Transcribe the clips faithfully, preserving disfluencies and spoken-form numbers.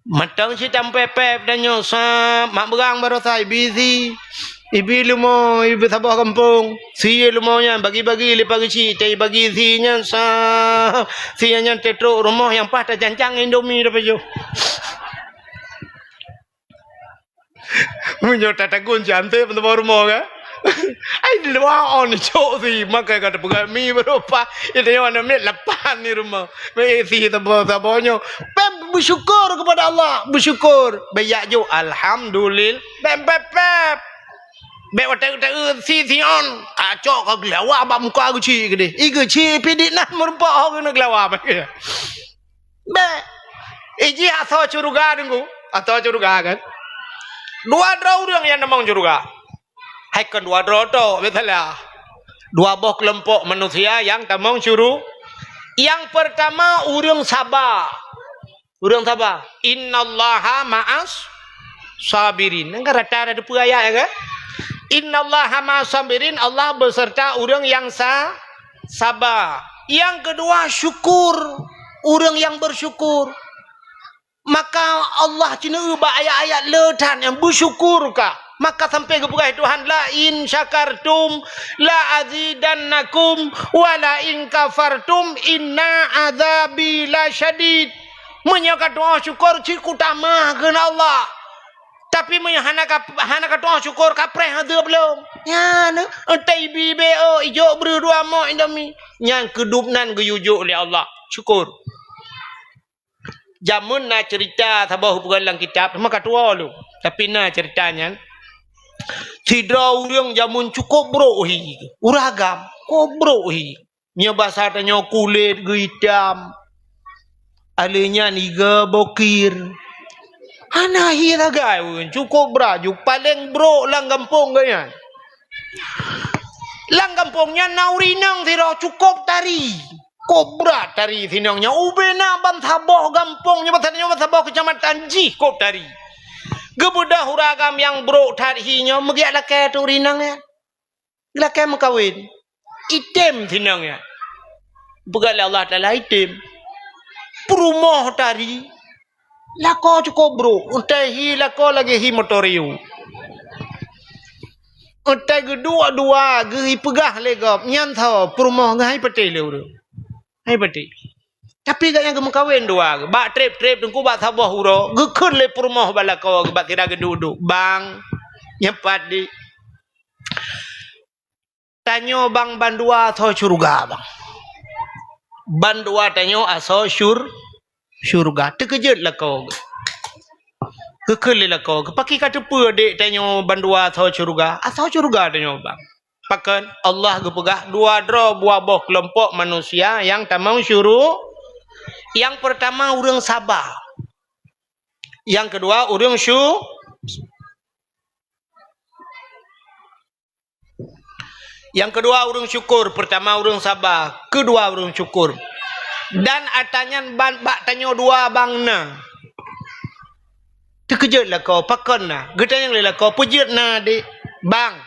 Mantong cit tampép-pép tanyoe sab, mak beurang barosa ibi si, ibi leumo, ibi saboh gampông. Si leumo nyan bagi-bagi lé pageue cit, tai bagi si nyan sab. Si nyan teutrok rumoh nyang paih tacancang Indomie tapajoh. Meunyoe tatagun si Anseb teuma rumoh kan? Ai dua on cok si, makai ka teupeugah mi beureupa. Itu yang mana mit lapan di rumah. Meusi saboh-saboh nyoe. Pep bersyukur kepada Allah, bersyukur. Bèk jak jok alhamdulillah. Pep pep pep. Bèk watèe-watèe si si on. Kacok ka geulawa bak muka geuchik keudeh. I geuchik pih di nah meureumpok ho keuneuk geulawa. Bèk. Iji asoe syeuruga deungoe. Asoe syeuruga kan. Dua droe ureueng nyang tamong syeuruga. Hai kon dua droe tok, beutala. Dua boh keulompok manusia nyang tamong syuru-, nyang peurtama ureueng saba. Ureueng saba. Innallaha ma'as sabirin. Nyan kan rata na teupeue ayat nyan kan? Innallaha ma'as sabirin, Allah beuseurta ureueng nyang sa-, saba. Nyang keudua syukur, ureueng nyang beusyukur. Maka Allah ceuneueu bak ayat-ayat le that nyan, beusyukur ka. Maka sampai geupeugah Tuhan, "La in syakartum la azidannakum, wa la in kafartum inna azabi lasyadid." Meunyoe katu'oh syukur, cit kutamah kheun Allah. Tapi meunyoe hana ka, hana katu'oh syukur, kapreh azeub lom. Nyan, entah ibi beo, ijok breuh dua mok Indomie. Nyan keudub nan geuyue jok lé Allah. Syukur. Jameun na ceurita saboh bukan lam kitab, teuma ka tuwoe lom. Tapi na ceurita nyan. Sidroe ureueng jameun cukôp brok hi, ureueng agam, cukôp brok hi. Nyoe basa tanyoe kulét geuitam. Alèh nyan iga bokir. Hana hi sagai ureueng, cukôp braju, paleng brok lam gampông geuh nyan. Lam gampông nyan na ureueng inong sidroe cukôp tari. Cukôp brat tari si inong nyan. Ubé na ban saboh gampông nyoe, ban saboh keucamatan jih cukôp tari. Geubeudôh ureueng agam nyang brok that hi nyoe, meugiak lakèe ateueh ureueng inong nyan. Lakèe meukawen. Item si inong nyan. Peugah lé Allah Taala item. Peurumoh tari. Lakoe cukôp brok, utai hi lakoe lagèe hi motor riu. Utai geuduek dua geuh ipeugah lé gob, nyan tho peurumoh geuh hai patéh lé ureueng. Hai patéh. Tapi gobnyan geumeukawen dua geuh. Bak trép-trép teungku bak saboh uroe, geukheun lé peurumoh bak lakoe geuh bak sira geuduek-duek. Bang, nyan pat di. Tanyoe bang bandua asoe syeuruga bang. Bandua tanyoe asoe syur-, syeuruga. Teukeujot lakoe geuh. Geukheun lé lakoe geuh, pakri ka teupeue dek tanyoe bandua asoe syeuruga? Asoe syeuruga tanyoe bang. Pakon Allah geupeugah dua droe dua boh keulompok manusia nyang tamong syuru-, nyang peurtama ureueng saba. Nyang keudua ureueng syu-, Nyang keudua ureueng syukur, peurtama ureueng saba, keudua ureueng syukur. Dan ata nyan ban-, bak tanyoe dua bang na. Teukeujot lakoe, pakon na? Geutanyong lé lakoe, peue jeuet na dek? Bang,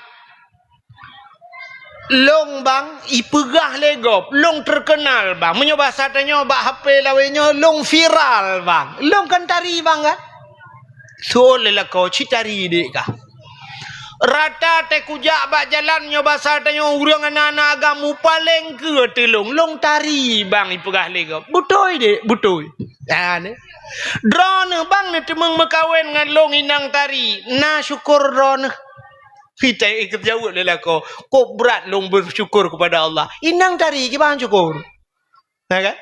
lôn bang, ipeugah lé gob, lôn terkenal bang. Meunyoe basa tanyoe bak H P lawét nyoe, lôn viral bang. Lôn kan tari bang kan? Seuôt lé lakoe, ci tari dek kah. Rata teuh kujak bak jalan nyoe basa tanyoe ureueng aneuk-aneuk agam mupaleng keu teulông, lông tari bang ipeugah lé gob. Beutôi dek, beutôi. Nyan, eh. Droeneuh bang neuteumeung meukawen ngon lông inong tari, na syukur droeneuh. Kita ikut jaweueb lé lakoe, kok brat lông bersyukur kepada Allah. Inong tari kiban syukur. Na kan?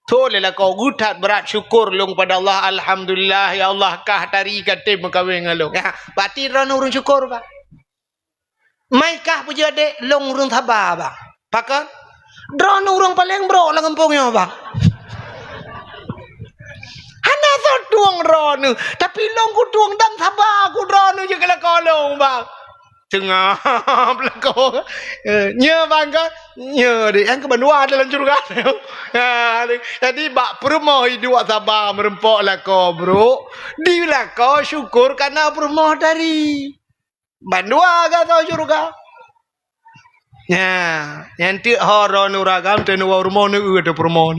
Thon lé lakoe geuh that brat syukur lông pada Allah, "Alhamdulillah, ya Allah, kah tari ka tem meukawen ngon lông." Ya, berarti droeneuh ureueng syukur, Pak. Mai kah peujeuet dek lông ureueng saba, Bang. Pakon? Droeneuh ureueng paleng brok lam gampông nyoe, Bang. Hana soe tueng droeneuh, tapi lông kutueng dan saba ku droeneuh jeuet keu lakoe lông, Bang. Teungab lakoe. Eh, nyoe bang ka? Nyoe dek, nyang keu bandua dalam syeuruga. Ha, jadi bak peurumoh iduek saba meureumpok lakoe brok, di lakoe syukur kana peurumoh tari. Bandua ka asoe syeuruga. Nyan, nyan teuk ho droeneuh ureueng agam teuh neuwoe rumoh neueu teuh peurumoh.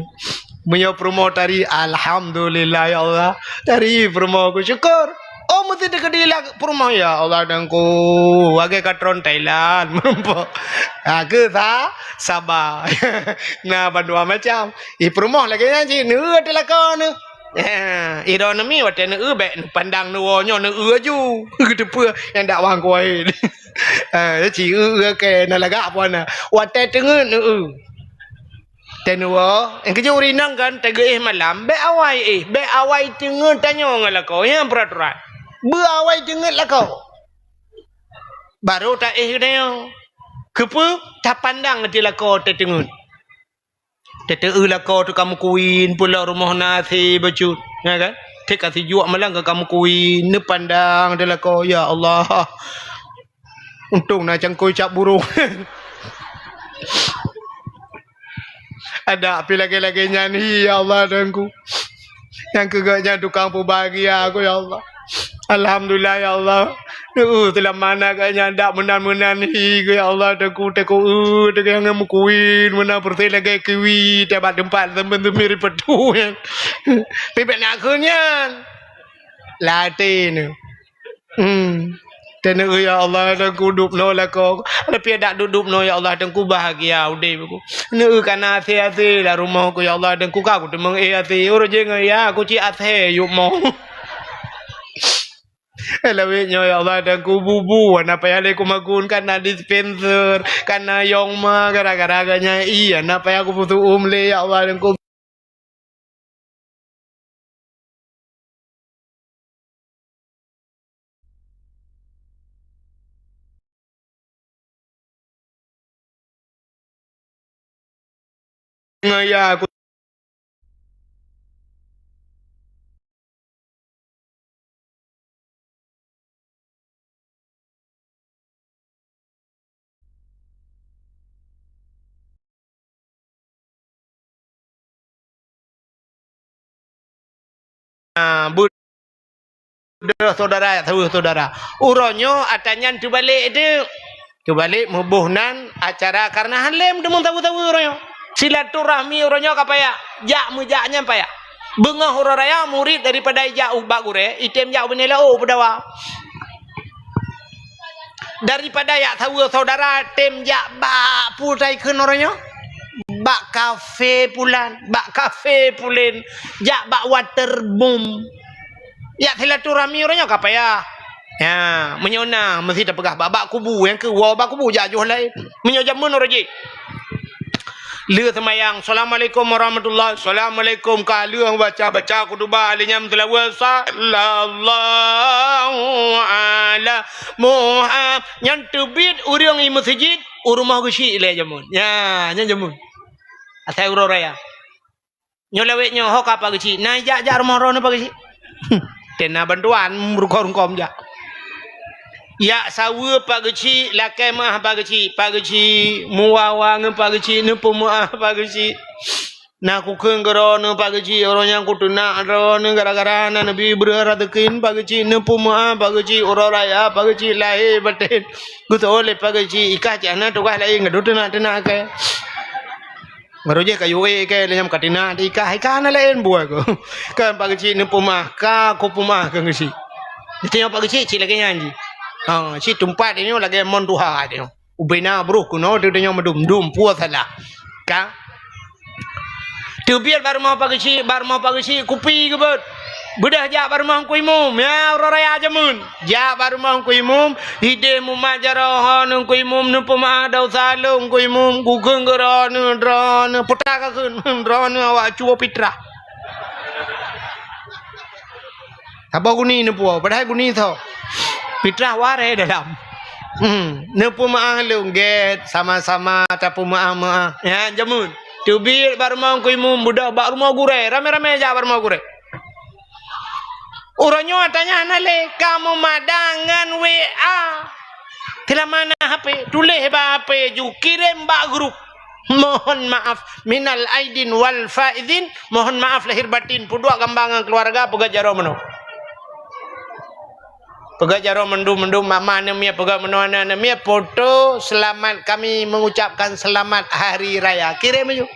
Meunyoe peurumoh tari, "Alhamdulillah ya Allah." Tari peurumoh ku, syukur. Oh, meusti teukeudi lam peurumoh, "Ya Allah, Teungku, lagèe ka tron Thailand." Meurumpok. Ha, keu sa-, saba. Na bandua macam. Ih, peurumoh lagèe nyan cit, neueu teuh lakoe neuh. Eh, i droeneuh mi watèe neueu bèk neupandang neuwoe nyoe neueu aju. Geuteupeue nyang dak wang kuwai. Eh, ci eu, eu, keu na lagak puan na. Watèe teungeut neueu. Teuh neuwoe, nyang keujeuet ureueng inong kan, teugeue éh malam, bèk awai éh, bèk awai teungeut tanyoe ngon lakoe, nyan peuraturan. Beu awai teungeut lakoe. Barô taéh geutanyoe. Keupeue? Tapandang ateueh lakoe teuteungeut. Teuteue lakoe teuka meukuin, peulok rumoh na asèe bacut, ya kan? Teuka sijuek malam ka meukuin, neupandang ateueh lakoe, ya Allah. Untông na cangkôi cap burông. Adak pih lagèe-lagèe nyan hi, ya Allah, Teungku. Nyang keu geuh nyan tukang peubahagia ku, ya Allah. Alhamdulillah, ya Allah. Neueu, seulama na geuh nyan dak meunan-meunan hi ku, ya Allah, Teungku, Teungku, eu, Teungku nyang meukuin, meunan peureusé lagèe kiwi, teuh bak teumpat seumeun-seumeun ripeutu nyan. Pih bèk na kheun nyan. Latèe nyoe. Hmm. Teuh neueu, ya Allah, Teungku dubnoe lakoe. Tapi dak dub-dubnoe, ya Allah, Teungku bahagia udép ku. Neueu ka na asèe-asèe lam rumoh ku, ya Allah, Teungku ka kuteumeung éh asèe. Uroe jéh ngon ya, ku cit asèe yub mo. Lawét nyoe, ya Allah, Teungku bubu, hana payah lé kumagun, ka na dispenser, ka na yong ma, gara-gara geuh nyan, iya, hana payah kupeusu'um lé, ya Allah, Teungku. Ngaya ku. Ah, bu-, Deuh syedara, saweue syedara. Uroe nyoe atra nyan teubalek teuk. Teubalek meuboh nan acara kareuna han lé meuteumèe saweue-saweue uroe nyoe. Silaturahmi uroe nyoe ka payah. Jak meujak nyan payah. Beungoh uroe raya murit daripada ijak u bak gurèe, item jak u Beuneulao peudawa. Daripada jak saweue syedara tem jak bak peue tai kheun uroe nyoe? Bak kafe pulan, bak kafe pulen, jak bak waterboom. Jak silaturahmi uroe nyoe ka payah. Ya, meunyoe na meusti tapeugah bak, bak kubu, nyang keu woe bak kubu jak joh laén. Meunyoe jameun uroe jih. Lheueh seumayang, "Assalamualaikum warahmatullahi." "Assalamualaikum." Ka lheueh baca-baca khutubah, lheueh nyan seulaweuet, "Sallallahu ala Muhammad." Nyan teubiet ureueng i meuseujid, u rumoh geuchik lé jameun. Ya, nyan jameun. Asai uroe raya. Nyoe lawét nyoe ho ka Pak Geuchik. Na jak-jak rumoh droeneuh Pak Geuchik. Tena bantuan meurukon-rukon jak. Jak saweue Pak Geuchik, lakèe meu'ah Pak Geuchik. Pak Geuchik, meuwa-wa ngon Pak Geuchik, neupeumeu'ah Pak Geuchik. Na kukheun keu droeneuh Pak Geuchik, uroe nyan kuteunak droeneuh gara-gara na neubi breueh raseukin Pak Geuchik, neupeumeu'ah Pak Geuchik, uroe raya Pak Geuchik lahé batén. Geusoe lé Pak Geuchik, i kah cit hana tugaih laén, gadôh teunak-teunak kèe. Meurujih kayu ék kèe lé nyang ka tina di kah, i kah hana laén buet ku. Kan Pak Geuchik neupeumeu'ah, ka kupeumeu'ah keu Geuchik. Di tanyoe Pak Geuchik cit lagèe nyan jih. Ha, cit teumpat tanyoe lagèe mon tuha tanyoe. Ubena broh keunoe di tanyoe meudum-dum, peue salah. Ka? Teubiet bak rumoh Pak Geuchik, bak rumoh Pak Geuchik kupi geubeuet. Beudôh jak bak rumoh Teungku Imum, ya uroe raya jameun. Jak bak rumoh Teungku Imum, idéh mumat jaroe ho Teungku Imum neupeumeu'ah desya lôn Teungku Imum, kukheun keu droeneuh, droeneuh, peue ka kheun, droeneuh awak cue pitrah. Saboh guni neupuwoe, padahai guni tho. Pitrah warèe dalam. Hmm, neupeumeu'ah lôn gèt, sama-sama tapeumeu'ah-meu'ah. Ya, jameun. Teubiet bak rumoh Teungku Imum, beudôh bak rumoh gurèe, ramè-ramè jak bak rumoh gurèe. Uroe nyoe atra nyan hana lé, ka meumadang ngon W A. Teulah mana H P, tuléh bak H P ju, kirém bak grup. Mohon maaf, minal aidin wal faizin, mohon maaf lahir batin, peuduek gamba ngon keuluwarga, peugah jaroe meunoe. Peugah jaroe mandum-mandum, mama neumiet, peugah meunoe aneuk neumiet, foto selamat, kami mengucapkan selamat hari raya. Kirém ju.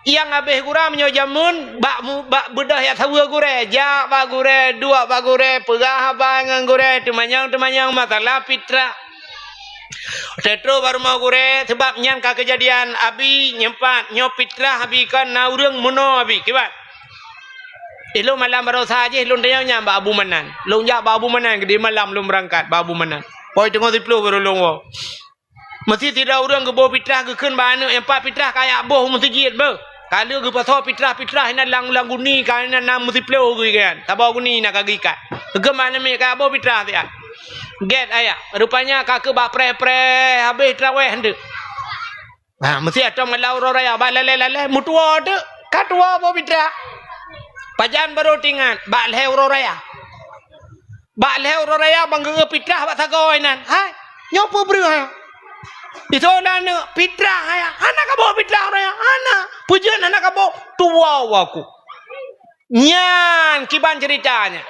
Nyang habéh gura meunyoe jameun, bak mu-, bak beudôh jak saweue gurée, jak bak gurée, duek bak gurée, peugah haba ngon gurée, teumanyong-teumanyong masalah pitrah. Teutrok bak rumoh gurée, sabab nyan ka keujadian, "Abi, nyoe pat, nyoe pitrah Abi, kon na ureuëng meunoe Abi, kiban?" Ilôn malam baroesa jih lôn tanyong nyan bak Abu Manan. Lôn jak bak Abu Manan, keudeh malam lôn beurangkat bak Abu Manan. Poi teungoh siplôh baru lôn woe. Meusti sidroe ureuëng geuboh pitrah geukheun bak aneuëk nyang pat pitrah kajak boh u meuseujid beuh. Ka lheueh geupasoe pitrah-pitrah inan lam, lam guni ka inan na meusiplôh geuikat. Saboh guni na ka geuikat. Geukheun bak aneuëk miet kajak boh pitrah siat. Gét ayah. Rupanya ka keu bak preh-preh habéh traweh nteuk. Ha, meusti atau malam uroe raya bak lalée-lalée meutuwoe teuk. Ka tuwoe boh pitrah. Pajan barô teuingat bak lhée uroe raya. Bak lhée uroe raya ban geugeuh pitrah bak sagoe inan. Hai, nyoe peue breueh hai? Isoe na aneuëk pitrah hai. Hana kaboh pitrah uroe raya? Hana. Peue jeuet hana kaboh? Tuwoe aku. Nyan kiban ceurita nyan.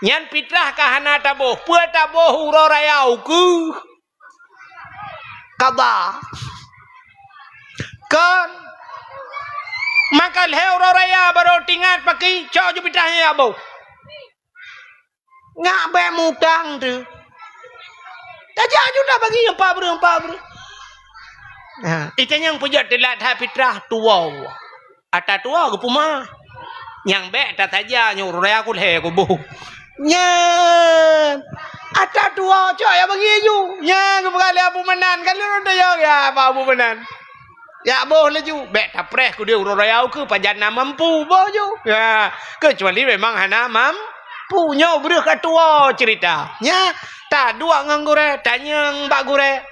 Nyan pitrah ka hana taboh. Peue taboh uroe raya ukeue? Qadha. Kon. Maka lhée uroe raya barô teuingat paki, cok ju pitrah nyan jak boh. Nyak bék mutang tu. Tajak ju dah bagi empat breueh, empat breueh. Ha, itanyong peujeuet teulat that pitrah tuwoe. Ata tuwoe geupeumah. Nyang bék tataja nyoe uroe raya kulhée kuboh. Nyan. Ata tuwoe cok ya bagi ju. Nyan geupeugah lé Abu Manan. Ka lheueh tayong ya bak Abu Manan. Jak boh laju, bék tapreh keudeh uroe raya ukeue pajan na mampu boh ju. Ha, keucuali memang hana mampu. Nyoe breueh ka tuwoe ceurita. Nya, taduek ngon gurée, tanyong bak gurée.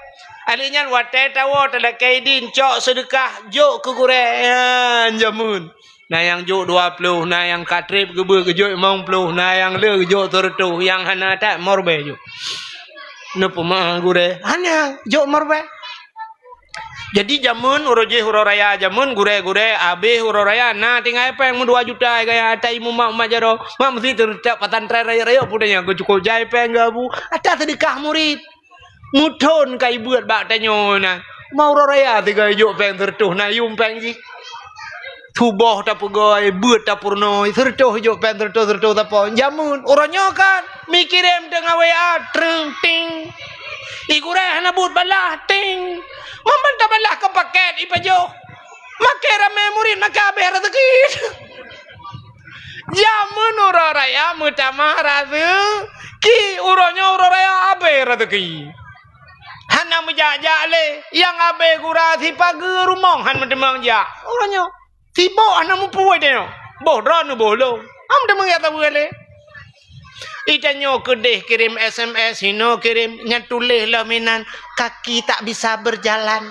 Alheuh nyan watée tawoe talakée idin cok seudeukah jok keu gurée. Nyan jameun. Na nyang jok dua ploh, na nyang ka treb geubeuet geujok limong ploh, na nyang le geujok sireutôh, nyang hana that morbée jok. Neupeumah gurée, hana jok morbée. Jadi jameun uroe jih uroe raya jameun gurée-gurée habéh uroe raya na tinggai péng meudua juta gaya ata ié mumat-mumat jaroe. Mak meusti teuretak pesantren rayeuk-rayeuk pun nyang geucukôp jai péng geubu ata seudeukah murit. Meuthon ka ibeuet bak tanyoe na. Ma uroe raya tinggai jok péng sireutôh na yuem péng jih. Suboh tapeugoe, beuet tapeurunoe, sireutôh jok péng sireutôh-sireutôh sapo. Jameun uroe nyoe kan mi kirém teungoh W A, treng, ting. Ié gurée hana buet balah, ting. Mamban tabalah keu pakét ipajoh. Makai ramé murit maka habéh rezeki. Jameun uroe raya meutamah rezeki, uroe nyoe uroe raya habéh rezeki. Hana meujak-jak lé, nyang habéh gura sipageue rumoh han meuteumang jak. Uroe nyoe sibok hana mupeue tanyoe. Boh droeneuh boh lôn. Ham teumeuyak saweue lé. Itanyoe keudeh kirém S M S, hinoe kirém, nyan tuléh lom inan, kaki tak bisa berjalan.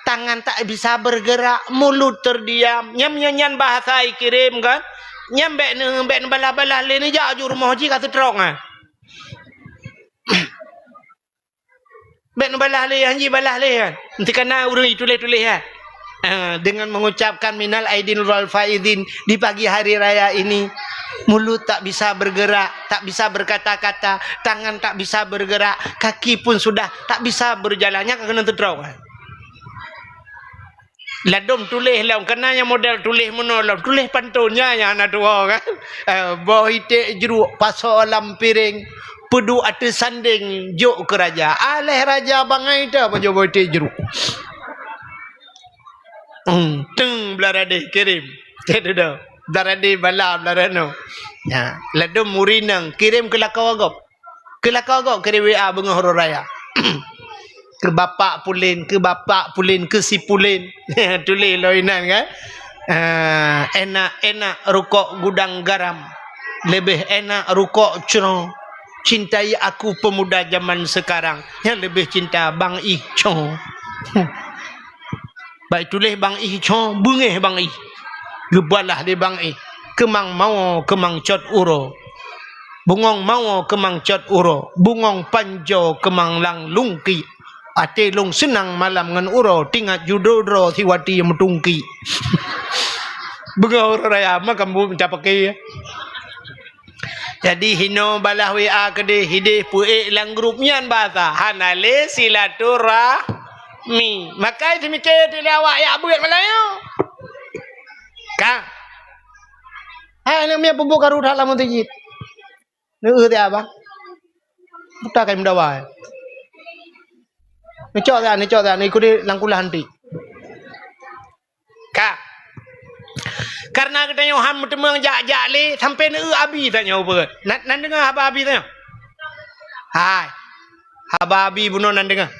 Tangan tak bisa bergerak, mulut terdiam. Nyan, nyan, nyan bahasa ikirém kan? Nyan bék ne, bék neubalah-balah lé, neujak ju rumoh jih ka seutrok nyan. Bék neubalah lé, han jibalah lé kan? Nanti kana ureuëng ituléh-tuléh kan? Ah, dengan mengucapkan minal aidin wal faizin di pagi hari raya ini, mulut tak bisa bergerak, tak bisa berkata-kata, tangan tak bisa bergerak, kaki pun sudah tak bisa berjalan. Nyan ka keuneuk seutrok kan? Ladôm tuléh lom, kana nyang model tuléh meunoe lom, tuléh pantôn nyan nyang hana tuwoe kan. Eh, boh iték jruk pasoe lam piréng, peuduek ateueh sandéng jok keu raja. Aléh raja bangai teuh pajoh boh iték jruk. Hmm, teung blah radeh kirém. Cit dudoe. Blah radeh bala blah ranoe. Nya, ladôm muri nang kirém keu lakoe gob. Keu lakoe gob kirém W A beungoh uroe raya. Keu bapak pulen, keu bapak pulen, keu si pulen. Tuléh lom inan kan? Ah, enak-enak rukok gudang garam. Leubeh enak rukok cro. Cintai aku pemuda zaman sekarang. Nyang leubeh cinta Bang Ih cro. Bah ituléh Bang Ih cro, beungéh Bang Ih. Geubalah lé Bang Ih, keumang mawoe keumang cot uroe. Bungöng mawoe keumang cot uroe, bungöng panjoe keumang lam lungkiek. Até lôn seunang malam ngon uroe, teuingat ju droe-droe siwati meutungkiek. Beungoh uroe raya, ma kamoe mita paké. Jadi hinoe balah W A keudeh, hideh peuék lam grup nyan bahasa hana lé silaturahmi. Makai seumiké teuk lé awak jak beuet malam nyoe. Ka. Hai aneuk miet, peubuet karu that lam meuseujid. Neu-eu siat, bah. Buta kai meudawa. Neucok siat, neucok siat, neuikut lam kulah nanti. Ka. Kareuna geutanyoe han meuteumeung jak-jak lé, sampai neu-eu abi tanyoe beuet. Na, na deungoe haba abi tanyoe? Hai. Haba abi bunoe na deungoe.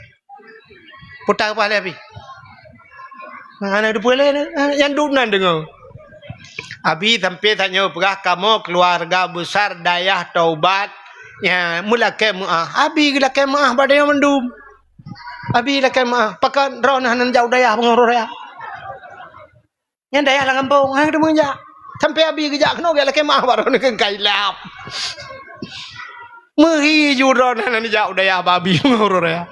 Peue teupeugah lé abi? Hana teupeue lé, nyang dum na deungoe. Abi sampai tanyoe peugah, kamoe keuluwarga besar Dayah Taubat, ya, meulakée meuáh. Abi geulakée meuáh bak tanyoe mandum. Abi lakée meuáh, pakon droeneuh hana neujak u dayah beungoh uroe raya. Nyan dayah lam gampông, hana teumeung jak. Sampai abi geujak keunoe, geulakée meuáh bak droeneuh keu kailap. Meuhi ju droeneuh hana neujak u dayah bak abi beungoh uroe raya.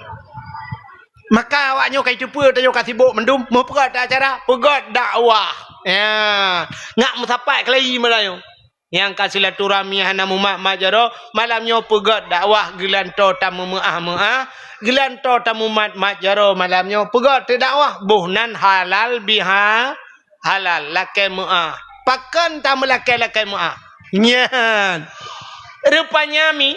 Maka awak nyoe ka jiteupeue, tanyoe ka sibok mandum, meupeugét acara, peugét dakwah. Ya, ngak meusapat keulayi malam nyoe. Nyang ka silaturahmi hana mumat-mat jaroe, malam nyoe peugét dakwah geulantoe tameumeuáh-meuáh, geulantoe tamumat-mat jaroe malam nyoe peugét teudakwah, boh nan halal biha-, halal, lakée meuáh. Pakon tameulakée lakée meuáh? Nyan. Rupanya mi,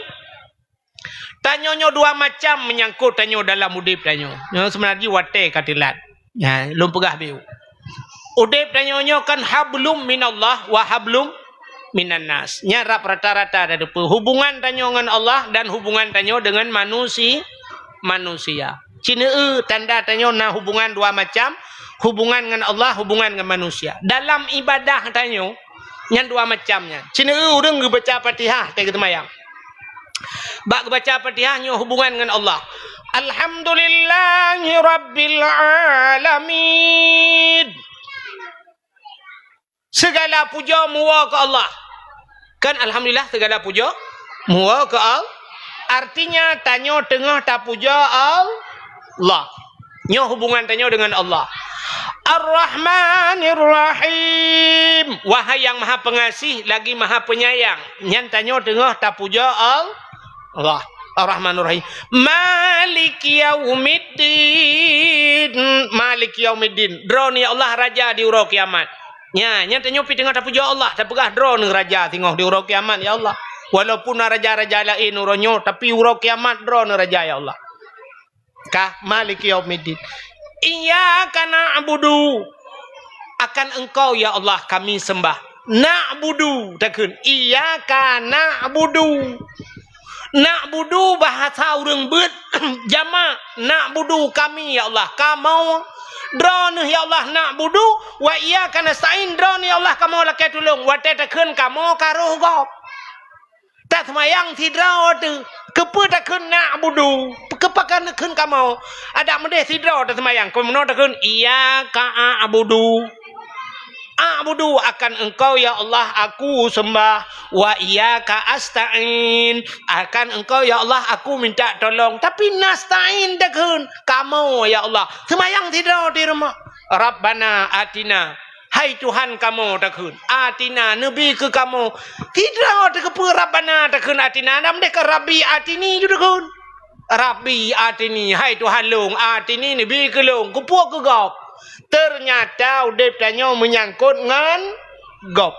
tanyoe nyoe dua macam meunyangkot tanyoe dalam udeb tanyoe. Nyoe seubeuna jih watée ka teulat. Nyan, lôn peugah beu. Udeb tanyoe nyoe kan hablum minallah wa hablum minannas. Nyan rab rata-rata tateupeue hubungan tanyoe ngon Allah dan hubungan tanyoe deungon manusi-, manusia. Cineu-eu tanda tanyoe na hubungan dua macam, hubungan ngon Allah, hubungan ngon manusia. Dalam ibadah tanyoe, nyan dua macam nyan. Cineu-eu ureuëng geubaca Fatihah watée geuseumayang. Bak geubaca Fatihah nyoe hubungan ngon Allah. Alhamdulillahi rabbil alamin. Segala puja meuwoe keu Allah. Kan alhamdulillah segala puja meuwoe keu Allah. Artinya tanyoe teungoh tapuja Allah. Nyoe hubungan tanyoe deungon Allah. Ar-Rahmanir Rahim. Wahai yang Maha Pengasih lagi Maha Penyayang. Nyan tanyoe teungoh tapuja Allah. Ar-Rahmanir Rahim. Maliki yaumiddin. Maliki yaumiddin. Droeneuh ya Allah raja di uroe kiamat. Nya, nyan tanyoe pih teungoh tapuja Allah, tapeugah droeneuh raja singoh di uroe kiamat ya Allah. Walaupun na raja-raja laén uroe nyoe, tapi uroe kiamat droeneuh raja ya Allah. Ka, maliki yaumiddin. Iyyaka na'budu. Akan Engkau ya Allah kami sembah. Na'budu takheun. Iyyaka na'budu. Na'budu bahasa ureuëng beuet jamak. Na'budu kami ya Allah. Kamoe. Droeneuh ya Allah na'budu. Wa iyyaka nasta'in. Droeneuh ya Allah kamoe lakée tulông. Watée takheun kamoe ka roh gob. Taseumayang sidroe teuh, keupeue takheun na'budu? Keupeue pakon takheun kamoe? Adak meudeh sidroe taseumayang, keu meunoe takheun, "Iyyaka a'budu." A'budu akan Engkau ya Allah aku sembah, wa iyyaka asta'in, akan Engkau ya Allah aku minta tolong. Tapi nasta'in takheun, kamoe ya Allah. Seumayang sidroe di rumoh. Rabbana atina. Hai Tuhan kamoe takheun, atina neubi keu kamoe. Sidroe takeupeue Rabbana takheun atina, dan meudeh ka Rabbi atini ju takheun. Rabbi atini, hai Tuhan lôn, atini neubi keu lôn, keupeue keu gob. Teunyata udeb tanyoe meunyangkot ngon gob.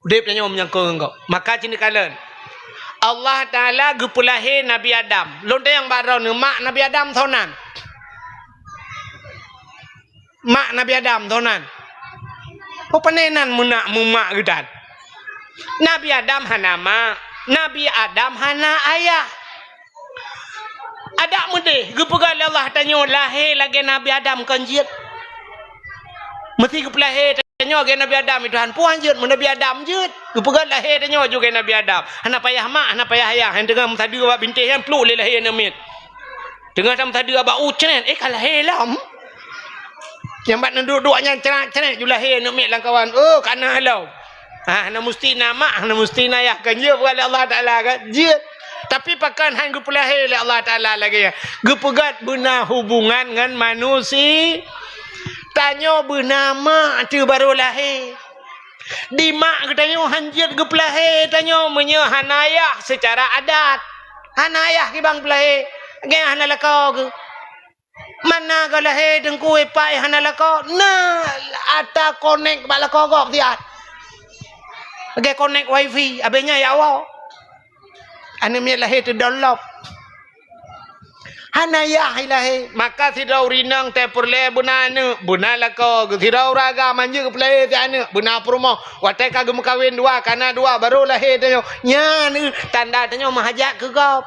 Udeb tanyoe meunyangkot ngon gob. Maka cit neukalon, Allah Taala geupeulahé Nabi Adam. Lôn tanyong bak droeneuh, mak Nabi Adam soe nan? Mak Nabi Adam soe nan? Oh, pane nan meunak meumak geutan? Nabi Adam hana mak, Nabi Adam hana ayah. Adak meudeh geupeugah lé Allah tanyoe lahé lagée Nabi Adam kon jeuet. Meusé geupeulahé tanyoe lagée Nabi Adam, ya Tuhan, peue han jeuet, meu Nabi Adam jeuet. Geupeugah lahé tanyoe ju lagée Nabi Adam. Hana payah mak, hana payah ayah. Nyang teungoh meusadeue bak bintéh nyan pluek lé lahé aneuk miet. Teungoh tameusadeue bak u cret, eh, ka lahé lom. Nyang bak neuduek-duek nyan cret-cret ju lahé aneuk miet lam kawan. Oh, ka na lom. Ha, hana musti na mak, hana musti na yah, kan jeuet buet lé Allah Taala, kan? Jeuet. Tapi pakon han geupeulahé lé Allah Taala lagée nyan? Geupeugét beuna hubungan ngon manusia. Tanyoe beuna mak teuh barô lahé. Di mak geutanyoe han jeuet geupeulahé tanyoe meunyoe hana yah seucara adat. Hana yah kibang peulahé, lagée nyan hana lakoe geuh. Mana ka lahé Teungku, ipak hana lakoe? Na ata konek bak lakoe gob siat. Lagèe konek wifi, abéh nyan ya Allah. Aneuk miet lahé teudownload. Hana yah ilahé. Maka sidroe ureueng inong teupeureulee beuna aneuk, beuna lakoe. Sidroe ureueng agam manjeuet geupeulahé si aneuk, beuna peurumoh. Watèe ka geumeukawen dua, ka na dua, barô lahé tanyoe. Nyan tanda tanyoe meuhajat keu gob.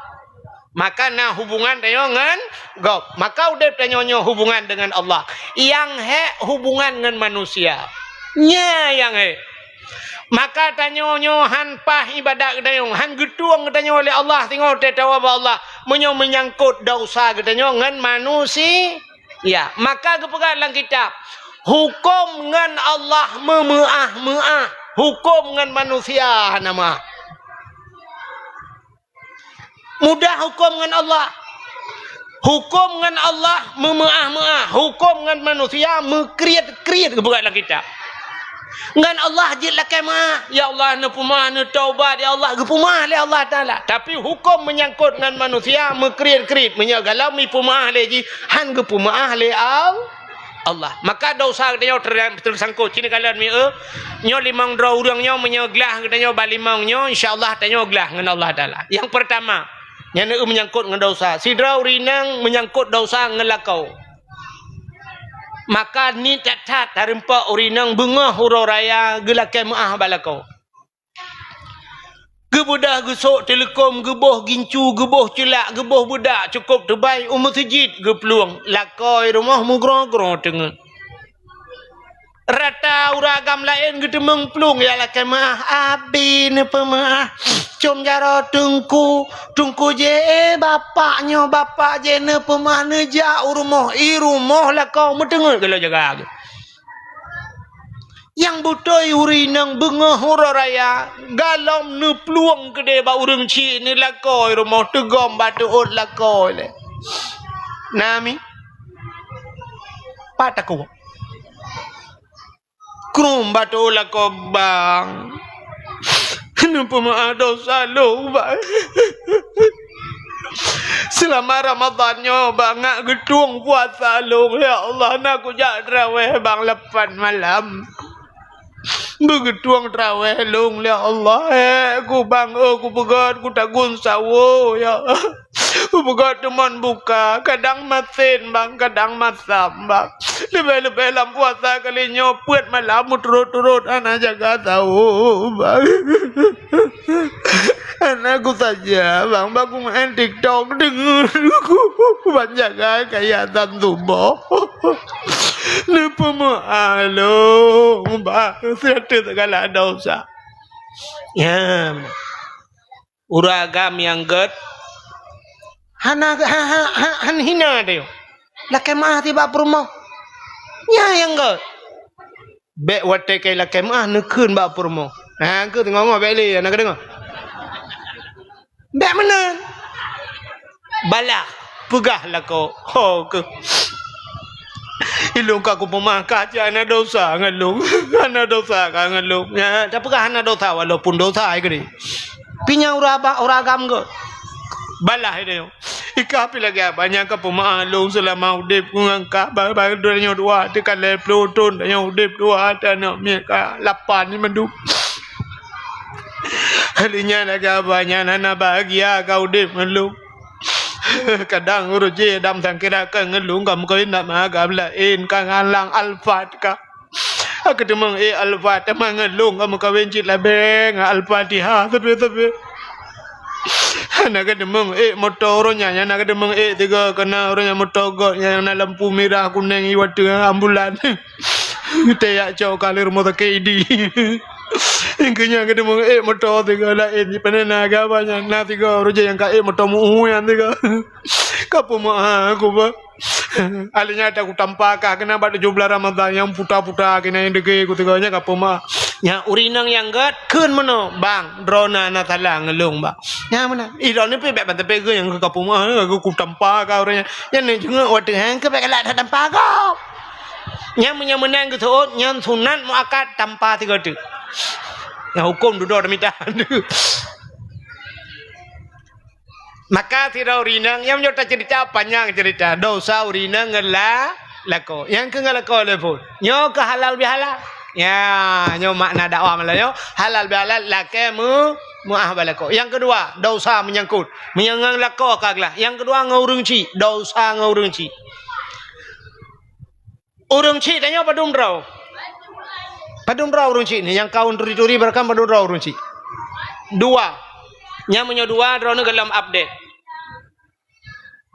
Maka na hubungan tanyoe ngon gob. Maka udép tanyoe nyoe hubungan deungon Allah. Nyang hék hubungan ngon manusia. Nyan nyang hék. Maka tanyoe nyoe han paih ibadat geutanyoe, han geutueng geutanyoe lé Allah singoh teuh tawoe bak Allah, meunyoe meunyangkot desya geutanyoe ngon manusia. Maka geupeugah lam kitab, huköm ngon Allah meumeuáh-meuáh, huköm ngon manusia hana meuáh. Mudah huköm ngon Allah. Huköm ngon Allah meumeuáh-meuáh, huköm ngon manusia meukriet-kriet, geupeugah lam kitab. Ngon Allah jeuet lakèe meuáh, ya Allah, neupeumeuáh, neutaubat, ya Allah, geupeumeuáh lé Allah Taala. Tapi huköm meunyangkot ngon manusia meukriet-kriet, meunyoe galom jipeumeuáh lé jih, han geupeumeuáh lé Allah. Allah. Maka desya geutanyoe ter-, teusangkot. Ci neukalon mieu, nyoe limong droe ureueng nyoe, meunyoe glah geutanyoe bak limong nyoe, insya Allah tanyoe glah ngon Allah Taala. Nyang peurtama, nyan meunyangkot ngon desya. Sidroe ureueng inong meunyangkot desya ngon lakoe. Maka niet that-that tarumpok ureueng inong beungoh uroe raya geulakèe meuáh bak lakoe. Geubeudoh geusok teuleukom, geuboh gincu, geuboh ceulak, geuboh beudak cukôp teubai u meuseujid geuplueng, lakoe rumoh meugroe-groe teungeut. Rata ureueng agam laén geuteumeung plueng, ya lakèe meuáh, abi neupeumeuáh, com jaroe teungku, teungku jih, eh, bapak nyoe, bapak jih neupeumeuáh, neujak u rumoh, i rumoh lakoe meuteungeut geulôn jaga. Nyang beutôi ureueng inong beungoh uroe raya, galom neuplueng keudéh bak ureueng chik, neulakoe rumoh, teugom bak teuôt lakoe lé. Nami, pat takue. Krum bak teuôt lakoe, bang. Neupeumeuáh desya lôn, bang. Seulama Ramadhan nyoe, bang, ngat geutueng puasa lôn, ya Allah, na kujak traweh, bang, lapan malam. Beugeutueng traweh lôn, ya Allah, eh, ku, bang, oh, kupeugöt, kutagun sawoe, ya Allah. Kupeugöt teumon buka, kadang masen, bang, kadang masam, bang. Leubeh-leubeh lam puasa kali nyoe peuet malam meuturot-turot hana jaga sawoe, bang. Hana kusaja, bang, bak kumeu'en TikTok deungon ku ban jaga kaya dan tuboh. Neupeumeuáh lôn, bang, siat teuk segala desya. Ya. Ureueng agam nyang gét, hana, ha, ha, ha, han hina teuh. Lakèe meuáh tibak peurumoh. Nyan nyang gét. Bèk watèe keu lakèe meuáh neukheun bak peurumoh. Ha, keu teungoh-ngoh bèk lé, na kadeungoe. Bèk meunan. Balah, peugah lakoe. Ho keuh. Ilôn ka kupeumeuáh ka cit hana desya ngon lôn. Hana desya ka ngon lôn. Ya, tapeugah hana desya walaupun desya ai keudéh. Pi nyang ureueng aba-, ureueng agam gét. Balah ilôn. Ika pi lagèe abah nyan ka peumeuáh lôn seulama udép ngon ka ba-, ba-, donya dua teuka lhèe ploh thon tanyoe udép dua aneuk miet ka lapan nyan mandum. Hal nyan lagèe abah nyan hana bahagia ka udép ngon lôn. Kadang uroe jéh dam sangkira ka ngon lôn ka meukawen na ma agam laén ka ngalang Alphard ka. Aku teumong ék Alphard teuma ngon lôn ka meukawen cit labée ngon Al-Fatihah sabe-sabe. Hana ka teumong ék moto uroe nyan, hana ka teumong ék tiga keunan uroe nyan moto gét nyang na lampu mirah kuneng iwa teungoh ambulan. Teuyak cok ka lé rumoh sakét idi. Engkeu nyan ka teumong ék moto tiga laén, jipeuna na gaba nyan na tiga uroe jéh nyang ka ék moto meu-uhu nyan tiga. Ka peumeu'ah aku bah. Alèh nyan ata kutampa kah keunan bak tujoh blah Ramadhan nyang puta-puta keunan nyang degé kutiga nyan ka peumeu'ah. Nyan ureueng inong nyang gét kheun meunoe, "Bang, droeneuh na salah ngon lôn, Bang." Nyan meunan. Ih, droeneuh pih bèk ban teupeu geuh nyang ka peumeu'ah, ka kutampa kah ureueng nyan. Nyan neuh jeuet watèe han keu bèk galak that tampa gob. Nyan meunyoe meunan geuseuôt, nyan sunat muakkad tampa sigoe teuk. Nyan hukôm dudoe tamita. Maka sidroe ureueng inong nyang meunyoe taceurita panyang ceurita, desya ureueng inong ngon la-, lakoe. Nyang keu ngon lakoe lé phon. Nyoe keu halal bihalal. Ya, nyoe makna dakwah malam nyoe, halal bihalal lakée meu-, meu'ah bak lakoe. Nyang keudua, desya meunyangkot. Meunyoe ngon lakoe ka glah. Nyang keudua ngon ureueng chik, desya ngon ureueng chik. Ureueng chik tanyoe padum droe? Padum droe ureueng chik ni nyang kawan turi-turi barakan padum droe ureueng chik? Dua. Nyang meunyoe dua droeneuh gohlom update.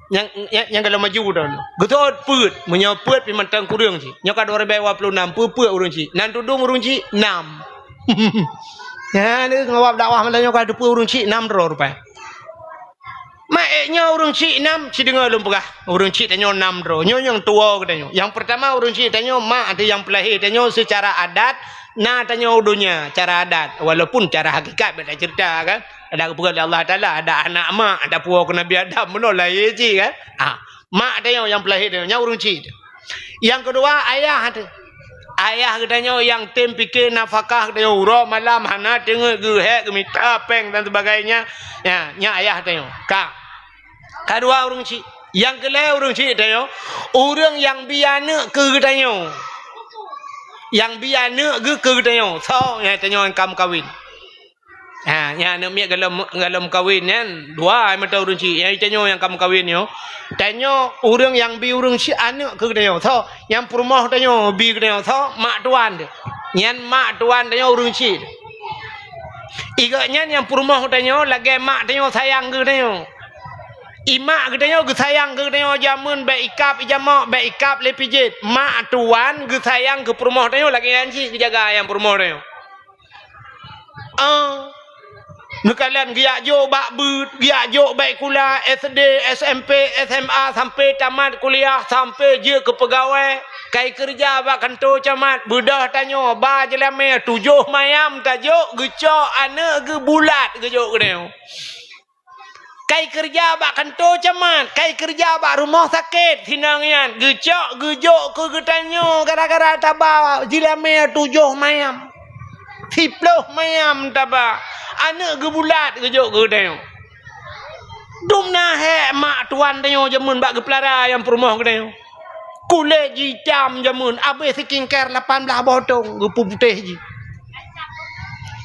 Nyang, nyang, nyang gohlom maju droeneuh. Geutot peuet, meunyoe peuet pih mantong kureueng chik. Nyoe ka dua ribèe dua puluh enam, peuet ureueng chik. Nan tudum ureueng chik nam. Nyan deuh ngawab dakwah malam nyoe ka teupeue ureueng chik nam droe rupai. Mak ék nyoe ureueng chik nam, sideungoe lôn peugah. Ureueng chik tanyoe nam droe. Nyoe nyang tuwoe geutanyoe. Nyang peurtama ureueng chik tanyoe mak ateueh nyang peulahé tanyoe seucara adat na tanyoe u donya cara adat. Walaupun cara hakikat beda ceurita kan. Ada geupeugah lé Allah Taala, ada anak mak, ada puwoe keu Nabi Adam, meunoe lahé cit kan. Ah, mak tanyoe nyang peulahé tanyoe, nyan ureueng chik. Nyang keudua ayah teuh. Ayah geutanyoe nyang tem pike nafakah geutanyoe uroe malam hana teungeut geuhek geumita péng dan sebagainya. Ya, nyan ayah tanyoe. Ka. Kadua ureueng chik. Nyang keulhèe ureueng chik tanyoe, ureueng nyang bi aneuk keu geutanyoe. Nyang bi aneuk geuh keu geutanyoe. Soe nyan tanyoe nyang ka meukawen. Ha, nyan aneuk miet gohlom, gohlom kawen nyan dua mantong ureueng chik. Nyang tanyoe nyang ka meukawen nyoe. Tanyoe ureueng nyang bi ureueng chik aneuk keu geutanyoe. Soe nyang peurumoh tanyoe bi geutanyoe. Soe mak tuan teuh. Nyan mak tuan tanyoe ureueng chik. Igeuh nyan nyang peurumoh tanyoe lagèe mak tanyoe sayang keu geutanyoe. Imak geutanyoe geusayang keu geutanyoe jameun bèk ikab ijamak, bèk ikab lé pijet. Mak tuan geusayang keu peurumoh tanyoe lagèe nyan cit geujaga nyang peurumoh tanyoe. Ah. Neukalon geujak jok bak beuet, geujak jok bèk sikula S D, S M P, S M A sampai tamat kuliah, sampai jeuet keu peugawai, kai keureuja bak kantô camat, beudôh tanyoe ba jeulamé tujoh mayam tajok geucok aneuk geuh bulat geujok keunoe. Kai keureuja bak kantô camat, kai keureuja bak rumoh sakét, sinong nyan geucok geujok keu geutanyoe gara-gara taba jeulamé tujoh mayam. Siploh mayam taba, aneuk geubulat geujok keu geutanyoe. Dum na hék mak tuan tanyoe jameun bak geupeulara nyang peurumoh geutanyoe. Kulét jih itam jameun, abéh skincare lapan blaih boh thôn geupeuputéh jih.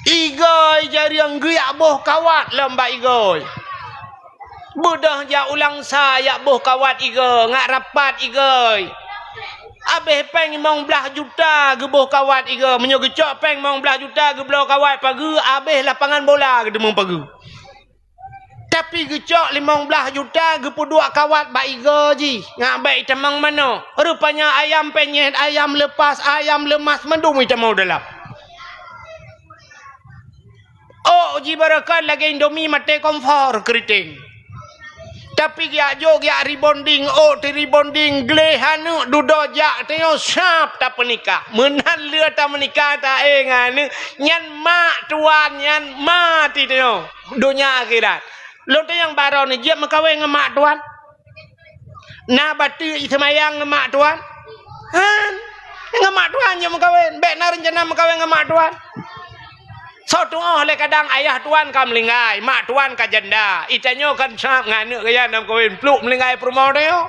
Igoe jareueng geujak boh kawat lom bak igoe. Beudôh jak u Langsa jak boh kawat igoe, ngat rapat igoe. Abéh péng limong blaih juta geuboh kawat igoe. Meunyoe geucok péng limong blaih juta geubloe kawat pageue, abéh lapangan bola geuteumeung pageue. Tapi geucok limong blaih juta geupeuduek kawat bak igoe jih, ngat bèk itamong manok. Rupanya ayam penyet, ayam lepas, ayam lemas mandum itamong dalam. Ôk jih barokon lagèe Indomie maté kompor keuriteng. Tapi geujak jok geujak rebonding, ôk teurebonding, gleh aneuk dudoe jak tanyoe sab tapeunikah. Meunan lheueh tameunikah taéh ngon aneuk, nyan mak tuan, nyan ma ti tanyoe. Donya akhirat. Lôn tanyong baroe ni jeuet meukawen ngon mak tuan? Na bateuk seumayang ngon mak tuan? Han. Ngon mak tuan jeuet meukawen. Bèk na reuncana meukawen ngon mak tuan. Soe tu'oh lé kadang ayah tuan ka meulinggai, mak tuan ka janda. Itanyoe kan sab ngon aneuk gaya na meukawen, pluk meulinggai peurumoh tanyoe.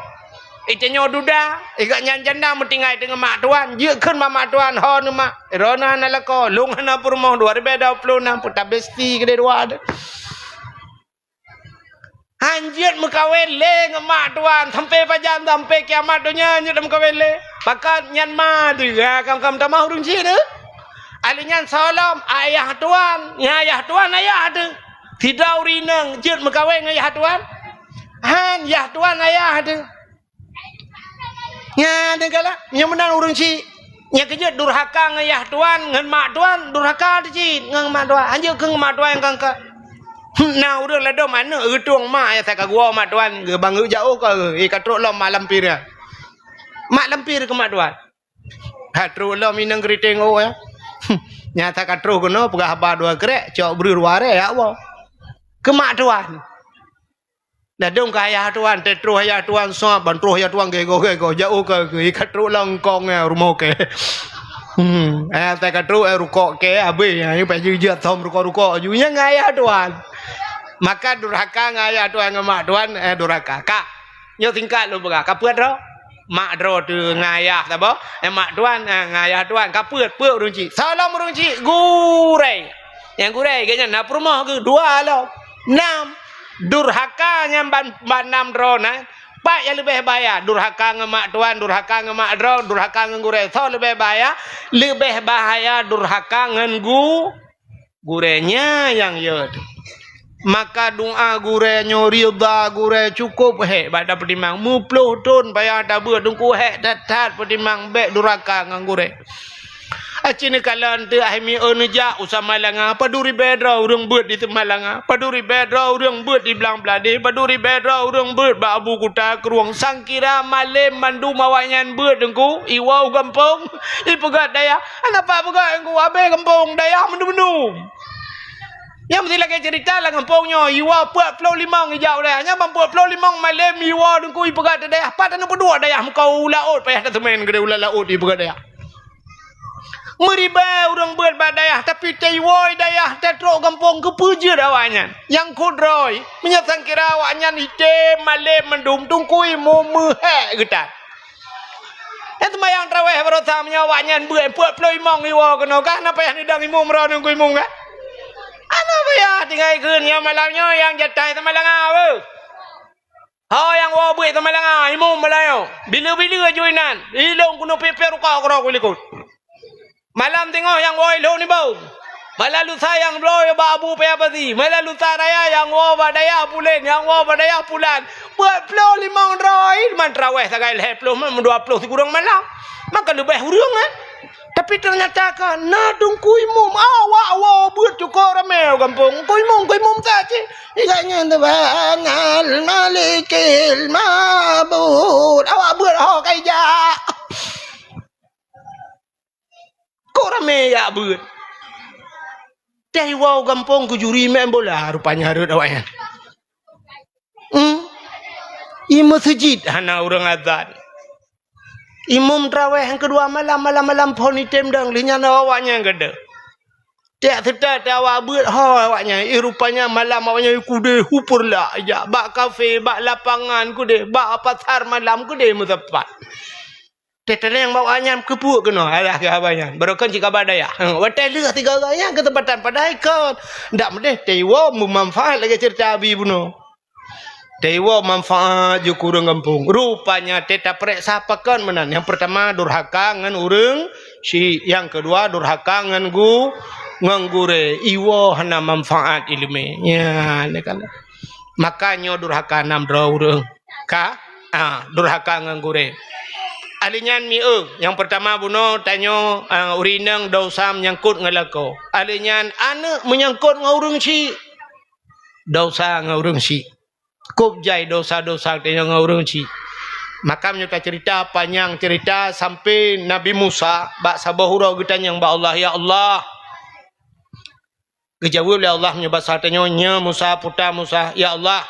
Itanyoe duda, igeuh nyan janda meutinggai teungoh mak tuan. Jeuet kheun bak mak tuan, "Ho neuh mak, droeneuh hana lakoe, lôn hana peurumoh dua ribèe dua puluh nam peutabesti keudeh dua deuh." Han jeuet meukawen lé ngon mak tuan, sampai pajan, sampai kiamat donya jeuet meukawen lé. Pakon nyan ma teuh, ha, kam-kam tamah ureueng chik teuh. Alèh nyan soe lom, ayah tuan. Nyan ayah tuan ayah teuh. Sidroe ureueng inong jeuet meukawen ngon ayah tuan. Han, yah tuan ayah teuh. Nyan teuh galak, nyang meunan ureueng chik. Nyang keujeuet durhaka ngon yah tuan, ngon mak tuan, durhaka teuh cit ngon mak tuan. Hanjeuet keu ngon mak tuan nyang kangka. Na ureueng ladôm aneuk geutueng mak, nyang saka geuwoe mak tuan, geubang geujak ôk ka, eh, ka trok lom mak lampir nyan. Mak lampir keu mak tuan. Ha trok lom inong keuriteng ôk nyan. Nyang saka trok keunoe peugah haba dua krek, cok breueh dua rek, jak woe. Keu mak tuan. Ladôm keu ayah tuan, teutroh ayah tuan sab, ban troh ayah tuan gego-gego, jak ôk ka, ka trok lam kong nyan rumoh kèe. Hmm, eh, tai ka trok, eh, rukok kèe, abéh, eh, paih jeuet thom rukok-rukok ju, nyan ngon ayah tuan. Maka durhaka ngon ayah tuan ngon mak tuan, eh, durhaka. Ka. Nyoe singkat lôn peugah. Ka peuet droe? Mak droe teuh ngon ayah saboh. Eh, mak tuan, eh, ngon ayah tuan. Ka peuet, peuet ureueng chik. Soe lom ureueng chik? Gurée. Nyang gurée, gobnyan na peurumoh geuh dua lom. Nam. Durhaka nyang ban, ban nam droe nyan. Pat nyang leubeh bahaya? Durhaka ngon mak tuan, durhaka ngon mak droe, durhaka ngon gurée. Soe leubeh bahaya? Leubeh bahaya durhaka ngon gu-, gurée nyan nyang yot. Maka doa gurée nyoe, ridha gurée cukôp hék bak tapeutimang. Meuploh thon payah tabeuet, teungku, hék that-that peutimang, bék durhaka ngon gurée. Aci neukalon teuh, akhé mié neujak u Samalanga, padum ribée droe ureueng beuet di Samalanga, padum ribée droe ureueng beuet di Blang Bladeh, padum ribée droe ureueng beuet bak Abu Kuta Krueng, sangkira malém mandum awaknyan beuet, teungku, iwoe u gampông, ipeugöt dayah. Hana pat peugöt, teungku, abéh gampông, dayah mandum-mandum. Nyang meusti lagée ceurita lam gampông nyoe, iwoe peuet ploh limong ijak u dayah. Nyan ban peuet ploh limong malém iwoe, teungku, ipeugöt dayah. Pat taneuk peuduek dayah muka u laôt, payah taseumén keudéh u laôt ipeugöt dayah. Meuribée ureueng beuet bak dayah, tapi taiwoe dayah tatrok gampông, keupeue jeuet awaknyan? Nyang kudroe, meunyoe sangkira awaknyan item malém mandum, teungku, imeum meuhék geutan. Eh, seumayang tarawéh baroesa meunyoe awaknyan beuet peuet ploh limong iwoe keunoe, ka hana payah neudong imeum droe, teungku, imeum, kan? Hana payah, tinggai kheun nyoe malam nyoe nyang jatah Samalanga, beuh. Ho nyang woe beuet Samalanga, imeum malam nyoe. Bila-bila aju inan, ilôn keuneuk piep-piep rukoh keudroe kulikot. Malam singoh nyang woe ilôn iboh. Malam lusa nyang bloe bak Abu Paya Pasi. Malam lusa raya nyang woe bak dayah pulen, nyang woe bak dayah pulan. Peuet ploh limong droe, man tarawéh sagai lhée ploh, man dua ploh sikureueng malam. Maka leubeh ureueng, kan? Tapi teunyata ka na teungku imeum, awak woe beuet cukôp ramé u gampông. Teungku imeum, teungku imeum sa cit. Iga nyan teubangal malikil mabud. Awak beuet ho ka ijak. Kok ramé jak beuet. Teuh iwoe u gampông keu juri main bola rupanya rot awaknyan. Hmm. I meuseujid hana ureueng azan. Imeum tarawéh nyang keudua malam, malam-malam phon item dong, lheueh nyan awaknyan keudeh. Tiak seutôt awak beuet ho awaknyan, i rupanya malam awaknyan i keudeh u Peureulak ijak, bak kafe, bak lapangan keudeh, bak pasar malam keudeh meusapat. Teuteuleng bak awaknyan keupeue keunoe, alah keu haba nyan. Barô kon cit kaba dayah. Watée lheueh tiga orang nyan keuseumpatan padahai kon. Ndak meudeh teuiwoe meumanfaat lagée ceurita Abi bunoe. Teuiwoe manfaat jeuet keu ureueng gampông. Rupanya teuta pareksa pakon meunan. Nyang peurtama durhaka ngon ureueng syik, nyang keudua durhaka ngon gu-, ngon gurée. Iwoe hana manfaat ileumé. Nya, neukalon. Maka nyoe durhaka nam droe ureueng. Ka? Ah, durhaka ngon gurée. Ahli nyan mieu, nyang peurtama bunoe tanyoe, ah, ureueng inong desya meunyangkot ngon lakoe. Ahli nyan aneuëk meunyangkot ngon ureueng syik. Desya ngon ureueng syik. Kôb jai desya-desya tanyoe ngon ureueng syik. Maka meunyoe taceurita panyang ceurita sampai Nabi Musa bak saboh uroe geutanyong bak Allah, "Ya Allah," geujaweueb lé Allah meunyoe basa tanyoe, "Nyoe Musa, puta Musa, ya Allah,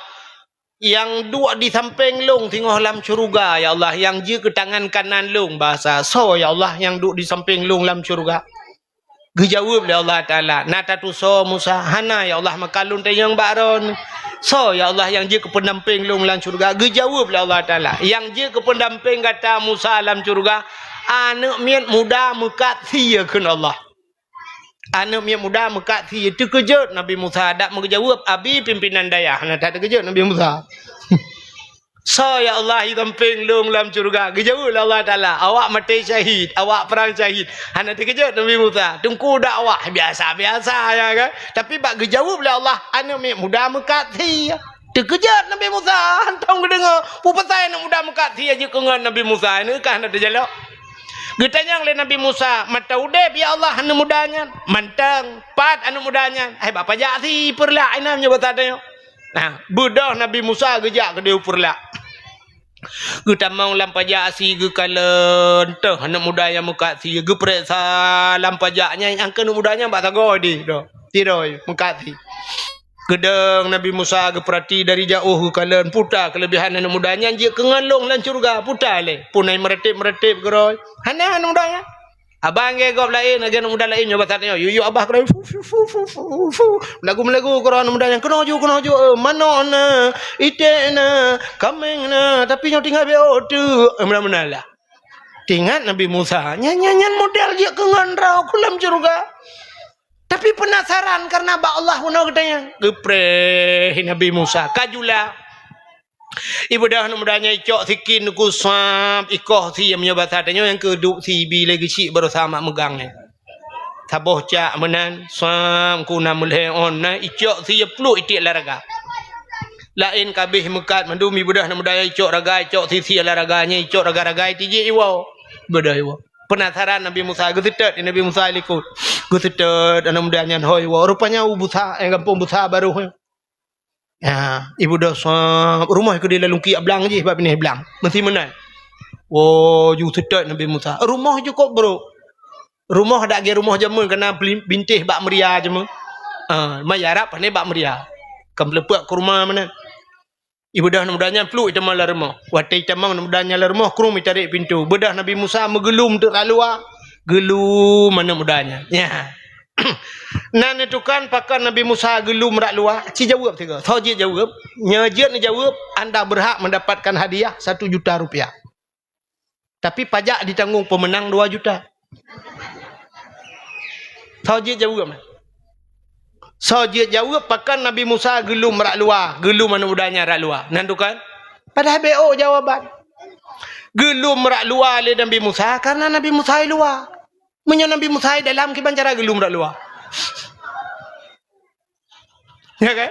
nyang duek di sampéng lôn singoh lam syeuruga, ya Allah, nyang jeuet keu tangan kanan lôn," basa, "Soe, ya Allah, nyang duek di sampéng lôn lam syeuruga?" Geujaweueb lé Allah Taala, "Na tatusoe Musa?" "Hana, ya Allah, maka lôn tanyong bak droeneuh." "Soe, ya Allah, nyang jeuet keu peundampéng lôn lam syeuruga?" Geujaweueb lé Allah Taala, "Nyang jeuet keu peundampéng gata Musa lam syeuruga, aneuëk miet muda meukat sie," kheun Allah. Aneuëk miet muda meukat sie. Teukeujot Nabi Musa, dak meugeujaweueb, "Abi pimpinan dayah." Hana that teukeujot Nabi Musa. "Soe, ya Allah, i sampéng lôn lam syeuruga?" Geujaweueb lé Allah Taala, "Awak maté syahid, awak prang syahid." Hana teukeujot Nabi Musa. Teungku dakwah biasa-biasa, ya kan? Tapi bak geujaweueb lé Allah, aneuëk miet muda meukat sie. Teukeujot Nabi Musa, hantom geudeungoe, peue pasai aneuëk muda meukat sie jeuet keu ngon Nabi Musa, nyan ka hana teujalok. Geutanyong lé Nabi Musa, "Mantong udeb, ya Allah, aneuëk muda nyan?" "Mantong." "Pat aneuëk muda nyan?" "Hai, bak pajak sie i Peureulak inan nyoe basa tanyoe." Nah, beudôh Nabi Musa geujak keudeh u Peureulak. Geutamong lam pajak sie geukalon, teuh aneuëk muda nyang meukat sie, geupareksa lam pajak nyan, nyang keu aneuëk muda nyan bak sagoe deh, doh. Sidroe meukat sie. Geudong Nabi Musa geupeurati dari jaoh geukalon, "Puta keuleubehan aneuëk muda nyan jeuet keu ngon lôn lam syeuruga, puta lé. Puna meuratéb-meuratéb keudroe?" "Hana aneuëk muda nyan." Abang lagèe gob laén, lagèe aneuk muda laén nyoe basa tanyoe. Yuyuk abah keudroe fu, fu, fu. Lagu-lagu keudroe aneuk muda nyan, "Keunoe ju, keunoe ju, eh, manok na, iték na, kaméng na, tapi nyoe tinggai beuôt teuk." Eh, meunan-meunan lah. Teuingat Nabi Musa, nyan, nyan, nyan model jeuet keu ngon droe ku lam syeuruga. Tapi peunasaran kareuna bak Allah bunoe geutanyoe. Geupreh Nabi Musa, ka jula. Ibeudôh aneuk muda nyan icok sikin ku sab, ikoh sie meunyoe basa tanyoe nyang keuduek sie bi lé geuchik baroesa mak meugang nyan. Saboh cak meunan, sab ku na meulhèe ôn na icok sie pluek itiek lam raga. Laén kabéh meukat mandum ibeudôh aneuk muda nyan icok raga, icok sie-sie lam raga nyan, icok raga-raga itijék iwoe. Ibeudôh iwoe. Peunasaran Nabi Musa, geuseutôt Nabi Musa likot. Geuseutôt aneuk muda nyan hôi iwoe. Rupanya u busa, eh, gampông busa barôh nyan. Ya, ibeudôh sab, rumoh keudéh lam lungkiek blang jih bak binéh blang. Meusi meunan. Woe, ju seutôt Nabi Musa. Rumoh ju kok brôk. Rumoh dak lagèe rumoh jameun ka na bli-, bintéh bak meuria jameun. Ah, ma ya Arab pane bak meuria. Ka meuleupeuet keu rumoh meunan. Ibeudôh aneuk muda nyan pluek itamong lam rumoh. Watèe itamong aneuk muda nyan lam rumoh, krueng itarek pintoe. Beudôh Nabi Musa meugeulom teuk lam luwa. Geulom aneuk muda nyan. Ya. Na neutukan pakon Nabi Musa geulom lam luwa? Ci jaweueb sigoe. Soe jeuet jaweueb? Nyoe jeuet neujaweueb, anda berhak mendapatkan hadiah satu juta rupiah. Tapi pajak ditanggong pemenang dua juta. Soe jeuet jaweueb? Soe jeuet jaweueb pakon Nabi Musa geulom lam luwa, geulom aneuk muda nyan lam luwa? Na neutukan? Padahai beuôt jawaban. Geulom lam luwa lé Nabi Musa karena Nabi Musa di luwa. Meunyoe Nabi Musa di dalam, kiban cara geulom lam luwa? Ya kan?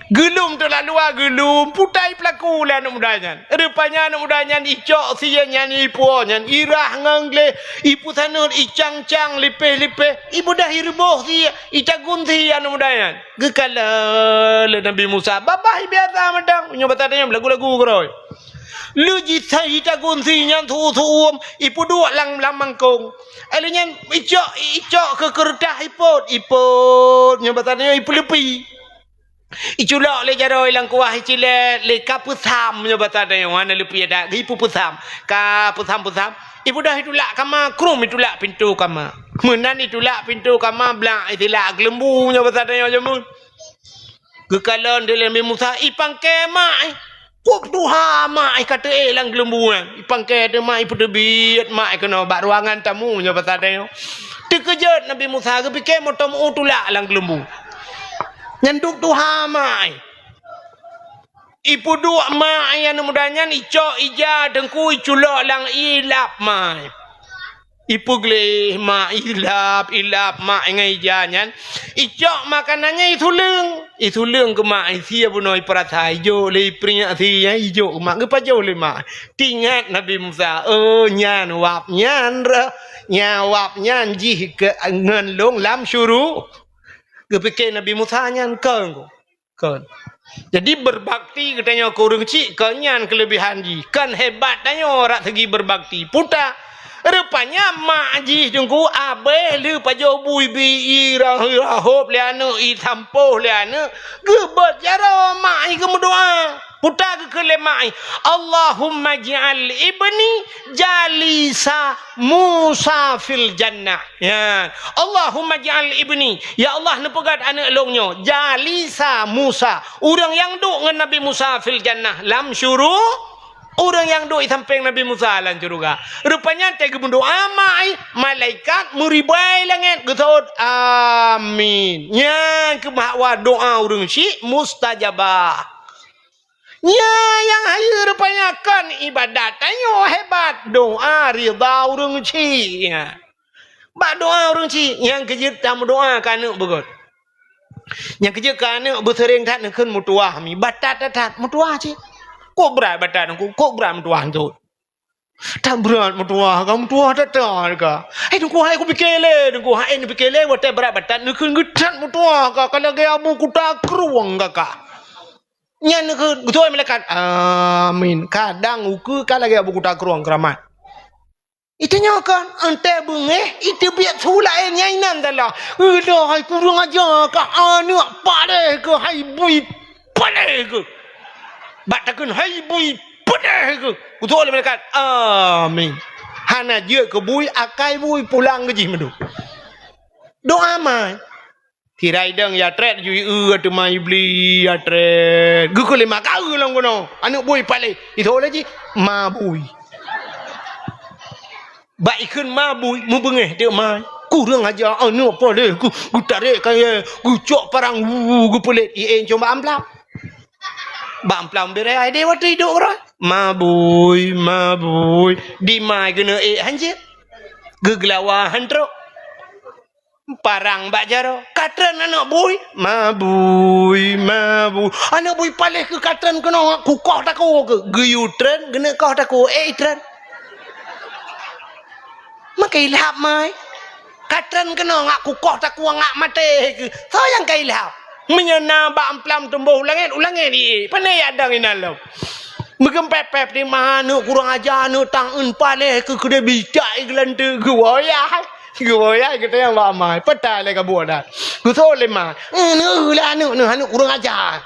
Geulom teuk lam luwa, geulom, putai peulaku lé aneuk muda nyan. Rupanya aneuk muda nyan icok sie nyan ipuwoe nyan, irah ngon gleh, ipeusaneut, icang-cang, lipéh-lipéh, ibeudôh ireuboh sie, itagun sie aneuk muda nyan. Geukalon lé Nabi Musa, babah biasa mantong. Nyoe basa tanyoe lagu-lagu keudroe. Lheueh jiteuhitagun sie nyan su-uem, ipeuduek lam, lam mangkông. Lheueh nyan icok, icok keu keureutah ipôt, ipôt nyoe basa tanyoe ipeuleupi. Iculok lé jaroe lam kuah icilét, lé ka peusam nyoe basa tanyoe hana leupie that, ipeupeusan. Ka peusam-peusam, ibeudôh itulak kama, krueng itulak pintoe kama. Meunan itulak pintoe kama, blak isilak geuleumbu nyoe basa tanyoe jameun. Geukalon lé Nabi Musa, ipangke mak, eh. Kok tuha mak, eh, ka teuék lam geuleumbu nyan. Ipangke teuma ipeuteubiet mak, eh, keunoe bak ruangan tamu nyoe basa tanyoe. Teukeujot Nabi Musa geupike moto meu tulak lam geuleumbu. Nyan duek tuha mak, eh. Ipeuduek mak, eh, aneuk muda nyan icok ija teungku iculok lam ié ilap mak, eh. Ipeugleh mak, ilap, ilap mak ngon ija nyan. Icok makanan nyan isuleueng. Isuleueng keu mak, isie bunoe ipeurasa, ijok lé ipeuingat sie nyan, ijok keu mak, geupajoh lé mak. Teuingat Nabi Musa, "Oh, nyan wab nyan reuh, nyan wab nyan jih keu ngon lôn lam syuru-" Geupike Nabi Musa nyan kon. Kon. Jadi, berbakti geutanyoe keu ureueng chik kon nyan keuleubehan jih. Kon hebat tanyoe rot segi berbakti. Peue ta? Rupanya mak jih teungku abéh lheueh pajoh bu ibi, irah-irah hôb lé aneuk, isampôh lé aneuk, geubeuet jaroe mak jih geumeudoa. Peue ta geukheun lé mak jih, "Allahumma ij'al ibni jalisa Musa fil jannah." Ya. "Allahumma ij'al ibni," ya Allah, neupeugét aneuk lôn nyoe, "jalisa Musa," ureueng nyang duek ngon Nabi Musa, "fil jannah," lam syuru-, ureueng nyang duek di sampéng Nabi Musa lam syeuruga. Rupanya watèe geumeudoa mak jih, malaikat meuribai langét geuseuôt, "Amin." Nyan keuh bahwa doa ureueng chik mustajabah. Nyan nyang hayeue rupanya kon ibadat tanyoe hebat, doa ridha ureueng chik. Nyan. Bak doa ureueng chik, nyang keujeuet tameudoa keu aneuk beugöt. Nyang keujeuet keu aneuk beuseuréng that neukheun meutuwah mi, batat that-that meutuwah chik. Kok brat batat nangku, kok brat meutuwah nangku. That brat meutuwah ka, meutuwah that-that ka. Hai teungku, hai kupike lé, teungku, hai neupike lé watèe brat batat neukheun geuthat meutuwah ka, ka lagèe abu kuta krueng ka ka. Nyan neukheun, geutuwö malaikat, "Amin." Kadang ukeue ka lagèe abu kuta krueng keuramat. Iteunyoe kan, entée beungéh, iteubiet su laén nyang inan salah. Alah, hai kureueng aja ka, aneuk paléh keuh, hai bui paléh keuh. Bak takheun, hai bui paléh keuh. Geutuwö lé malaikat, "Amin." hana jeuet keu bui, akai bui pulang keu jih meudôk. Doa mai. Tirai dong ya tret ju ieu teuma iblis ya tret. Geukheun lé ma ka lom keunoe. Aneuk bui paléh. Itho lé jih ma bui. Bak ikheun ma bui, meubeungéh teuk ma. Kurang aja aneuk paléh, geu-, geutarek kayée, geucok parang, wu, geupeulét, ie cong bak amplam. Bak amplam beurée ai deh watée idok keudroe. Ma bui, ma bui. Di ma keuneuk ék hanjeuet. Geugeulawa han trok. Parang bak jaroe, ka treun aneuk bui, ma bui, ma bui. Aneuk bui paléh keu ka treun keunoe ngak kukoh takue keu. Geuyue treun, geuneuk koh takue, éh treun. Meukeulab mai. Ka treun keunoe ngak kukoh takue ngak maté keu. Soe nyang ka ilab? Meunyoe na bak amplam tumbôh u langét, u langét ie. Pane yak dang inan lom. Meukeum pép-pép di ma aneuk kurang aja aneuk tang eun paléh keu keudeh bicak i geulanteuk geuwoe yah. Geuwoe yah geutanyong bak ma, "Peue ta lé kabuet dah?" Geutho lé ma, "Eh, neueu lé aneuk neuh, aneuk kurang aja."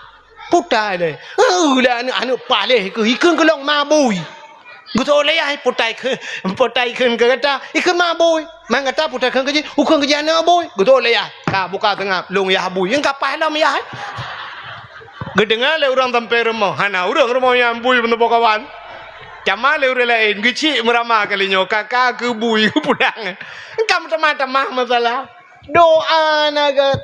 Peue ta lé? "Neueu lé aneuk, aneuk paléh keu ikheun keu lôn ma bui." Geutho lé yah, "Peue ta ikheun, peue ta ikheun keu gata?" "Ikheun ma bui." "Man gata peue ta kheun keu jih?" "Ukheun keu jih aneuk bui." Geutho lé yah. Ka buka seungab, lôn yah bui. Nyang ka paih lom yah. Geudeungoe lé ureuëng sampéng rumoh, hana ureuëng rumoh nyan bui meuneuboh kawan. Cama lé ureuëng laén, geuchik meurama kali nyoe, ka-ka keu bui geupulang. Engka meutamah-tamah masalah. Doa na gét.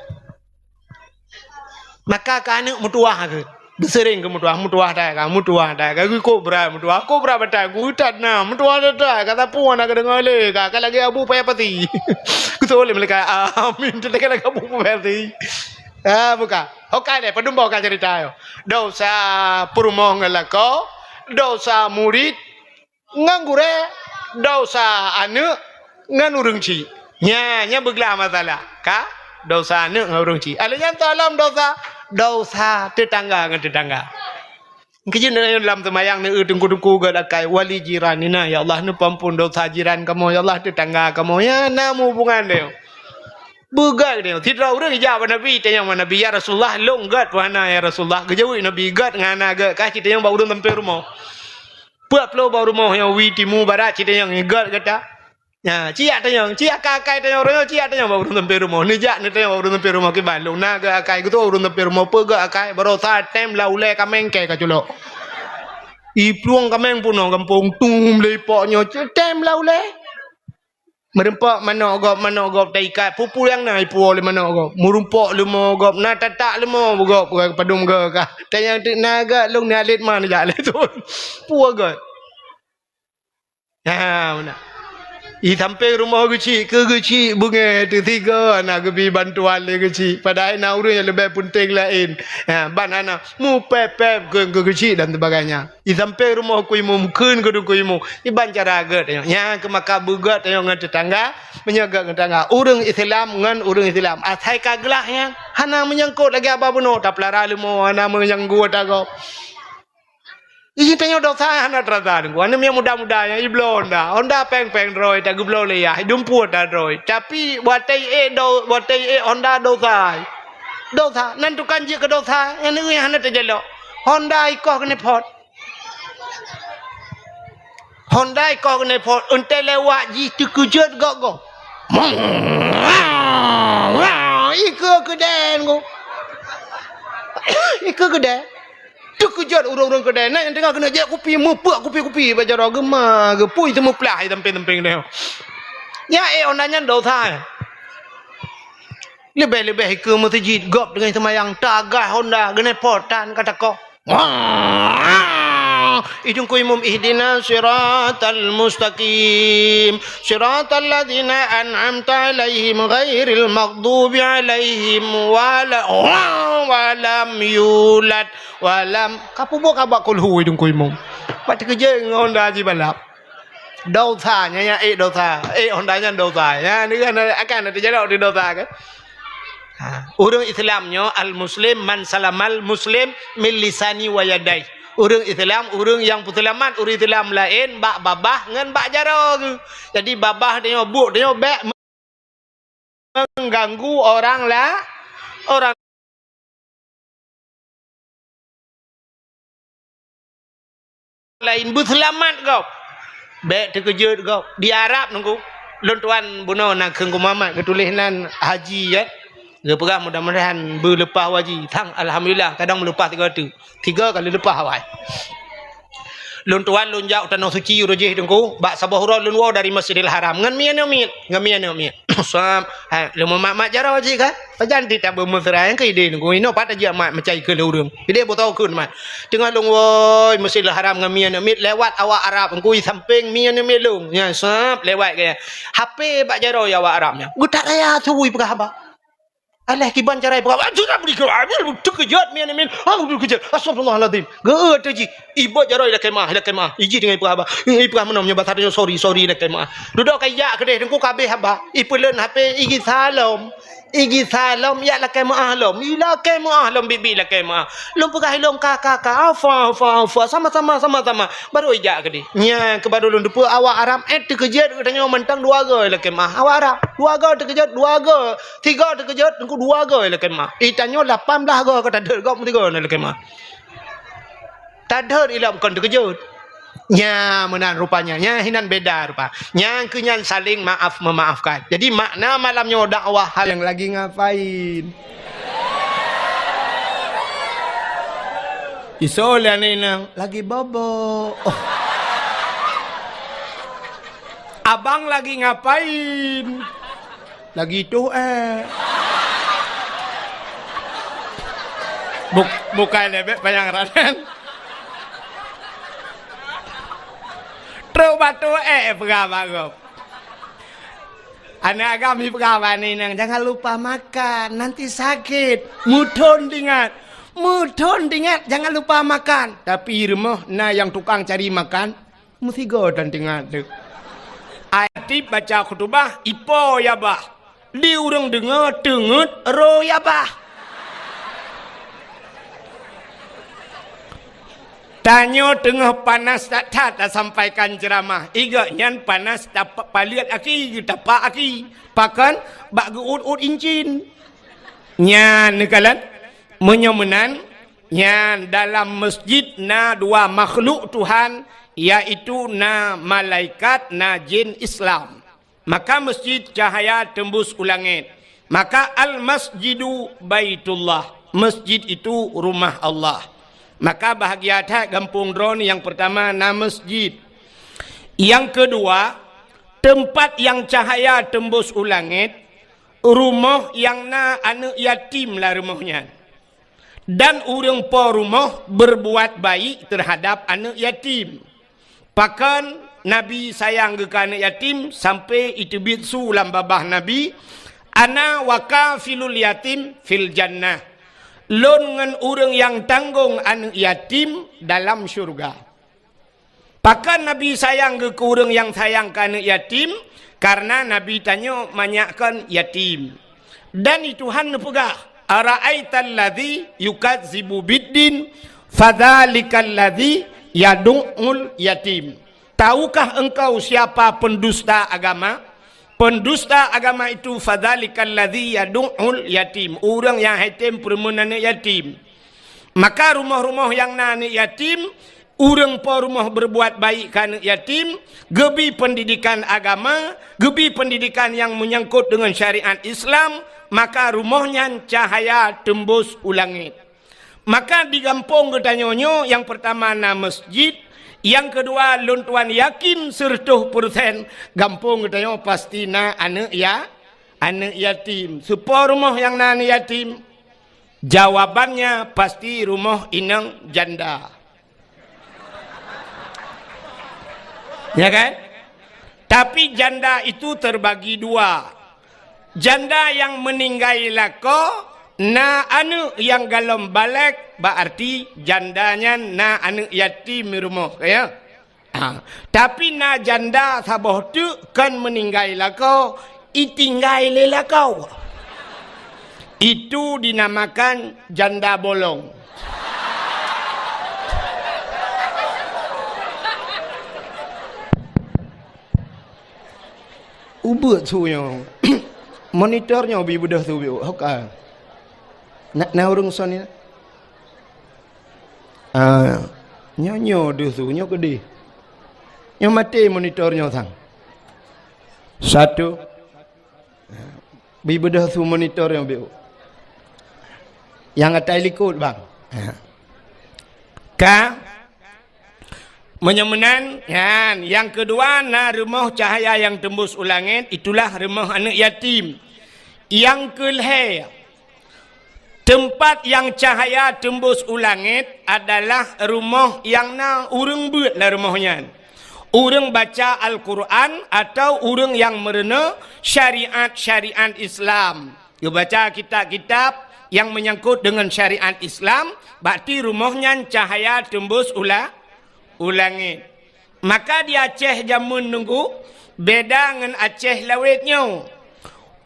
Maka keu aneuk meutuwah gét. Geusereng keu meutuwah, meutuwah that ka, meutuwah that ka. Geukobra meutuwah, kobra batai geutat na, meutuwah that ka sapeue na geudeungoe lé ka, ka lagée Abu Paya Pati. Geutôi lé malaikat, amin, teudeungoe lagée Abu Paya Pati. Ah, buka. Okai deh, padum boh ka cerita yo. Dosa peurumoh ngon lakoe, dosa murit ngon gurée, dosa aneuk ngon ureuëng chik. Nya, nya beuglah masalah. Ka? Dosa aneuk ngon ureuëng chik. Alé nyan tolom dosa, dosa teutangga ngon teutangga. Keujeuet nyoe lam seumayang neueu teungku-teungku gét akai wali jiran nina, "Ya Allah, neupeuampon dosa jiran kamoe, ya Allah, teutangga kamoe." Ya, na meuhubungan deh. Beugét deh. Sidroe ureuëng ijak bak Nabi, tanyong bak Nabi, "Ya Rasulullah, lôn gét peu hana, ya Rasulullah?" Geujaweueb Nabi, "Gét ngon hana gét, ka cit tanyong bak ureuëng sampéng rumoh. Peuet ploh bak rumoh nyang wie timu barat cit tanyong gét gata." Nya, ciyak tanyong, ciyak akai-akai tanyong, roh nyoe ciyak tanyong bak ureuëng sampéng rumoh. Neujak neutanyong bak ureuëng sampéng rumoh kiban lôn na gét akai, geutôi ureuëng sampéng rumoh peugét akai, barosa tem lam ulée kaméng kée ka culok. Iplueng kaméng peunoh gampông, tum lé ipok nyoe, tem lam ulée. Meureumpok manok gob, manok gob taikat, peue-peue nyang na ipuwoe lé manok gob. Meureumpok leumo gob, na tatak leumo gob, padum gob ka. Tanyong teuk na gét lôn ni alet ma neujak lé thon. Peue gét? Ha, meunan. I sampéng rumoh geuchik, keu geuchik beungéh teusigoe na geubi bantuan lé geuchik. Padahai na ureuëng nyang leubeh peunteng laén. Ha, ban hana. Mupép-pép keu, keu geuchik dan sebagainya. I sampéng rumoh Teungku Imum, kheun keu Teungku Imum. Iban cara gét nyoe. Nyang keu maka beugét nyoe ngon teutangga, meunyoe gét ngon teutangga. Ureuëng Islam ngon ureuëng Islam. Asai ka glah nyan, hana meunyangkot lagée haba bunoe, tapeulara leumo, hana meunyangkot tagob. Ih, tanyoe dosa hana teurasa Teungku. Aneuk miet muda-muda nyang ibloe Honda. Honda péng-péng droe, tageubloe lé yah, idum puet that droe. Tapi watée ék do, watée ék Honda dosa. Dosa, nan tukang jeuet keu dosa, nyan ureuëng hana teujalok. Honda ikoh keuneuk phot. Honda ikoh keuneuk phot, euntée lewat jih teukeujot gob-gob. Ikeue keudée ngon. Ikeue keudée. Teukeujot ureuëng-ureuëng keudée. Na nyang teungoh keuneuk jép kupi, meupeuek kupi-kupi bak jaroe geuma, geupui teumeuplah i sampéng-sampéng deh. Nyan ék Honda nyan dosa. Leubeh-leubeh ikeue meuseujid gob deungon seumayang, tagah Honda, geuneuk phot tan ka takoh. Wah! Ih, Teungku Imum, ihdinas siratal mustaqim, siratal ladzina an'amta 'alaihim ghairil maghdubi 'alaihim wala, wah, walam yulad, walam, ka peubuet ka bak kulhu, ih, Teungku Imum. Bak teukeujot ngon Honda jibalap. Dosa, nyan, nyan ék dosa. Ék Honda nyan dosa. Nyan, ni kan akan teujalok di dosa kan? Ha, ureuëng Islam nyoe al-muslim man salamal muslim min lisani wa yadai. Ureuëng Islam, ureuëng nyang peuseulamat ureuëng Islam laén bak babah ngon bak jaroe geuh. Jadi babah tanyoe, buet tanyoe bék mengganggu orang la-, orang laén, beuseulamat gob. Bék teukeujot gob. Di Arab nunggu. Lôn tuan bunoe na kheun Teungku Muhammad geutuléh nan haji, ya. Geupeugah mudah-mudahan beuleupah haji. Thang, alhamdulillah, kadang meuleupah tiga teuk. Tiga kali leupah awai. Lôn tuan lôn jak u Tanoh Suci uroe jih Teungku, bak saboh uroe lôn woe dari Masjidil Haram. Ngon mie aneuk miet, ngon mie aneuk miet. Sab, hai, lôn mat-mat jaroe jih kan? Pajan di tabu mesra nyang keu idéh Teungku. Inoe pat tajak mat macai keu lôn ureueng. Idéh beutoe kheun mat. Teungoh lôn woe Masjidil Haram ngon mie aneuk miet lewat awak Arab Teungku, i sampéng mie aneuk miet lôn. Nyan sab lewat gaya. H P bak jaroe awak Arab nyan. Geutak raya su i peugah haba. Alah kiban cara i peugah haba. Sudah beri ke ambil teukeujot mie aneuk miet. Ah, teukeujot. Astagfirullahalazim. Geu teuji. Iboh jaroe lakèe maah, lakèe maah. Iji teungoh i peugah haba. I peugah meunoe nyoe basa nyoe sorry, sorry lakèe maah. Dudoe ka ijak keudéh Teungku ka abéh haba. Ipeulon H P igi salom. Igi salom, yak lakèe meu'ah lom. I lakèe meu'ah lom, bibi lakèe meu'ah. Lôn peugah ilôn ka, ka, ka. Afa, afa, afa. Sama-sama, sama-sama. Baru ijak keudéh. Nyan keu baru lôn teupeue awak Arab, eh, teukeujot geutanyoe mantong dua goe lakèe meu'ah. Awak Arab, dua goe teukeujot, dua goe. Tiga teukeujot, Teungku dua goe lakèe meu'ah. I tanyoe lapan blah goe ka tadhôt gob meusigoe lakèe meu'ah. Tadhôt ilom kon teukeujot. Nya meunan rupanya. Nya hinan beda rupa. Nyang keu nyan saling maaf memaafkan. Jadi makna malam nyoe dakwah hal nyang lagi ngapain? Isoe lé aneuk inong lagi bobo. Oh. Abang lagi ngapain? Lagi toh, eh. Buk-, bukai lebek panyang raden. Trok bak toh, eh, peugah bak gob. Aneuk agam i peugah bak aneuk inong, "Jangan lupa makan, nanti sakit." Meuthon teuingat. Meuthon teuingat, jangan lupa makan. Tapi rumoh na nyang tukang cari makan. Meusigoe dan teungoh teuk. Ai tieb baca khutubah, ipo ya bah. Di ureuëng deungoe teungeut roe ya bah. Tanyoe teungoh panas that-that tasampaikan ceuramah. Igok nyan panas tapa-, paleuet aki, geutapak aki. Pakon bak geuut-ut incin. Nyan neukalon. Meunyoe meunan, nyan dalam masjid na dua makhluk Tuhan, yaitu na malaikat, na jin Islam. Maka masjid cahaya tembus u langét. Maka al-masjidu baitullah. Masjid itu rumah Allah. Maka bahagia that gampông droeneuh nyang pertama na masjid. Nyang kedua, tempat nyang cahaya tembus u langét, rumoh nyang na aneuk yatim lam rumoh nyan. Dan ureuëng po rumoh berbuat baik terhadap aneuk yatim. Pakon Nabi sayang geuh keu aneuk yatim sampai iteubiet su lam babah Nabi, "Ana wa kafilul yatim fil jannah." Lôn ngon ureuëng nyang tanggong aneuk yatim dalam syurga. Pakon Nabi sayang geuh keu ureuëng nyang sayang keu aneuk yatim? Kareuna Nabi tanyoe manyak kon yatim. Dan di Tuhan neupeugah, "Ara'aital ladzi yukadzibu biddin, fadzalikal ladzi yadu'ul yatim." Tahukah engkau siapa pendusta agama? Pendusta agama itu, fadzalikal ladzi yadu'ul yatim, ureuëng nyang hai tem peureumeun aneuk yatim. Maka rumoh-rumoh nyang na aneuk yatim, ureuëng po rumoh berbuat baik keu aneuk yatim, geubi pendidikan agama, geubi pendidikan nyang menyangkut dengan syariat Islam, maka rumoh nyan cahaya tembus u langét. Maka di gampông geutanyoe nyoe, nyang pertama na masjid, nyang kedua lôn tuan yakin seureutôh persen gampông geutanyoe pasti na aneuk ya-, aneuk yatim. Soe po rumoh nyang na aneuk yatim? Jawabannya pasti rumoh inong janda. Ya kan? Tapi janda itu terbagi dua. Janda nyang meuninggai lakoe na aneuk nyang galom balek, bak arti janda nyan na aneuk yatim di rumoh, ya. Ha. Tapi na janda saboh teuk kon meuninggai lakoe, itinggai lé lakoe. Itu dinamakan janda bolong. Ubeuet su nyoe. Monitor nyoe bi beudôh su biôh. Hoka. Na, na ureuëng son nyoe? Ah, nyoe, nyoe deuh su, nyoe keudeh. Nyoe maté monitor nyoe sang. Satu. Bri beudôh su monitor nyoe biôh. Nyang atai likot, bang. Ka? Meunyoe meunan, nyan. Nyang keudua, na rumoh cahaya nyang teumbus u langét, itulah rumoh aneuëk yatim. Nyang keulhée, teumpat nyang cahaya teumbus u langét adalah rumoh nyang na ureuëng beuet lam rumoh nyan. Ureuëng baca Al-Qur'an atawa ureuëng nyang meurunoe syariat-syariat Islam. Geubaca kitab-kitab nyang meunyangkot deungon syariat Islam, bak ti rumoh nyan cahaya teumbus u la-, u langét. Maka di Aceh jameun nunggu beda ngon Aceh lawét nyoe.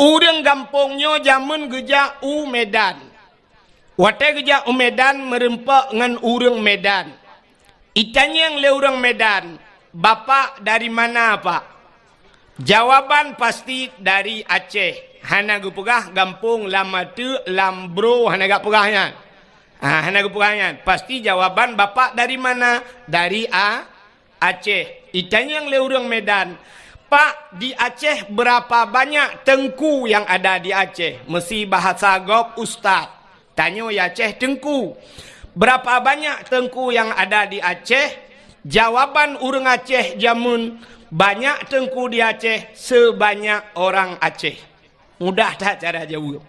Ureuëng gampông nyoe jameun geujak u Medan. Watée geujak u Medan meureumpok ngon ureuëng Medan. Itanyong lé ureuëng Medan, "Bapak dari mana, Pak?" Jawaban pasti dari Aceh. Hana geupeugah gampông lam ateuk, lam bro, hana geupeugah nyan. Ha, hana geupeugah nyan. Pasti jawaban, "Bapak dari mana?" "Dari A-, Aceh." Itanyong lé ureuëng Medan, "Pak, di Aceh berapa banyak teungku yang ada di Aceh?" Meusi bahasa gob ustaz. Tanyoe di Aceh teungku. "Berapa banyak teungku yang ada di Aceh?" Jawaban ureuëng Aceh jameun, "Banyak teungku di Aceh sebanyak orang Aceh." Mudah that cara jaweueb.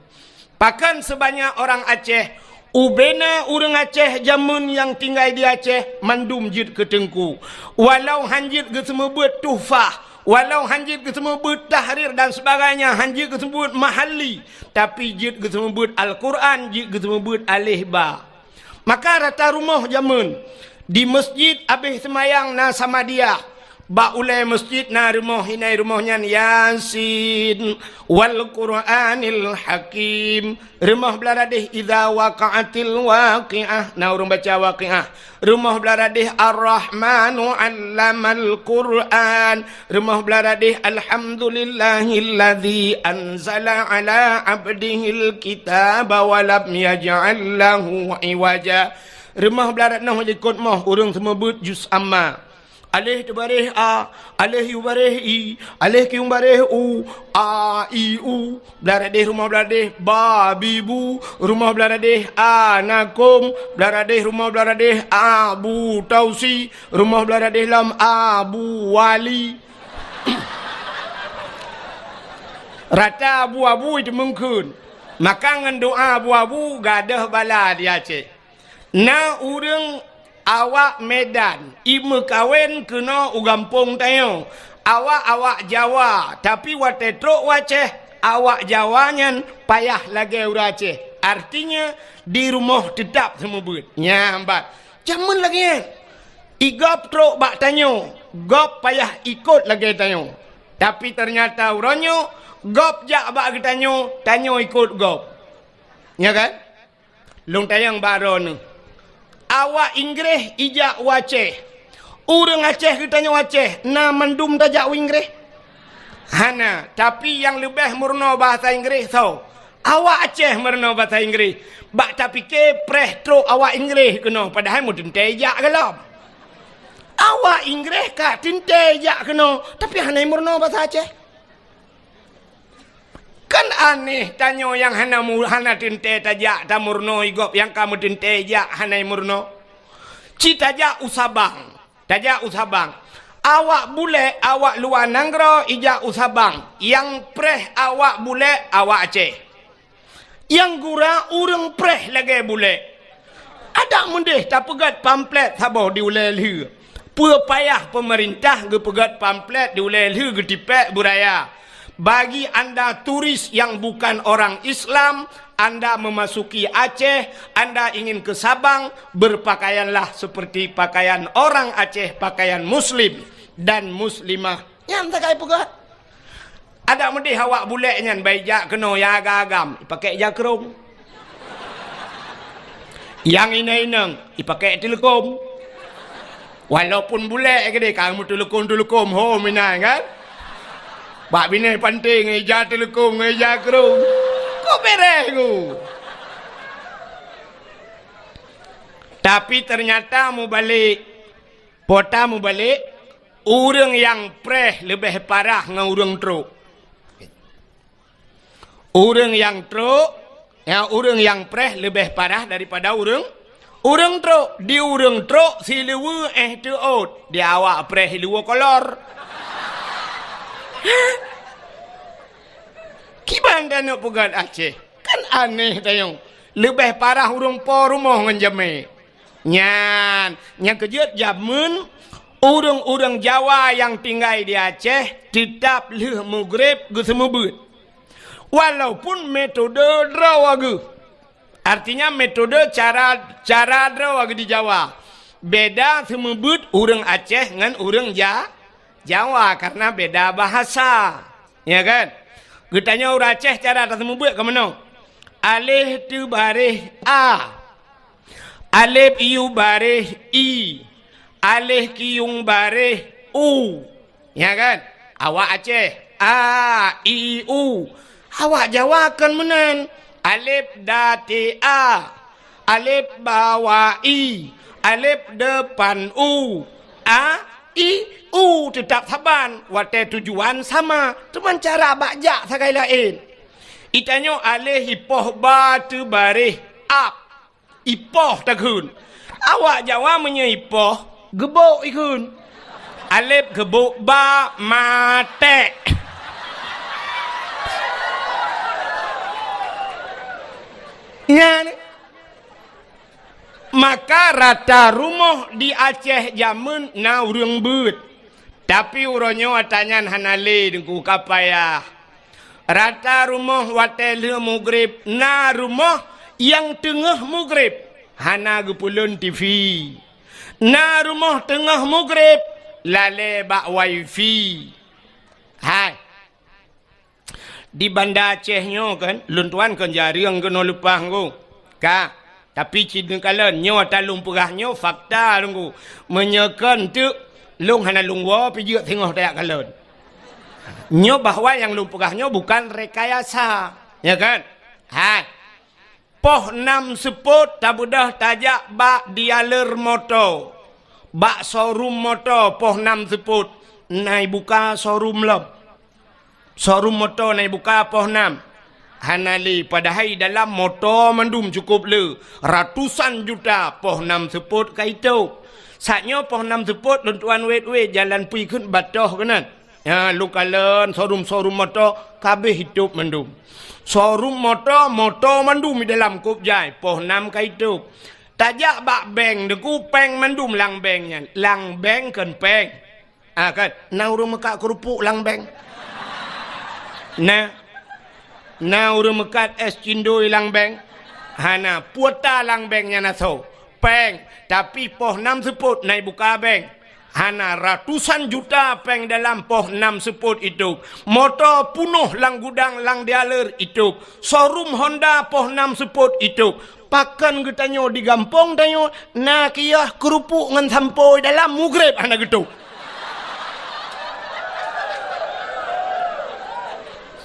Pakon sebanyak orang Aceh? Ubena ureuëng Aceh jameun nyang tinggai di Aceh mandum jeuet keu teungku. Walau hán jeuet geuseumeubeuet tuhfah, walau hán jeuet geuseumeubeuet tahrir dan sebagainya, hán jeuet geuseumeubeuet mahalli, tapi jeuet geuseumeubeuet Al-Qur'an, jeuet geuseumeubeuet aleh ba. Maka rata rumoh jameun, di masjid abéh seumayang na Samadiyah, bak ulée masjid na rumoh, inan rumoh nyan Yasin wal Qur'anil Hakim. Rumoh blah radeh Idza Waqa'atil Waqi'ah, na ureuëng baca Waqi'ah. Rumoh blah radeh Ar-Rahmanu 'Allamal Qur'an. Rumoh blah radeh Alhamdulillahilladzi anzala 'ala 'abdihil kitaba wa lam yaj'al lahu 'iwaja. Rumoh blah radeh noh likot moh ureuëng seumeubeuet juz amma. Aleh teubareh a, aleh yu bareh i, aleh kieng bareh u, a, i, u. Blah radeh rumoh blah radeh ba, bi, bu, rumoh blah radeh a, na, kom, blah radeh rumoh blah radeh a, bu, tausi, rumoh blah radeh lam a, bu, wali. Rata abu-abu itu mungkin. Maka ngon doa abu-abu gadôh bala di Aceh. Na ureuëng awak Medan, imeukawen keunoe u gampông tanyoe. Awak-awak Jawa, tapi watée trok u Aceh, awak Jawa nyan payah lagée ureuëng Aceh. Artinya, di rumoh teutap seumeubeuet. Nyan bat. Jameun lagée nyan. I gob trok bak tanyoe, gob payah ikot lagée tanyoe. Tapi teunyata uroe nyoe, gob jak bak geutanyoe, tanyoe ikot gob. Nya kan? Lôn tanyong bak droeneuh. Awak Inggréh ijak u Aceh. Ureuëng Aceh geutanyoe Aceh, na mandum tajak u Inggréh? Hana, tapi nyang leubeh meurunoe bahasa Inggréh soe? Awak Aceh meurunoe bahasa Inggréh. Bak tapike preh trok awak Inggréh keunoe, padahai meuteuntée ijak gohlom. Awak Inggréh ka teuntée ijak keunoe, tapi hana meurunoe bahasa Aceh. Kan aneh, tanyoe nyang hana mu-, hana teuntée tajak tameurunoe i gob nyang ka meuteuntée jak hana meurunoe. Ci tajak u Sabang, tajak u Sabang. Awak bulek, awak luwa nanggroe ijak u Sabang. Nyang preh awak bulek, awak Aceh. Nyang gura ureuëng preh lagée bulek. Adak meudeh tapeugét pamflet saboh di ulée lheueh. Peue payah peumeurintah geupeugét pamflet di ulée lheueh geutipék beuraya. Bagi anda turis yang bukan orang Islam, anda memasuki Aceh, anda ingin ke Sabang, berpakaianlah seperti pakaian orang Aceh, pakaian muslim dan muslimah. Nyan sagai peugah. Adak meudeh awak bulek nyan bai jak keunoe nyang agam-agam, ipakèk jakrong. Nyang inong-inong, ipakèk teuleukom. Walaupun bulek keudeh ka meuteuleukom-teuleukom ho meunan kan. Bak binéh panté ngon ija teuleukom ngon ija krong. Kok beres ku? Tapi ternyata mubalek, pota mubalek, Ureuëng nyang preh leubeh parah ngon ureuëng trok. Ureuëng nyang trok, ya, ureuëng nyang preh leubeh parah daripada ureuëng, ureuëng trok. Di ureuëng trok siluweue éh teuôt, di awak preh siluweue kolor. Kiban taneuk peugét Aceh? Kan aneh tanyoe. Leubeh parah ureuëng po rumoh ngon jamé. Nyan, nyang keujeuet jameun ureuëng-ureuëng Jawa nyang tinggai di Aceh teutab lheueh mugreb geuseumeubeut. Walaupun metode droe geuh. Artinya metode cara, cara droe geuh di Jawa. Beda seumeubeut ureuëng Aceh ngon ureuëng Ja-, Jawa karena beda bahasa. Ya kan? Geutanyoe ureuëng Aceh cara taseumeubeut ka meunoe. Aleh teubareh a. Alef iu bareh i. Aleh kiyueng bareh u. Ya kan? Awak Aceh, a, i, u. Awak Jawa kon meunan. Alef da te a. Alef ba wa i. Alef depan u. A, i, u teutab saban. Watée tujuan sama, teuma cara bak jak sagai laén. Itanyoe aleh ipoh ba teubareh ab. Ipoh takheun. Awak Jawa meunyoe ipoh, geubok ikheun. Alef geubok ba matek. Nyan. Maka rata rumoh di Aceh jameun na ureuëng beuet. Tapi uroe nyoe ata nyan hana lé, Teungku, ka payah. Rata rumoh watée lheueh mugreb, na rumoh nyang teungoh mugreb hana geupeulon T V. Na rumoh teungoh mugreb lalée bak wifi. Hai. Di Banda Aceh nyoe kan, lôn tuan kon jareueng keunoe leupah ngku. Ka, tapi cit neukalon, nyoe ata lôn peugah nyoe fakta ngku. Meunyoe kon teuk, lôn hana lôn woe pih jeuet singoh tajak kalon. Nyoe bahwa nyang lôn peugah nyoe bukan rekayasa, ya kan? Hai. Poh nam seupôt tabeudôh tajak bak dealer moto. Bak showroom moto poh nam seupôt na ibuka showroom lom. Showroom moto na ibuka poh nam. Hana lé, padahai dalam moto mandum cukôp le. Ratusan juta poh nam seupôt ka itôb. Saat nyoe poh nam seupôt lôn tuan wét-wét jalan pui kheun batoh keunan. Ya, lôn kalon showroom-showroom moto kabeh itôb mandum. Showroom moto, moto mandum di dalam kôb jai, poh nam ka itôb. Tajak bak bank, Teungku, péng mandum lam bank nyan. Lam bank kon péng. Ah, kan? Na ureuëng meukat keurupuk lam bank? Na. Na ureuëng meukat és cindoi lam bank? Hana. Kuota lam bank nyan asoe. Péng. Tapi poh nam seupôt na ibuka bank. Hana, ratusan juta péng dalam poh nam seupôt itôb. Moto punoh lam gudang, lam dealer itôb. Showroom Honda poh nam seupôt itôb. Pakon geutanyoe di gampông tanyoe na kiah keurupuk ngon sampoe dalam mugreb hana geutôb.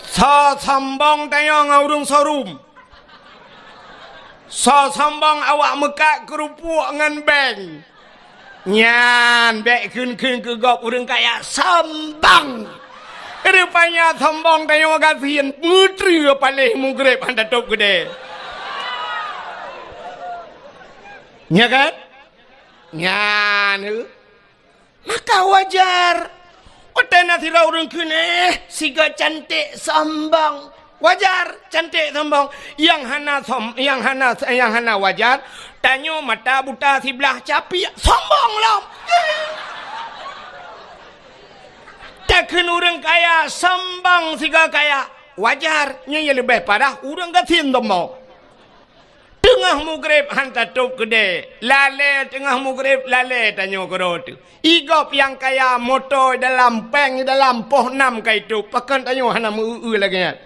Soe sombong tanyoe ngon ureuëng showroom. Soe sombong awak meukat keurupuk ngon bank. Nyan bék kheun-kheun keu gob ureuëng kaya sombong. Rupanya sombong tanyoe gasien peutreue paléh mugreb hana tôb keudè. Nya kan? Nyan. Maka wajar. Watée na sidroe ureuëng kheun, eh, sigoe cantik sombong. Wajar, cantik sombong. Nyang hana som-, nyang hana, nyang hana wajar, tanyoe mata buta siblah capiak, sombong lom. Takheun ureuëng kaya, sombong sigoe kaya. Wajar, nyoe nyang leubeh parah ureuëng gasien sombong. Teungoh mugreb han tatôb keudè. Lalée teungoh mugreb, lalée tanyoe keudroe teuh. Igob nyang kaya moto dalam, péng dalam, poh nam ka itôb. Pakon tanyoe hana meu-eu lagée nyan?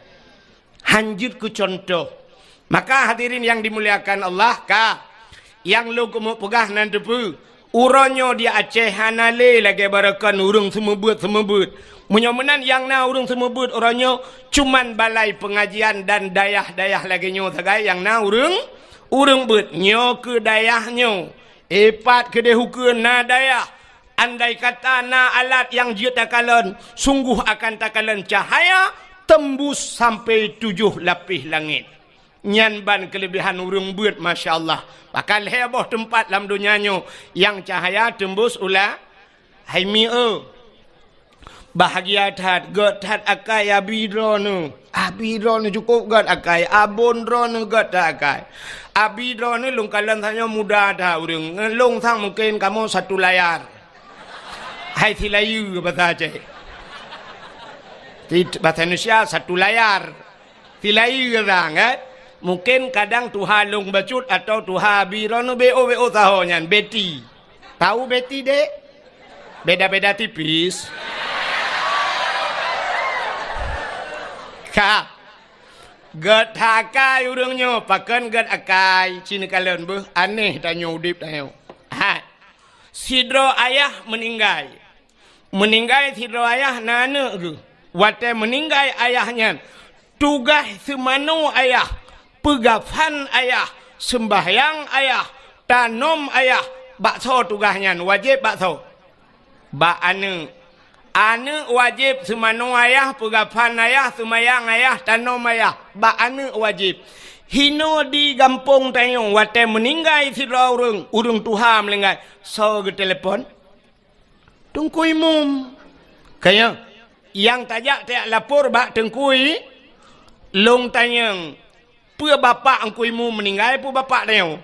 Han jeuet keu cuntoh. Maka hadirin nyang dimuliakan Allah, ka. Nyang lôn keumeung peugah nan teupeue. Uroe nyoe di Aceh hana lé lagée baroekon ureuëng seumeubeuet-seumeubeuet. Meunyoe meunan nyang na ureuëng seumeubeuet uroe nyoe cuman balai peungajian dan dayah-dayah lagée nyoe sagai nyang na ureuëng, ureuëng beuet. Nyoe keu dayah nyoe. Ipat keudeh ukeue na dayah. Andai kata na alat nyang jeuet takalon, sungguh akan takalon cahya tembus sampai tujoh lapéh langét. Nyan ban keuleubehan ureuëng beuet, masya Allah. Bahkan lhée boh teumpat lam donya nyoe nyang cahya tembus u la-, hai mieu. Bahgia that, gét that akai abi droeneuh. Abi droeneuh cukôp gét akai, abon droeneuh gét that akai. Abi droeneuh lôn kalon tanyoe muda that ureuëng. Lôn sang mungken kamoe satu layar. Hai silayeue basa Aceh. Ti-, basa Indonesia satu layar. Silayeue sang, kan? Mungken kadang tuha lôn bacut atau tuha abi droeneuh B O B O saho nyan, Betty. Tahu Betty, Dek? Beda-beda tipis. Ka. Gét that akai ureuëng nyoe, pakon gét akai, ci neukalon beuh, aneh tanyoe udeb tanyoe. Hai. Sidroe ayah meuninggai. Meuninggai sidroe ayah na aneuëk geuh. Watée meuninggai ayah nyan, tugaih seumanoe ayah, peugafan ayah, seumbahyang ayah, tanom ayah, bak soe tugaih nyan, wajéb bak soe? Bak aneuëk. Aneuëk wajéb seumanoe ayah, peugafan ayah, seumayang ayah, tanom ayah, bak aneuëk wajéb. Hinoe di gampông tanyoe watée meuninggai sidroe ureuëng, ureuëng tuha meuninggai, soe geutelepon? Teungku Imum. Kaya, nyang tajak tajak lapor bak Teungku I-, lôn tanyong, peue bapak Teungku Imum meuninggai, peue bapak tanyoe?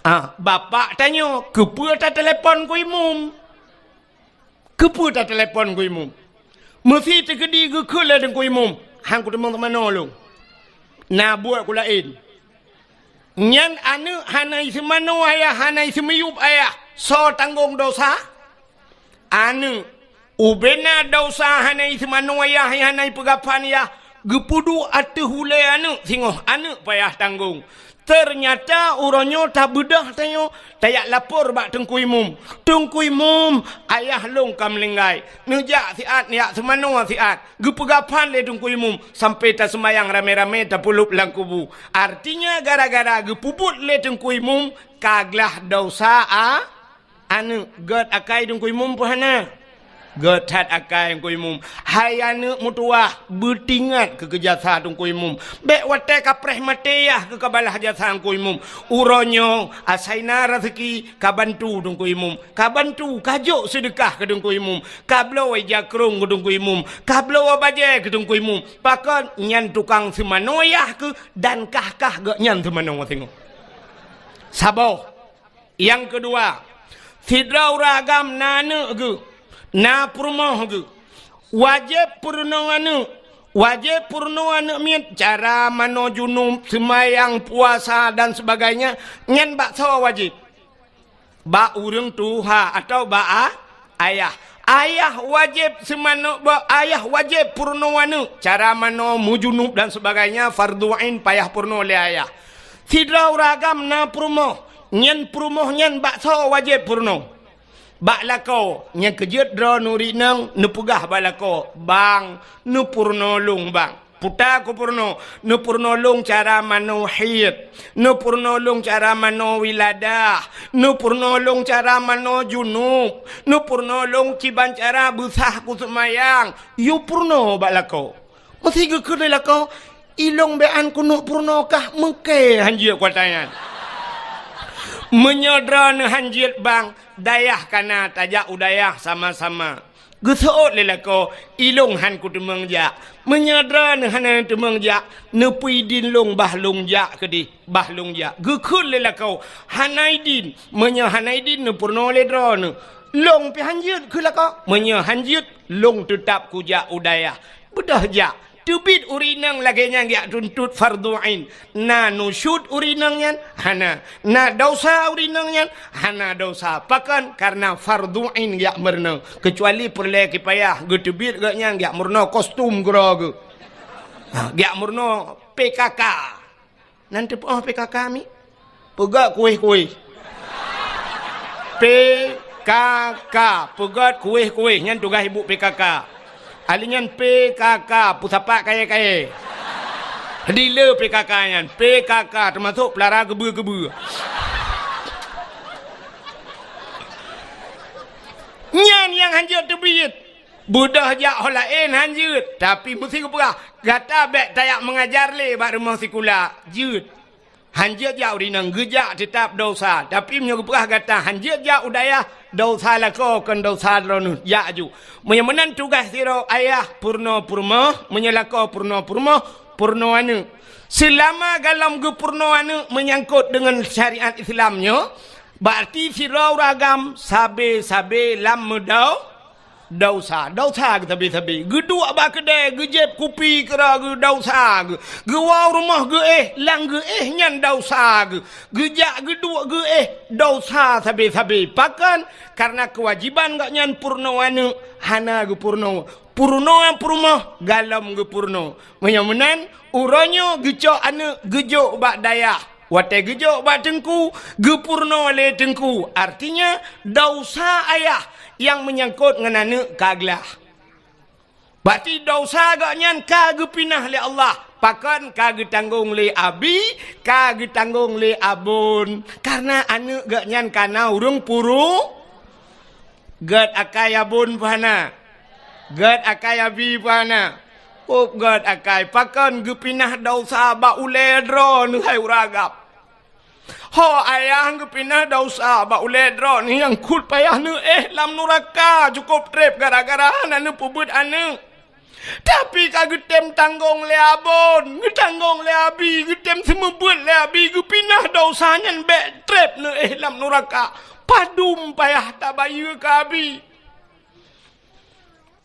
Ah, bapak tanyoe, keupeue tatelepon Teungku Imum? Keupeue tatelepon Teungku Imum? Meusi teukeudi geukheun lé Teungku Imum, han kuteumong teumanoe lôn. Na buet ku laén. Nyan aneuëk hana iseumanoe ayah, hana iseumiyueb ayah. Soe tanggong dosa? Aneuëk. Ubena dosa hana iseumanoe ayah, hana ipeugafan ayah, geupeuduek ateueh ulée aneuëk singoh, aneuëk payah tanggong. Teunyata uroe nyoe tabeudôh tanyoe, tajak lapor bak Teungku Imum. Teungku Imum, ayah lôn ka meuninggai. Neujak siat, neujak seumanoe siat. Geupeugafan lé Teungku Imum sampai taseumayang ramé-ramé tapeulop lam kubu. Artinya gara-gara geupeubuet lé Teungku Imum ka glah dosa a-, aneuëk. Gét akai Teungku Imum peue hana? Gét that akai Teungku Imum. Hai aneuëk meutuwah, beutingat keu keujasa Teungku Imum. Bék watée kapreh maté yah keu kabalaih jasa Teungku Imum. Uroe nyoe asai na raseuki kabantu Teungku Imum. Kabantu, kajok seudeukah keu Teungku Imum. Kabloe jakrong keu Teungku Imum, kabloe bajée keu Teungku Imum. Pakon nyan tukang seumanoe yah keuh dan kah-kah geuh nyan seumanoe singoh. Saboh. Nyang keudua, sidroe ureuëng agam na aneuëk geuh, na peurumoh geuh. Wajéb peurunoe aneuëk, wajéb peurunoe aneuëk miet cara manoe junub, seumayang, puasa dan sebagainya, nyan bak soe wajéb? Bak ureuëng tuha atawa bak a-, ayah. Ayah wajéb seumanoe, bak ayah wajéb peurunoe aneuëk. Cara manoe, meujunub dan sebagainya, fardhu ain payah peurunoe lé ayah. Sidroe ureuëng agam na peurumoh, nyan peurumoh nyan bak soe wajéb peurunoe? Bak lakoe. Nyang keujeuet droeneuh ureuëng inong neupeugah bak lakoe, "Bang, neupeurunoe lôn, Bang." Puta kupeurunoe, neupeurunoe lôn cara manoe haid, neupeurunoe lôn cara manoe wiladah, neupeurunoe lôn cara manoe junub, neupeurunoe lôn kiban cara beusah kuseumayang. Yue peurunoe bak lakoe. Meusi geukheun lé lakoe, "Ilôn bék an keuneuk peurunoe kah, meuké han jeuet kuata nyan." Meunyoe droeneuh han jeuet, Bang, dayah kana tajak u dayah sama-sama. Geuseuôt lé lakoe, "Ilôn han kuteumeung jak." Meunyoe droeneuh hana teumeung jak, neupeue idin lôn bah lôn jak keudeh, bah lôn jak. Geukheun lé lakoe, "Hana idin." Meunyoe hana idin, neupeurunoe lé droeneuh, "Lôn pih han jeuet," kheun lakoe. "Meunyoe han jeuet, lôn teutab kujak u dayah." Beudôh jak. Teubiet ureuëng inong lagée nyan geujak tuntot fardhu ain. Na nusyuz ureuëng inong nyan? Hana. Na desya ureuëng inong nyan? Hana desya. Pakon? Karena fardhu ain geujak meurunoe. Keucuali peureulée kipayah geuteubiet gobnyan geujak meurunoe kostum keudroe geuh. Ha, geujak meurunoe P K K. Nan teupeue P K K mi? Peugét kuéh-kuéh. P K K, peugét kuéh-kuéh, nyan tugaih ibu P K K. Ahli nyan P K K, peusapat kayée-kayée. Dealer P K K nyan, P K K teumasok peulara geubeue-geubeue. han jeuet teubiet. Beudôh jak ho laén han jeuet, tapi meusi geupeugah, gata bék tajak meungajar lé bak rumoh sikula. Jeuet. Han jeuet jak u rinang, geujak teutab desya. Tapi meunyoe geupeugah gata han jeuet jak u dayah, desya lakoe kon desya droeneuh, jak aju. Meunyoe meunan tugaih sidroe ayah peurunoe peurumoh, meunyoe lakoe peurunoe peurumoh, peurunoe aneuëk. Seulama golom geupeurunoe aneuëk meunyangkot deungon syariat Islam nyoe, berarti sidroe ureuëng agam sabe-sabe lam meudau-, desya. Desya geusabe-sabe. Geuduek bak keudè, geujieb kupi keudroe geuh desya geuh. Geuwoe rumoh geuéh, lam geuéh nyan desya geuh. Geujak geuduek geuéh, desya sabe-sabe. Pakon? Kareuna keuwajéban gobnyan peurunoe aneuëk hana geupeurunoe. Peurunoe peurumoh golom geupeurunoe. Meunyoe meunan, uroe nyoe geucok aneuëk geujok bak dayah. Watée geujok bak teungku, geupeurunoe lé teungku. Artinya, desya ayah nyang meunyangkot ngon aneuëk ka glah. Berarti desya gobnyan ka geupinah lé Allah. Pakon? Ka geutanggong lé abi, ka geutanggong lé abon. Kareuna aneuëk gobnyan ka na ureuëng puru-, Gét akai abon pih hana. Gét akai abi pih hana. Ôb gét akai, pakon geupinah desya bak ulée droeneuh hai ureuëng agam. Ho ayah geupinah desya bak ulée droeneuh nyang kheun payah neuéh lam nuraka cukôp treb gara-gara hana neupeubuet aneuëk. Tapi ka geutem tanggong lé abon, geutanggong lé abi, geutem seumeubeuet lé abi, geupinah desya nyan bék treb neuéh lam nuraka. Padum payah tabayeue keu abi.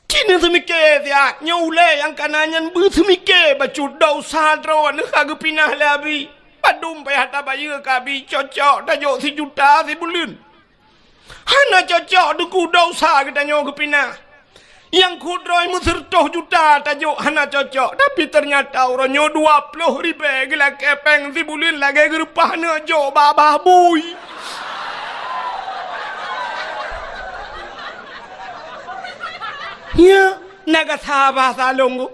Ci neuseumike siat, nyoe ulée nyang kana nyan beuseumike bacut desya droeneuh ka geupinah lé abi. Padum payah tabayeue keu abi, cocok tajok sijuta sibuleuen. Hana cocok, Teungku, desya geutanyoe geupinah. Nyang kheun droe meuseureutoh juta tajok hana cocok, tapi teunyata uroe nyoe dua ploh ribée geulakée péng sibuleuen lagée geureupah neuh jok bak babah bui. Nyan na gata bahasa lôn ku.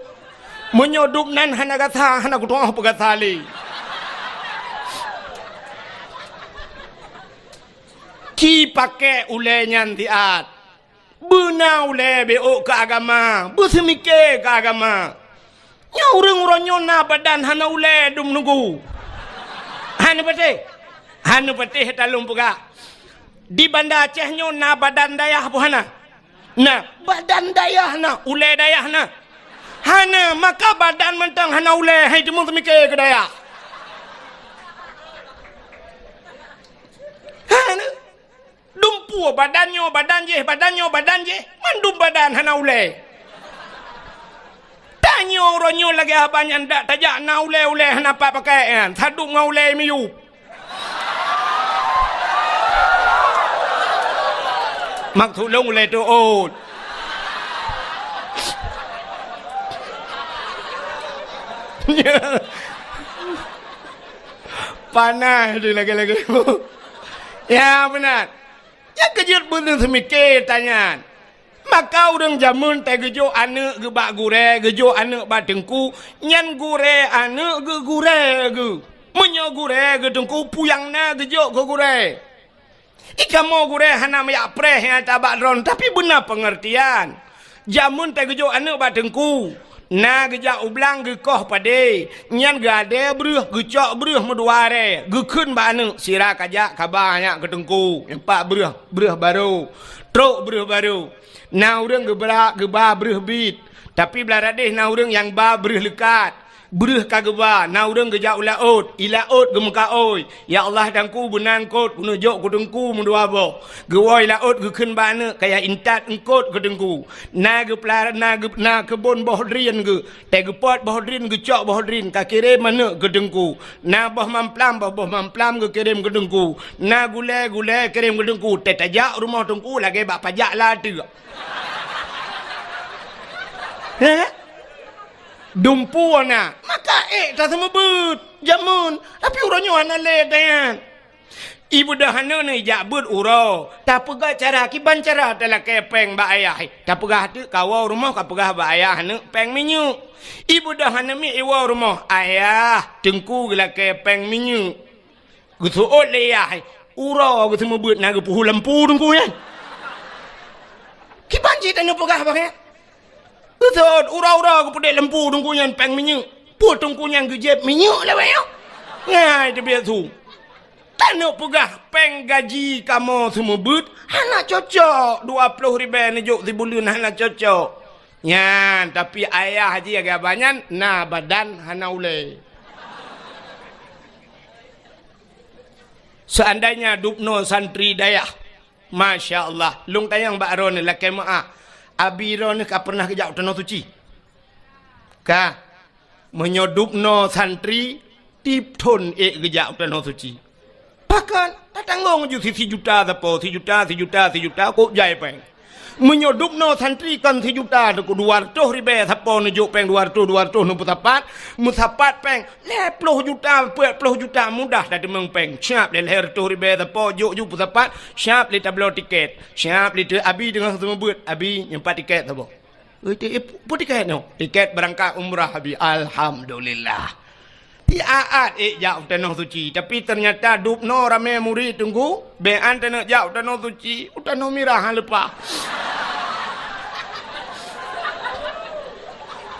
Meunyoe dum nan hana gata, hana kutu'oh peugata lé. Ci pakék ulée nyan siat. Beuna ulée beuôk keu agama, beuseumike keu agama. Nyoe ureuëng uroe nyoe na badan hana ulée dum nunggu. Hana patéh? Hana patéh talôn peugah. Di Banda Aceh nyoe na badan dayah boh hana? Na, badan dayah na, ulée dayah na. Hana, maka badan mantong hana ulée, hai teumeuseumike keu dayah. Hana. Dumpeue badan nyoe badan jih, badan nyoe badan jih, mandum badan hana ulée. Tanyoe uroe nyoe lagée haba nyan dak tajak na ulée-ulée hana pat pakai nyan, sadum ngon ulée miyueb. Maksud lôn ulée teuôt. Panas di lagée-lagée. Ya beuna. Nyang keujeuet beuneuseumike tanyan. Maka ureuëng jameun teugeujok aneuëk geuh bak gurée, geujok aneuëk bak teungku, nyan gurée aneuëk geuh gurée geuh. Meunyoe gurée geuh teungku puyang na geujok keu gurée. Ikamoe gurée hana meuyak preh nyang tabak droen, tapi beuna peungeurtian. Jameun teugeujok aneuëk bak teungku. Na geujak u blang geukoh padé, nyan geuadée breueh, geucok breueh meudua arée, geukheun bak aneuëk, sira kajak kaba nyak keu teungku, nyang pat breueh, breueh barô, trok breueh barô. Na ureuëng geubra, geuba breueh biet, tapi blah radeh na ureuëng nyang ba breueh leukat. Breueh ka geuba, na ureuëng geujak u laôt, i laôt geumeukaôi, "Ya Allah, Teungku, beuna eungkôt, keuneuk jok keu teungku meudua boh." Geuwoe i laôt geukheun bak aneuëk, "Kaya intat eungkôt keu teungku." Na geupeulara, na geu-, na keubon boh drien geuh, teugeupot boh drien, geucok boh drien, ka kirém aneuëk keu teungku. Na boh mamplam, boh-boh mamplam geukirém keu teungku. Na gulée, gulée kirém keu teungku. Teutajak rumoh teungku lagée bak pajak lateuk. Heh? Dumpeue na, maka ék taseumeubeuet jameun, tapi uroe nyoe hana lé tanyan. Ibeudôh aneuëk nyoe ijak beuet uroe, tapeugah cara kiban cara talakée péng bak ayah. Tapeugah teuk kawoe rumoh kapeugah bak ayah aneuëk péng minyeuk. Ibeudôh aneuëk miet iwoe rumoh, "Ayah, teungku geulakée péng minyeuk." Geuseuôt lé yah, uroe geuseumeubeuet na geupeuhu lampu teungku nyan. Kiba Cit tanyoe peugah bangai. Beutôi, uroe-uroe geupeudeh lampu teungku nyan péng minyeuk. Peue teungku nyan geujieb minyeuk lawét nyoe? Ngai teubiet su. Tanyoe peugah péng gaji kamoe seumeubeuet hana cocok, dua ploh ribèe neujok sibuleuen hana cocok. Nyan, tapi ayah jih agak banyan na badan hana ulèe. Seandainya dubnoe santri dayah, masya Allah, lôn tanyong bak droeneuh lakèe meu'ah, abi droeneuh ka pernah geujak u Tanoh Suci? Ka. Meunyoe dubnoe santri, tiep thon ék geujak u Tanoh Suci. Pakon, tatanggong ju si, sijuta sapo, sijuta, sijuta, sijuta, kok jai péng. Meunyoe dubnoe santri kon sijuta, teungku, dua reutôh ribèe sapo neujok péng dua reutôh, dua reutôh neupeusapat, meusapat péng lhèe ploh juta, peuet ploh juta mudah tateumeung péng. Siap lé lhèe reutôh ribèe sapo jok ju peusapat, siap lé tabloe tiket, siap lé teu abi teungoh seumeubeuet, abi nyoe pat tiket saboh. Ui, ti-, pu-, peue tiket nyoe? Tiket beurangkat umrah, abi. Alhamdulillah. Ti aat ék jak u Tanoh Suci, tapi teunyata dubnoe ramé murit teungku, bèk an taneuk jak u Tanoh Suci, u Tanoh Mirah han leupah.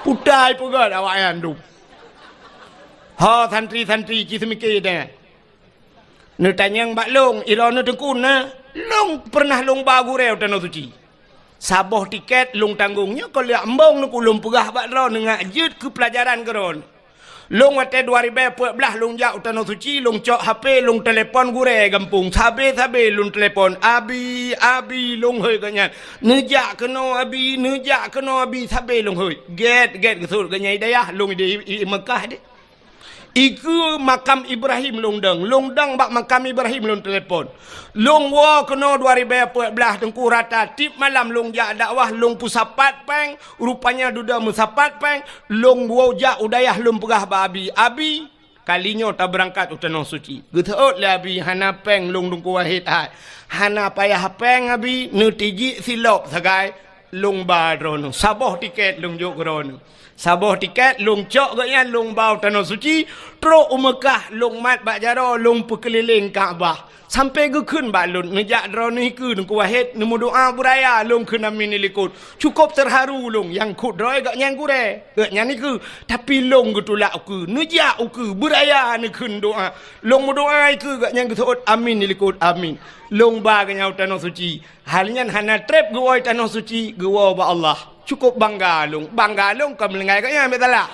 Putai peugöt awaknyan dum. Ho santri-santri ci seumike deh. Neutanyong bak lôn, i droeneuh teungku na, lôn pernah lôn ba gurèe u Tanoh Suci. Saboh tiket lôn tanggong, nyoe kon lheueh embong neuk lôn peugah bak droeneuh ngat jeuet keu peulajaran keu droeneuh. Lôn watèe dua ribèe peuet blah lôn jak u Tanoh Suci, lôn cok H P, lôn telepon gurèe gampông. Sabe-sabe lôn telepon, "Abi, abi," lôn hôi gobnyan. "Neujak keunoe, abi, neujak keunoe, abi," sabe lôn hôi. Gèt-gèt geusut gobnyan i dayah, lôn i, i, i Meukah deh. Ikeue makam Ibrahim lôn dong. Lôn dong bak makam Ibrahim lôn telepon. Lôn woe keunoe dua ribèe peuet blah teungku rata tiep malam lôn jak dakwah lôn peusapat péng, rupanya dudoe meusapat péng, lôn woe jak u dayah lôn peugah bak abi, "Abi, kali nyoe tabeurangkat u Tanoh Suci." Geuseuôt lé abi, "Hana péng lôn teungku Wahid hai." "Hana payah péng abi, neutijik silop sagai." Lôn ba droeneuh. Saboh tiket lôn jok keu droeneuh. Saboh tiket lôn cok gobnyan lôn ba u Tanoh Suci, trok u Meukah lôn mat bak jaroe lôn peukeulileng Ka'bah. Sampoe geukheun bak lôn, "Neujak droeneuh ikeue Teungku Wahid, neumeudoa beuraya," lôn kheun, "Amin," di likot. Cukôp teuharu lôn, nyang kheun droe gobnyan gurèe, gobnyan ikeue. Tapi lôn geutulak ukeue, "Neujak ukeue, beuraya neukheun doa." Lôn meudoa ikeue gobnyan geuseuôt, "Amin," di likot, "Amin." Lôn ba gobnyan u Tanoh Suci. Hal nyan hana trép geuwoe Tanoh Suci, geuwoe bak Allah. Cukôp bangga lôn. Bangga lôn kon meulinggai gobnyan, bèk salah.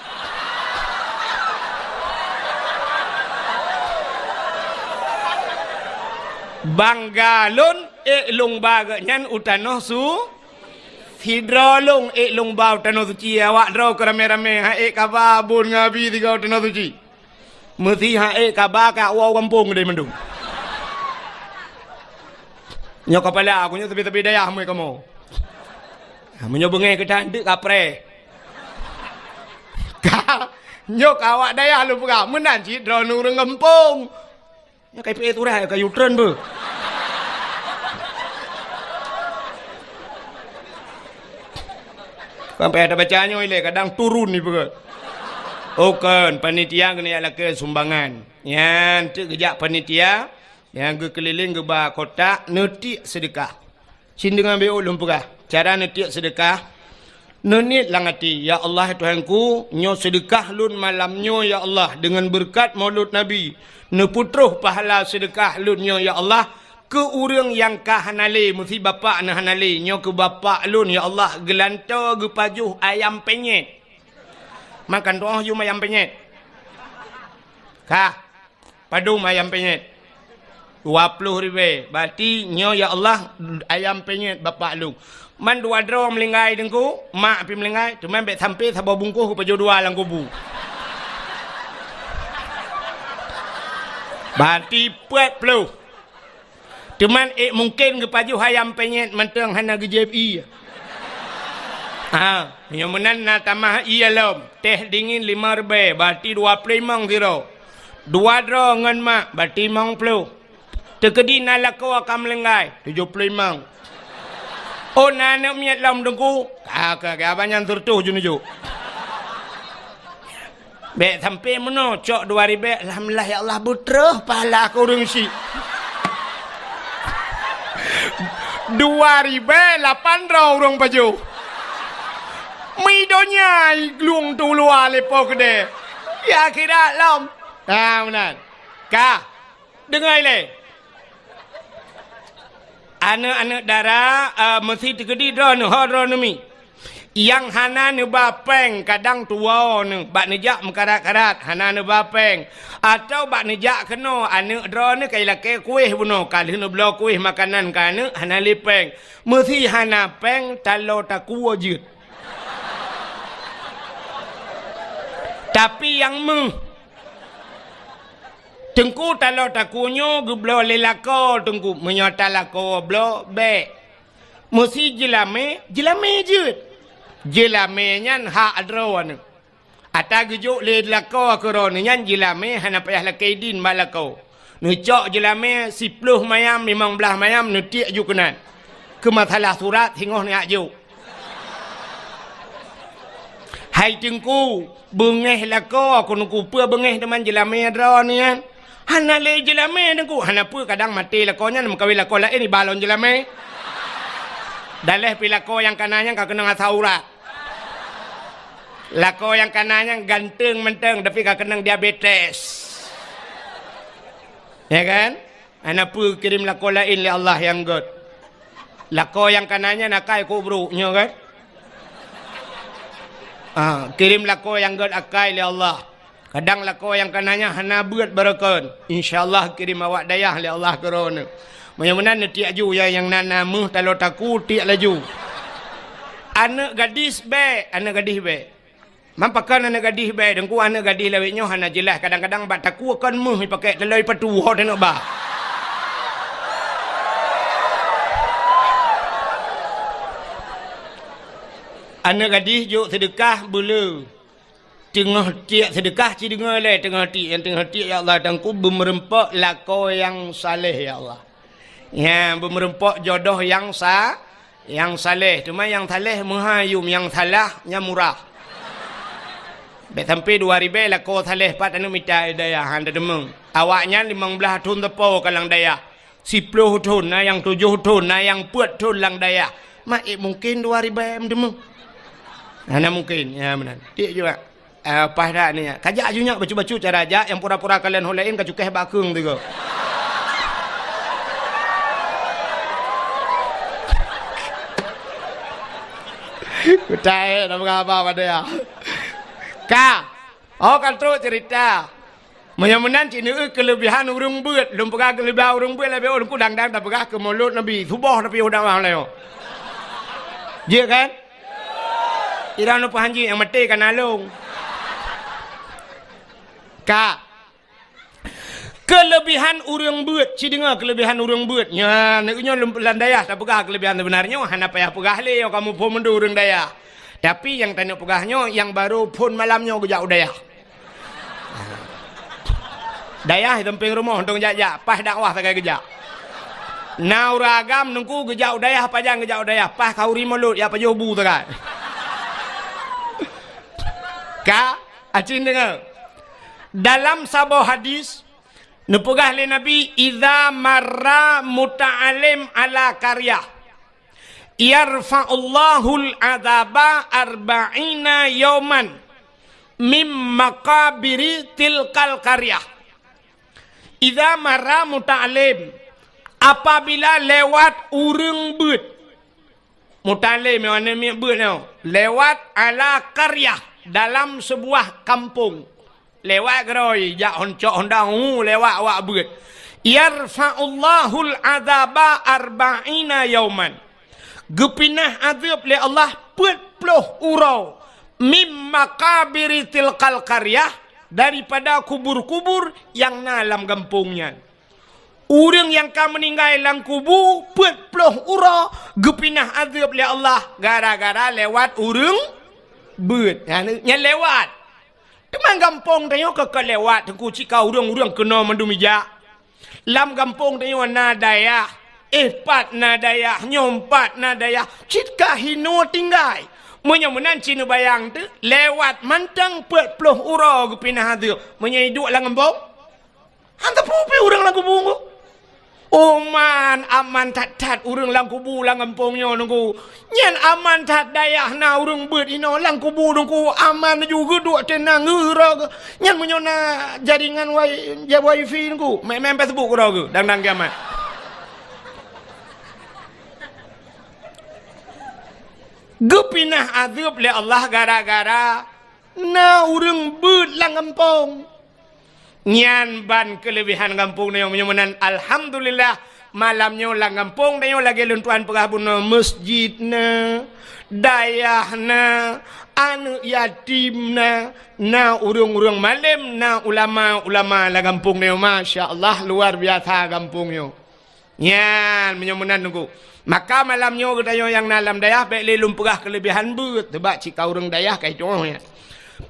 Bangga lôn, ék lôn ba gobnyan u Tanoh Su-, sidroe lôn ék lôn ba u Tanoh Suci, awak droe keu ramé-ramé, han ék kaba bôn ngon abi sigoe u Tanoh Suci. Meusi han ék kaba ka woe gampông deh mandum. Nyoe kapala, aku nyoe sabe-sabe dayah meukamoe. Meunyoe beungéh keu that, eunteuk kapreh. Ka, nyoe ka awak dayah lôn peugah, meunan cit droeneuh ureueng gampông. Nyoe ka ipeuék turah, ka U-turn beuh. Sampai ada baca nyoe ilée, kadang turun ni peugah. Oh, kon, panitia keuneuk lakée sumbangan. Nyan, teuk geujak panitia, nyang geukeulileng geuba kotak, neutiek seudeukah. Cit deungon B O lôn peugah, cara neutiek seudeukah, neuniet lam até, "Ya Allah, Tuhanku, nyoe seudeukah lôn malam nyoe, ya Allah, deungon beureukat Maulud Nabi, neupeutroh pahala seudeukah lôn nyoe, ya Allah, keu ureueng nyang ka hana lé, meusi bapak neuh hana lé, nyoe keu bapak lôn, ya Allah, geulantoe geupajoh ayam penyet." Makan tuoh yum ayam penyet. Kah. Padum ayam penyet? Dua ploh ribée. Berarti nyoe, ya Allah, ayam penyet bapak lôn. Man dua droe meulinggai Teungku, mak pih meulinggai, teuma bék sampai saboh bungkôh geupajoh dua lam kubu. Berarti peuet ploh. Teuma ék mungken geupajoh ayam penyet mantong hana geujieb ie. Ha, nyoe meunan na tamah ie lom. Teh dingin lima ribée, berarti dua ploh limong sidroe. Dua droe ngon mak, berarti limong ploh. Teukeudi na lakoe ka meulinggai, tujoh ploh limong. Oh, na aneuk miet lom Teungku, ka, ka, ka, abang nyan seureutôh ju neujok. Bék sampai meunoe, cok dua ribée, alhamdulillah, ya Allah, beutroh pahala keu ureueng syiek. Dua ribèe lapan droe ureueng pajoh. Mi donya iglueng tu luwa lé po keudè. Ya akhirat lom. Nah, meunan. Ka. Deungoe lé. Aneuk-aneuk dara, eh, meusi teukeudi droeneuh, ho droeneuh mi. Nyang hana neuba péng kadang tuwoe neuh, bak neujak meukarat-karat, hana neuba péng. Atawa bak neujak keunoe, aneuk droeneuh ka ilakèe kuéh bunoe, ka lheueh neubloe kuéh makanan keu aneuk, hana lé péng. Meusi hana péng, talo takue jeuet. Tapi nyang meuh. Teungku, talo takue nyoe geubloe lé lakoe, Teungku. Meunyoe ta lakoe bloe, bèk. Meusi jeulamé, jeulamé jeuet. Jeulamé nyan hak droeneuh. Ata geujok lé lakoe keu droeneuh nyan jeulamé hana payah lakèe idin bak lakoe. Neucok jeulamé siploh mayam, limong blaih mayam, neutiek ju keunan. Keu masalah surat singoh neujak jok. Hai Teungku, beungèh lakoe keuneuk peue beungèh teuma jeulamé droeneuh nyan? Hana lé jeulamé Teungku, hana peue kadang maté lakoe nyan meukawen lakoe laén iba lom jeulamé. Daléh pi lakoe nyang kana nyan ka keunong asai urat. Lakoe nyang kana nyan ganteng mantong tapi ka keunong diabetes. Ya kan? Hana peue kirém lakoe laén lé Allah nyang gèt. Lakoe nyang kana nyan akai keu brôk nyoe kan? Ah, kirém lakoe nyang gèt akai lé Allah. Kadang lakoe nyang kana nyan hana beuet barokon. Insya Allah kirém awak dayah lé Allah keu droeneuh. Meunyoe meunan neutiek ju ya nyang na, na meuh talo takue tiek laju. Aneuk gadis bèk, aneuk gadis bèk. Man pakon aneuk gadih bèk, Teungku, aneuk gadih lawét nyoe hana jeulaih, kadang-kadang bak takue kon meuh ipakék teuh lom ipatu ho teuneuk ba. Aneuk gadih jok seudeukah beuleu. Teungoh tiek seudeukah ci deungoe lé, teungoh tiek, nyang teungoh tiek, "Ya Allah, Teungku, beumeureumpok lakoe nyang saleh, ya Allah." Nyan, beumeureumpok jodoh nyang sa-, nyang saleh. Teuma nyang saleh meuhai yum, nyang salah nyan murah. Bèk sampai dua ribèe lakoe saleh pat aneuk mita dayah han teudeungoe. Awaknyan limong blaih thon teupo ka lam dayah. Siploh thon, na nyang tujoh thon, na nyang peuet thon lam dayah. Mak, eh, mungken dua ribèe meudeungoe? Hana mungken. Ya, meunan. Tiek juga. Ah, paih that ni. Kajak aju nyak bacut-bacut cara jak nyang pura-pura kalian ho laén ka cukéh bak keung tiga. Kutai dah berapa pada ya. Ka. Oh, kan trok cerita. Meunyoe meunan cit neueu keuleubihan ureueng beuet. Lôn peugah keuleubihan ureueng beuet lagèe ulôn kudang-dang tapeugah keu mulod Nabi. Suboh tapi udah mah leo. Jeuet kan? Irang lôn peuhanji nyang maté kana lôn. Ka. Keuleubihan ureueng beuet, ci deungoe keuleubihan ureueng beuet. Nyan, nyoe lôn lam dayah tapeugah keuleubihan seubeunarnyoe hana payah peugah lé, kamoe phon meundu ureueng dayah. Tapi nyang taneuk peugah nyoe, nyang barô phon malam nyoe geujak u dayah. Dayah di sampéng rumoh, untông jak-jak, paih dakwah sagai geujak. Na ureueng agam Teungku geujak u dayah, pajan geujak u dayah, paih khauri mulod, jak pajoh bu sagai. Ka, aci deungoe. Dalam saboh hadis, neupeugah lé Nabi, "Idza marra muta'allim ala qaryah." "Yarfa'ullahul adzaba arba'ina yauman mim maqabiri tilkal qaryah." Idza marra muta'allim, apabila lewat ureueng beuet. Muta'allim nyoe aneuk miet beuet nyoe, lewat ala qaryah, dalam sebuah kampung. Lewat keudroe, jak hon-, cok honda, hu, lewat awak beuet. "Yarfa'ullahul adzaba arba'ina yauman." Geupinah azeueb lé Allah peuet ploh uroe. "Mim maqabiri tilkal qaryah", daripada kubur-kubur nyang na lam gampông nyan. Ureueng nyang ka meuninggai lam kubu peuet ploh uroe geupinah azeueb lé Allah gara-gara lewat ureueng beuet. Nyan, nyan lewat. Teuma gampông tanyoe ka, ka lewat, Teungku, cit ka ureueng-ureueng keunoe mandum ijak. Lam gampông tanyoe na dayah, eh, pat na dayah, nyoe pat na dayah, cit ka hinoe tinggai. Meunyoe meunan cit neubayang teuk, lewat mantong peuet ploh uroe geupinah azeueb. Meunyoe iduek lam gampông, han teupeu pih ureueng lam kubu. Uma Nyan aman that-that ureuëng lam kubu lam gampông nyoe Teungku. Nyan aman that dayah na ureuëng beuet inoe lam kubu Teungku. Aman ju geuduek teunang geura. Nyan meunyoe na jaringan wai-, ja-, wifi Teungku, main-main Facebook keudroe geu, dang-dang kiamat. Geupinah azeueb lé Allah gara-gara na ureuëng beuet lam gampông. Nyan ban keuleubehan gampông nyoe. Meunyoe meunan, alhamdulillah, malam nyoe lam gampông tanyoe lagée lôn tuan peugah bunoe, meuseujid na, dayah na, aneuëk yatim na, na ureuëng-ureuëng malém, na ulama-ulama lam gampông nyoe. Masya Allah, luar biasa gampông nyoe. Nyan, meunyoe meunan Teungku. Maka malam nyoe geutanyoe nyang na lam dayah, bék lé lôn peugah keuleubehan beuet, sabab cit ka ureuëng dayah ka jitu'oh nyan.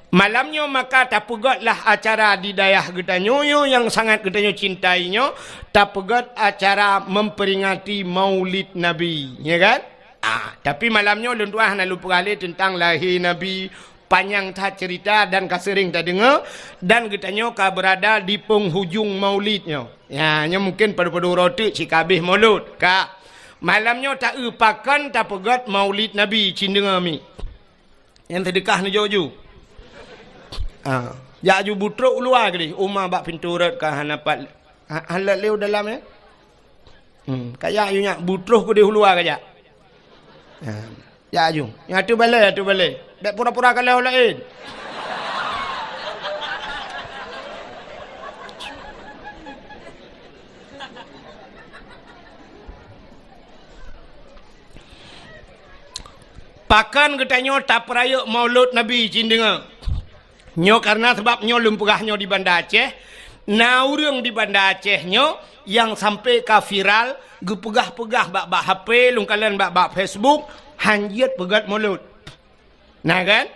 Malam nyoe maka tapeugét lah acara di dayah geutanyoe nyoe nyang sangat geutanyoe cintai nyoe, tapeugét acara memperingati Maulid Nabi, ya kan? Ah, tapi malam nyoe lôn tuan hana lôn peugah lé teuntang lahé Nabi, panyang that ceurita dan ka seuréng tadeungoe, dan geutanyoe ka beurada di penghujung Maulid nyoe. Ya, nyoe mungken padub-padub uroe teuk cit ka abéh Maulud. Ka. Malam nyoe ta-eu pakon tapeugét Maulid Nabi, cit deungoe mi. Nyang seudeukah neujok ju. Ha. Jak ju butrok u luwa keudeh, uma bak pintoe rot ka hana pat. Ha, hana lé u dalam, ya? Hmm, kajak yu nyak butroh keudeh u luwa kajak. Ha. Jak ju. Nyang ateueh balée, ateueh balée. Bék pura-pura kalon laén. Pakon geutanyoe tapeurayeuk Maulud Nabi, cit deungoe. Nyoe kareuna sabab nyoe lôn peugah nyoe di Banda Aceh, na ureuëng di Banda Aceh nyoe nyang sampai ka viral, geupeugah-peugah bak-bak H P, lôn kalon bak-bak Facebook, hanjeuet peugét Maulud. Na kan?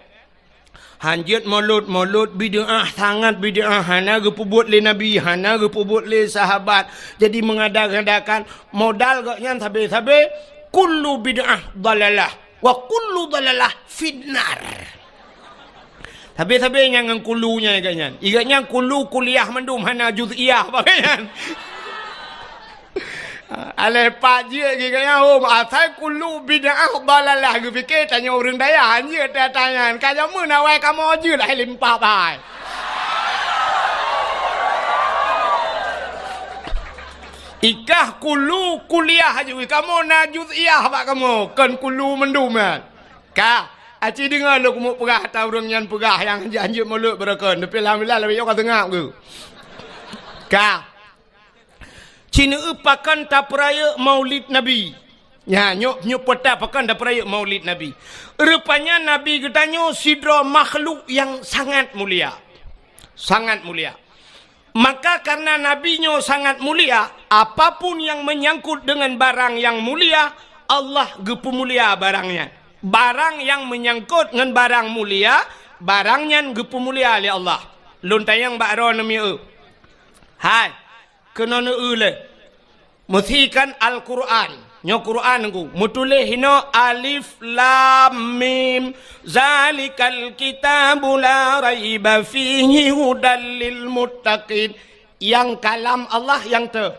Hanjeuet Maulud, Maulud bid'ah, sangat bid'ah, hana geupeubuet lé Nabi, hana geupeubuet lé sahabat. Jadi mengada-ngadakan modal gobnyan sabe-sabe, kullu bid'ah dalalah, wa kullu dalalah finnar. Sabe-sabe nyang ngon kulu nyan igat nyan. Igat nyan kulu kuliah mandum hana juz'iyah bak nyan. Aléh pat jeuet geuh nyan hom, asai kulu bid'ah dalalah geupike tanyoe ureuëng dayah jeuet tanya. Ka jameun awai kamoe jeuet hai limpah bai. Ikah kulu kuliah jeuet kamoe na juz'iyah bak kamoe, kon kulu mandum nyan. Ka, aci deungoe lôn keumeung peugah ata ureuëng nyan peugah nyang hanjeuet-hanjeuet Maulud beureukan, tapi alhamdulillah lagée nyoe ka seungab geuh. Ka. Cit neueu pakon tapeurayeuk Maulid Nabi. Nya, nyoe, nyoe peue ta pakon tapeurayeuk Maulid Nabi. Rupanya Nabi geutanyoe sidroe makhluk nyang sangat mulia. Sangat mulia. Maka karena Nabi nyoe sangat mulia, apapun yang menyangkut dengan barang yang mulia, Allah geupeumulia barang nyan. Barang yang menyangkut ngon barang mulia, barang nyan geupeumulia lé Allah. Lôn tanyong bak droeneuh mieu. Hai, keunoe neueu lé. Meusikan Al-Qur'an. Nyoe Qur'an Teungku. Meutuléh inoe alif lam mim. Zalikal kitabu la raiba fihi hudal lil muttaqin. Nyang kalam Allah nyang teuh.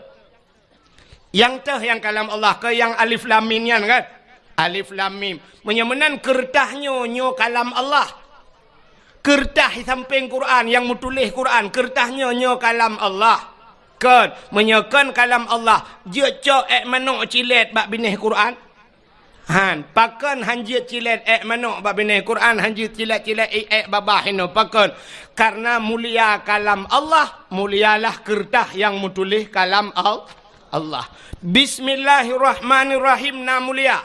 Nyang teuh nyang kalam Allah, kon nyang alif lam mim nyan kan? Alif lam mim. Meunyoe meunan keureutah nyoe, nyoe kalam Allah. Keureutah di sampéng Qur'an, nyang meutuléh Qur'an, keureutah nyoe, nyoe kalam Allah. Kon, meunyoe kon kalam Allah, jeuet cok ék manok cilét bak binéh Qur'an? Han, pakon hanjeuet cilét ék manok bak binéh Qur'an, hanjeuet cilét-cilét ék, ék babah inoe, pakon? Karena mulia kalam Allah, mulialah keureutah nyang meutuléh kalam Al-, Allah. Bismillahirrahmanirrahim na mulia.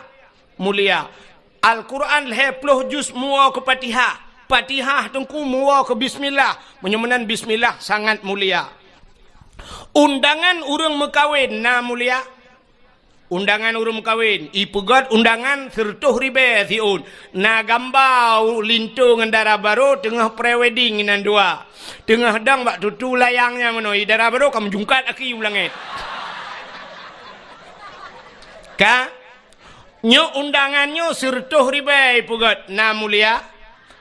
Mulia. Al-Qur'an lhée ploh juz muwoe keu Fatihah. Fatihah Teungku muwoe keu bismillah. Meunyoe meunan bismillah sangat mulia. Undangan ureuëng meukawen na mulia. Undangan ureuëng meukawen, ipeugét undangan seureutôh ribée siôn. Na gamba linto ngon dara barô teungoh pre-wedding inan dua. Teungoh dong bak tutu layang nyan meunoe, i dara barô ka meujungkat aki u langét. Ka? Nyoe undangan nyoe seureutôh ribée ipeugét, na mulia?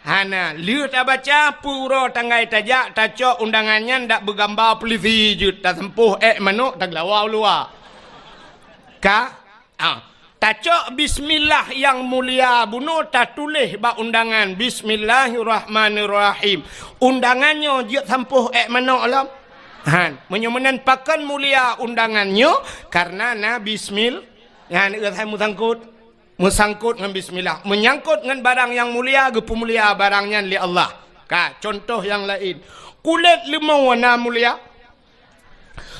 Hana. Lheueh tabaca, peue uroe tanggai tajak, tacok undangan nyan dak beugamba peulisi jeuet, taseumpôh ék manok, tageulawa u luwa. Ka? Ah. Tacok bismillah nyang mulia bunoe tatuléh bak undangan, "Bismillahirrahmanirrahim." Undangan nyoe jeuet sampôh ék manok lom? Han. Meunyoe meunan pakon mulia undangan nyoe, kareuna na bismil-, nyan, eh, hai meusangkot. Meusangkot ngon bismillah. Meunyangkot ngon barang nyang mulia, geupeumulia barang nyan lé Allah. Ka, cuntoh nyang laén. Kulét leumo na mulia?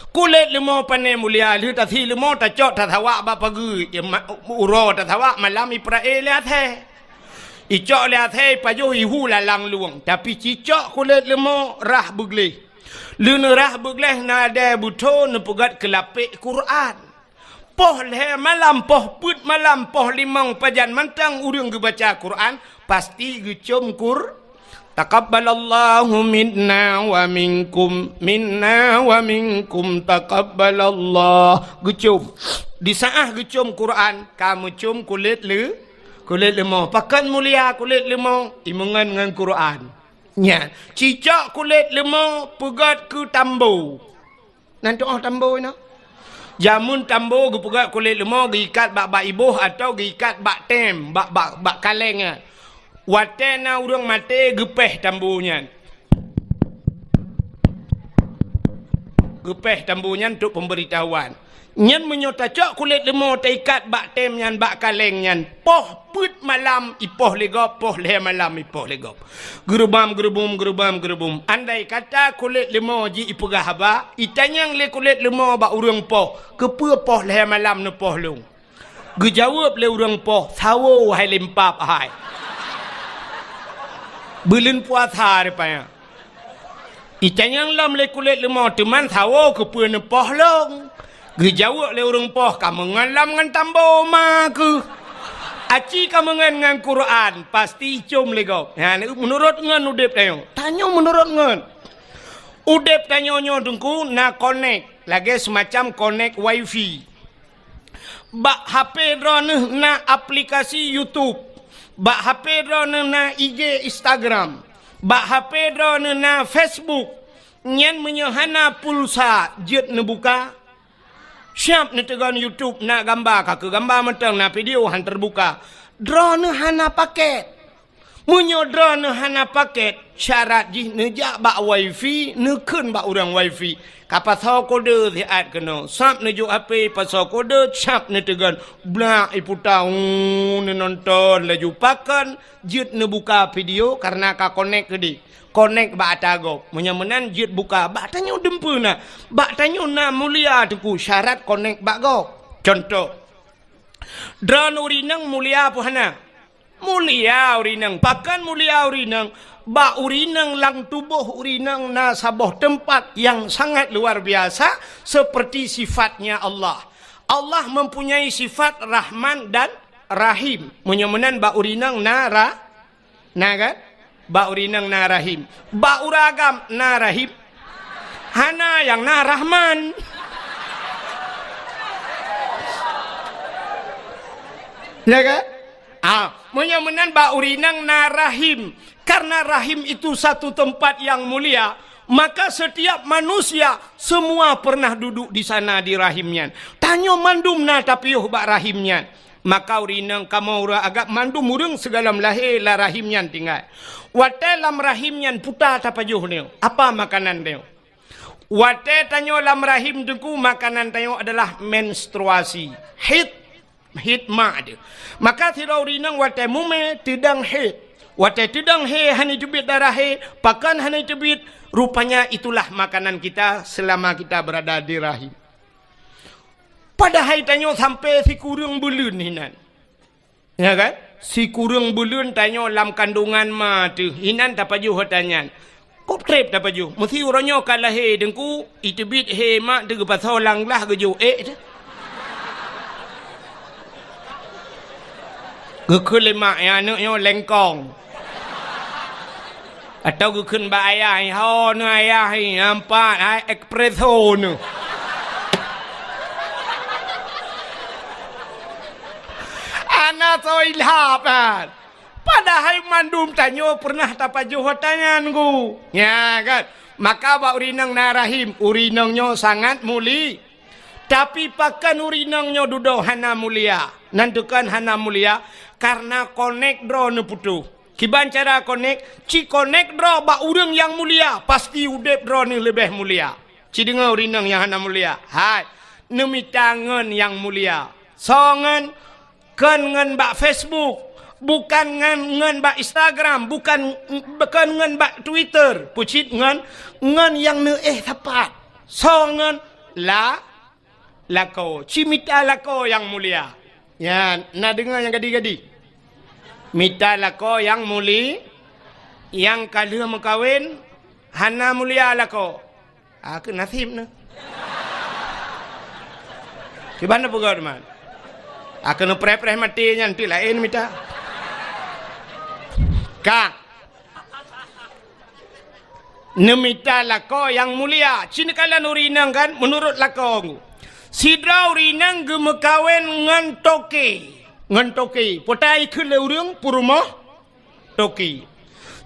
Kulét leumo pane mulia, lheueh tasi leumo tacok tasawak bak pageue, ya, ma-, uroe tasawak malam ipeurae lé asèe. Icok lé asèe, ipajoh, ihu lalang lueng. Tapi cicok kulét leumo rhah beugleh. Lheueh neurhah beugleh, neudèe beutho, neupeugöt keu lapék Quran. Poh lhèe malam, poh peuet malam, poh limong pajan mantong ureueng geubaca Quran, pasti geucôm Qur-, "Taqabbalallahu minna wa minkum, minna wa minkum, taqabbalallah." Geucôm. Di saat geucôm Quran, ka meucôm kulét leu-, kulét leumo. Pakon mulia kulét leumo? Imeungon ngon Quran. Nyan, cicok kulét leumo peugöt keu tambo. Nan tu'oh tambo inoe. Jameun tambo geupeugöt kulét leumo, geuikat bak, bak iboh atawa geuikat bak tem, bak, bak, bak kaleng nyan. Watèe na ureueng maté geupéh tambo nyan. Geupéh tambo nyan untuk pemberitahuan. Nyan meunyoe tacok kulét leumo taikat bak tem nyan, bak kaleng nyan, poh peuet malam ipoh lé gob, poh lhèe malam ipoh lé gob. Geurubam, geurubum, geurubam, geurubum. Andai kata kulét leumo jih ipeugah haba, itanyong lé kulét leumo bak ureueng poh, "Keupeue poh lhèe malam neupoh lôn?" Geujaweueb lé ureueng poh, "Sawo hai limpab hai." Buleuen puasa rupanya. Itanyong lom lé kulét leumo, "Teuma sawo keupeue neupoh lôn?" Geujaweueb lé ureueng poh, "Kameungon lom ngon tambo ma keuh." Aci kameungon ngon Quran, pasti icôm lé gob. Nyan, meunurot ngon udép tanyoe. Tanyoe meunurot ngon. Udép tanyoe nyoe Teungku na konek, lagèe seumacam konek wifi. Bak H P droeneuh na aplikasi YouTube. Bak H P droeneuh na I G, Instagram. Bak H P droeneuh na Facebook. Nyan meunyoe hana pulsa, jeuet neubuka. Siap neuteugon YouTube, na gamba, ka keu gamba mantong, na video, han teubuka. Droeneuh hana paket. Meunyoe droeneuh hana paket, syarat jih neujak bak wifi, neukheun bak ureueng wifi. Ka pasoe kode siat keunoe. Sab neujok H P, pasoe kode, sab neuteugon. Blak iputa, uu, neunonton laju. Pakon jeuet neubuka video, kareuna ka konek keudeh. Konek bak ata gob. Meunyoe meunan jeuet buka, bak tanyoe dumpeue na. Bak tanyoe na mulia Teungku, syarat konek bak gob. Cuntoh, droeneuh ureueng inong mulia peue hana? Mulia ureueng inong. Pakon mulia ureueng inong? Bak ureueng inong, lam tuboh ureueng inong na saboh teumpat nyang sangat luar biasa, seperti sifatnya Allah. Allah mempunyai sifat Rahman dan Rahim. Meunyoe meunan bak ureueng inong na ra-, na kan? Bak ureueng inong na Rahim. Bak ureueng agam na Rahim. Hana, nyang na Rahman. Ya kan? Ah, meunyoe meunan bak ureueng inong na Rahim. Karena Rahim itu satu tempat yang mulia, maka setiap manusia semua pernah duduk di sana di Rahim nyan. Tanyoe mandum na tapiôh bak Rahim nyan. Maka ureueng inong kamoe ureueng agam mandum ureueng sigohlom lahé lam Rahim nyan tinggai. Watèe lam Rahim nyan puta tapajoh nyoe. Apa makanan nyoe? Watèe tanyoe lam Rahim Teungku, makanan tanyoe adalah menstruasi. Haid, haid mak teuh. Maka sidroe ureueng inong watèe mumè teudong haid. Watèe teudong haid hana teubiet darah haid, pakon hana teubiet, rupanya itulah makanan kita selama kita berada di rahim. Padahai tanyoe sampai sikureueng buleuen hinan. Ya kan? Sikureueng buleuen tanyoe lam kandungan ma teuh, hinan tapajoh ata nyan. Kok trép tapajoh? Meusi uroe nyoe ka lahé Teungku, iteubiet hé mak teuh geupasoe lam glah geujok ék teuh. Geukheun lé mak, "Ya, aneuk nyoe lengkong." Atau geukheun bak ayah, "Ho neuh ayah, nyan pat hai espresso neuh." Hana soe ilham kan. Padahai mandum tanyoe pernah tapajoh ata nyan Teungku. Ya kan? Maka bak ureueng inong na rahim, ureueng inong nyoe sangat muli-, Tapi pakon ureueng inong nyoe dudoe hana mulia? Nan tukon hana mulia, kareuna konek droe neuputôh. Kiban cara konek? Ci konek droe bak ureueng nyang mulia, pasti udeb droeneuh leubeh mulia. Ci deungoe ureueng inong nyang hana mulia. Hai, neumita ngon nyang mulia. Soe ngon? Kon ngon bak Facebook, bukan ngon, ngon bak Instagram, bukan, kon ngon bak Twitter, peucit ngon, ngon nyang neuéh sapat. Soe ngon? La, lakoe. Ci mita lakoe nyang mulia. Nyan, na deungoe nyang gadi-gadi? Mita lakoe nyang muli-, nyang ka lheueh meukawen, hana mulia lakoe. Ah, keu naseb neuh. Kiban neupeugah teuma. Ah, keu neupreh-preh maté nyan, ti laén mita. Ka. Neumita lakoe nyang mulia. Ci neukalon ureueng inong kan, meunurot lakoe. Sidroe ureueng inong geumeukawen ngon toke. Ngon toke. Peue ta ikheun lé ureueng? Peurumoh toke.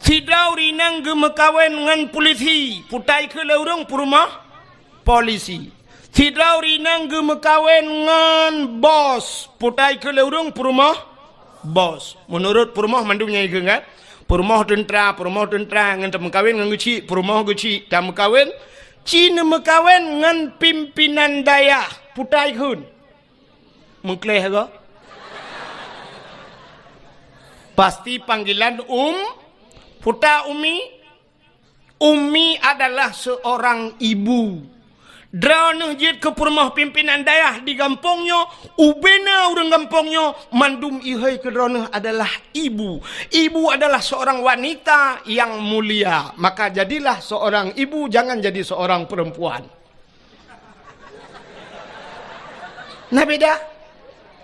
Sidroe ureueng inong geumeukawen ngon pulisi, peue ta ikheun lé ureueng? Peurumoh polisi. Sidroe ureueng inong geumeukawen ngon bos, peue ta ikheun lé ureueng? Peurumoh bos. Meunurot peurumoh mandum nyang ikheun kan? Peurumoh teuntra, peurumoh teuntra ngon tameukawen ngon geuchik, peurumoh geuchik tameukawen, ci neumeukawen ngon pimpinan dayah, peue ta ikheun? Meukleh go. Pasti panggilan um, peue ta umi? Umi adalah seorang ibu. Droeneuh jeuet keu peurumoh pimpinan dayah di gampông nyoe, ubena ureueng gampông nyoe, mandum ihôi keu droeneuh adalah ibu. Ibu adalah seorang wanita yang mulia. Maka jadilah seorang ibu, jangan jadi seorang perempuan. Na beda?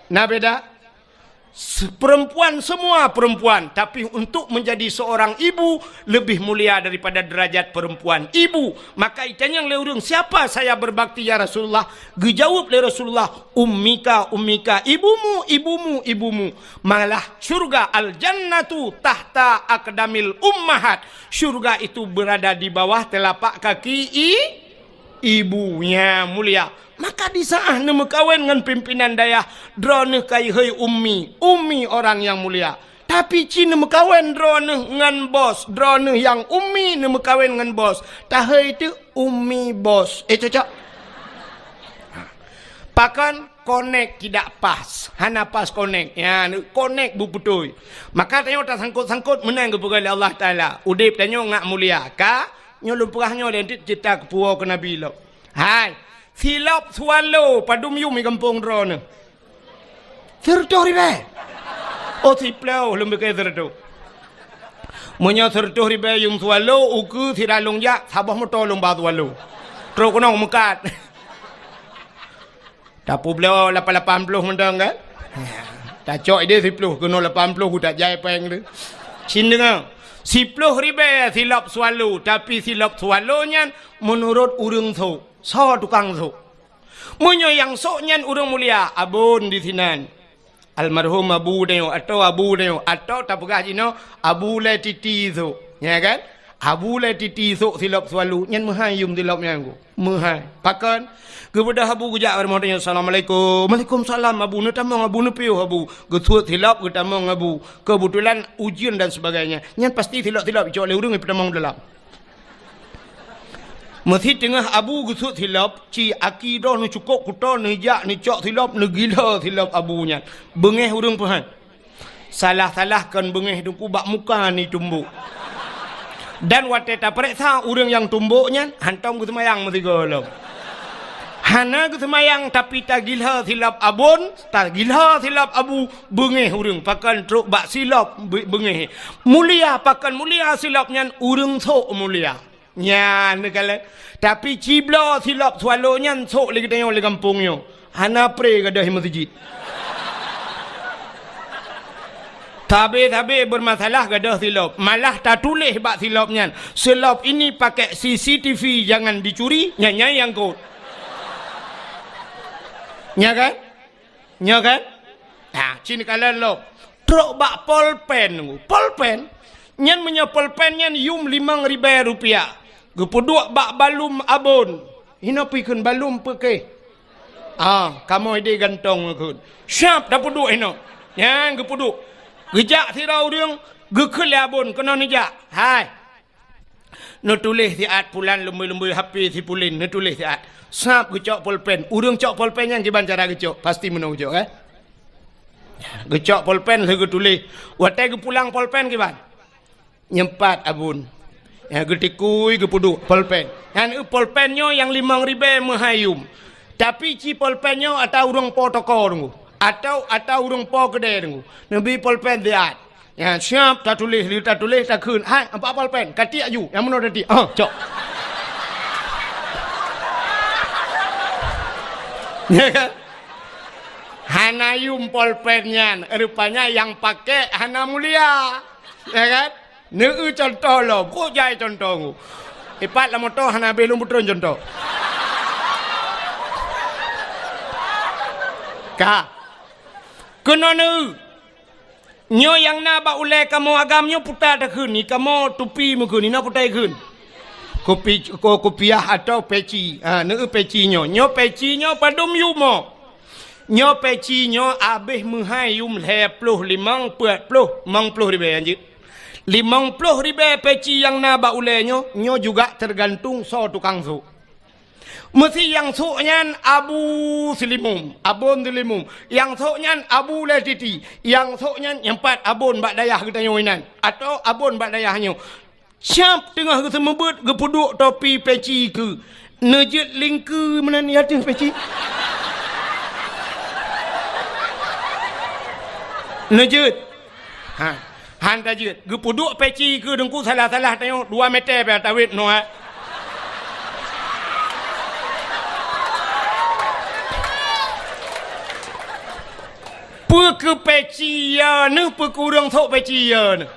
Na beda? Se-, perempuan, semua perempuan, tapi untuk menjadi seorang ibu lebih mulia daripada derajat perempuan. Ibu, maka itanyong lé ureueng, "Siapa saya berbakti, ya Rasulullah?" Geujaweueb lé Rasulullah, "Ummika, ummika, ibumu, ibumu, ibumu." Malah syurga, al-jannatu tahta aqdamil ummahat. Syurga itu berada di bawah telapak kaki i-, ibu. Nyan mulia. Maka di saat neumeukawen ngon pimpinan dayah, droeneuh ka ihôi ummi. Ummi orang yang mulia. Tapi ci neumeukawen droeneuh ngon bos, droeneuh nyang ummi neumeukawen ngon bos. Tahôi teuk ummi bos. Eh, cocok? Pakon? Konek tidak pas. Hana pas konek. Ya, konek beubeutôi. Maka tanyoe tasangkot-sangkot meunan geupeugah lé Allah Taala. Udeb tanyoe ngat mulia. Ka? Nyoe lôn peugah nyoe lé, cit-, cita keupuwoe keu Nabi lom. Hai, silop Swallow padum yum di gampông droeneuh? Sireutôh ribèe. Oh, siploh lôn piké sireutôh. Meunyoe sireutôh ribèe yum Swallow, ukeue sira lôn jak, saboh moto lôn ba Swallow. Trok keunoe meukat. Tapeubloe lapan lapan ploh mantong kan? Tacok idéh siploh, keunoe lapan ploh, ku tajai péng tu. Cit deungoe, siploh ribèe silop Swallow, tapi silop Swallow nyan meunurot ureueng sôk. Soe tukang sôk? Meunyoe nyang sôk nyan ureueng mulia, abon di sinan. Almarhum abu tanyoe, atau abu tanyoe, atau tapeugah jinoe, Abu Lé Titi sôk. Ya kan? Abu Lé Titi sôk silop Swallow, nyan meuhai yum silop nyan ku. Meuhai. Pakon? Geubeudôh abu geujak bak rumoh tanyoe, "Assalamualaikum." "Waalaikumsalam, abu." Neutamong abu, neupiôh abu. Geusuet silop, geutamong abu. Keubeutulan ujeuen dan sebagainya. Nyan pasti silop-silop icok lé ureueng ipeutamong dalam. Meusi teungoh abu geusuet silop, ci aki droe neucukôp kuto, neujak neucok silop, neugila silop abu nyan. Beungéh ureueng peuhan. Salah-salah kon beungéh teungku, bak muka neutumbok. Dan watée tapareksa ureueng nyang tumbok nyan, hantom geuseumayang meusigoe lom. Hana geuseumayang, tapi tagila silop abon, tagila silop abu, beungéh ureueng, pakon trok bak silop be-, beungéh. Mulia pakon mulia silop nyan, ureueng sôk mulia. Nyan neukalon. Tapi cibloe silop Swallow nyan sôk lé geutanyoe lé gampông nyoe. Hana pré gadôh meuseujid. Sabe-sabe beurmasalah gadôh silop. Malah tatuléh bak silop nyan, "Silop ini pakai C C T V, jangan dicuri," nyan, nyan nyang kot. Nya kan? Nyoe kan? Ha, cit neukalon lom. Trok bak polpen. Polpen? Nyan meunyoe polpen nyan yum limong ribèe rupiah. Geupeuduek bak balum abon. Hinoe pih kheun balum peuké. Ah, kamoe ideh gantong ngon kheun. Siap tapeuduek inoe. Nyan geupeuduek. Geujak sidroe ureuëng, geukheun lé Abon keunoe neujak. Hai. Neutuléh siat pulan leumbôi-leumbôi H P si Pulin, neutuléh siat. Sab geucok polpen. Ureuëng cok polpen nyan kiban cara geucok. Pasti meunoe geucok, kan? Geucok polpen lheueh geutuléh. Watée geupulang polpen kiban? Nyempat Abon. Ya, geutikui geupeuduek polpen. Nyan eu polpen nyoe nyang limong ribée meuhai yum. Tapi ci polpen nyoe ata ureuëng po toko deungoe. Atau ata ureuëng po keudée deungoe. Neubi polpen siat. Ya, siap tatuléh, lheueh tatuléh takheun. Hai, ampat polpen, katiek aju. Nyang meunoe tatiek. Ah, cok. Ya kan? Hana yum polpen nyan, rupanya nyang pakék hana mulia. Ya kan? Neu contoh lom, kok jai contoh ngu. Ipat lam moto hana habéh lôn peutron contoh. Ka. Keunoe neu. Nyoe nyang na bak ulée kamoe agam nyoe puta takheun, ni kamoe tupi meukheun, ni na puta ikheun. Kupi-, ko-, kupiah atau peci. Ha, neu peci nyoe. Nyoe peci nyoe padum yumo. Nyoe peci nyoe abéh meuhai yum lhée ploh limong peuet ploh, limong ploh ribée anjeut. Limong ploh ribée peci nyang na bak ulée nyoe, nyoe juga teugantung soe tukang sôk. Meusi nyang sôk nyan Abu Silimum, Abon Silimum. Nyang sôk nyan Abu Lé Titi. Nyang sôk nyan nyang pat Abon bak dayah geutanyoe inan. Atau Abon bak dayah nyoe. Siap teungoh geuseumeubeuet geupeuduek topi peci keu. Neujeuet lingkeu meunan i ateueh peci. Neujeuet. Ha. Han tajeuet. Geupeuduek peci keu teungku salah-salah tanyoe dua meter pih tawét noe. Peu keu peci ya neuh, peu keu ureuëng sôk peci ya neuh.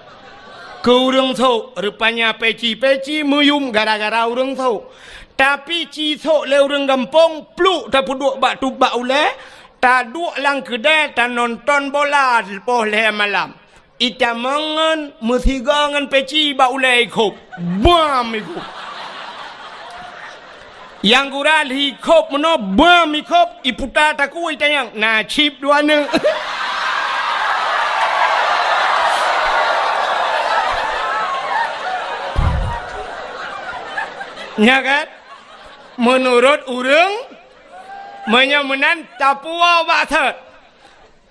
Keu ureuëng sôk, rupanya peci-peci meuyum gara-gara ureuëng sôk. Tapi ci sôk lé ureuëng gampông, pluk tapeuduek bak tub bak ulée, taduek lam keudée tanonton bola poh lhée malam. Itamong ngon meusigoe ngon peci bak ulée ikhôb. Bam ikhôb. Nyang gura lheueh ikhôb meunoe, bam ikhôb, iputa takue itanyong, na cit dua neuk. Nya kan? Meunurot ureuëng, meunyoe meunan tapuwoe bak thot.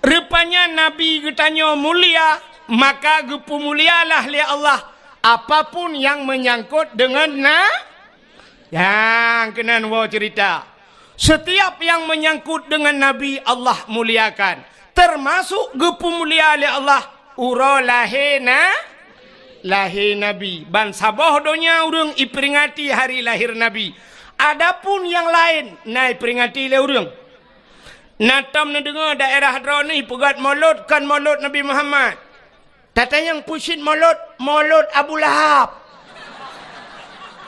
Rupanya Nabi geutanyoe mulia, maka geupeumulialah lé Allah apapun nyang meunyangkot deungon na-, nyang keunan woe ceurita. Setiap nyang meunyangkot deungon Nabi, Allah muliakan, teumasok geupeumulia lé Allah uroe lahé na-, lahé Nabi. Ban saboh donya ureuëng iperingati hari lahir Nabi. Adapun nyang laén na iperingati lé ureuëng. Na tom neudeungoe daerah droeneuh peugét molot kon molot Nabi Muhammad. Tatanyong peue cit molot, molot Abu Lahab.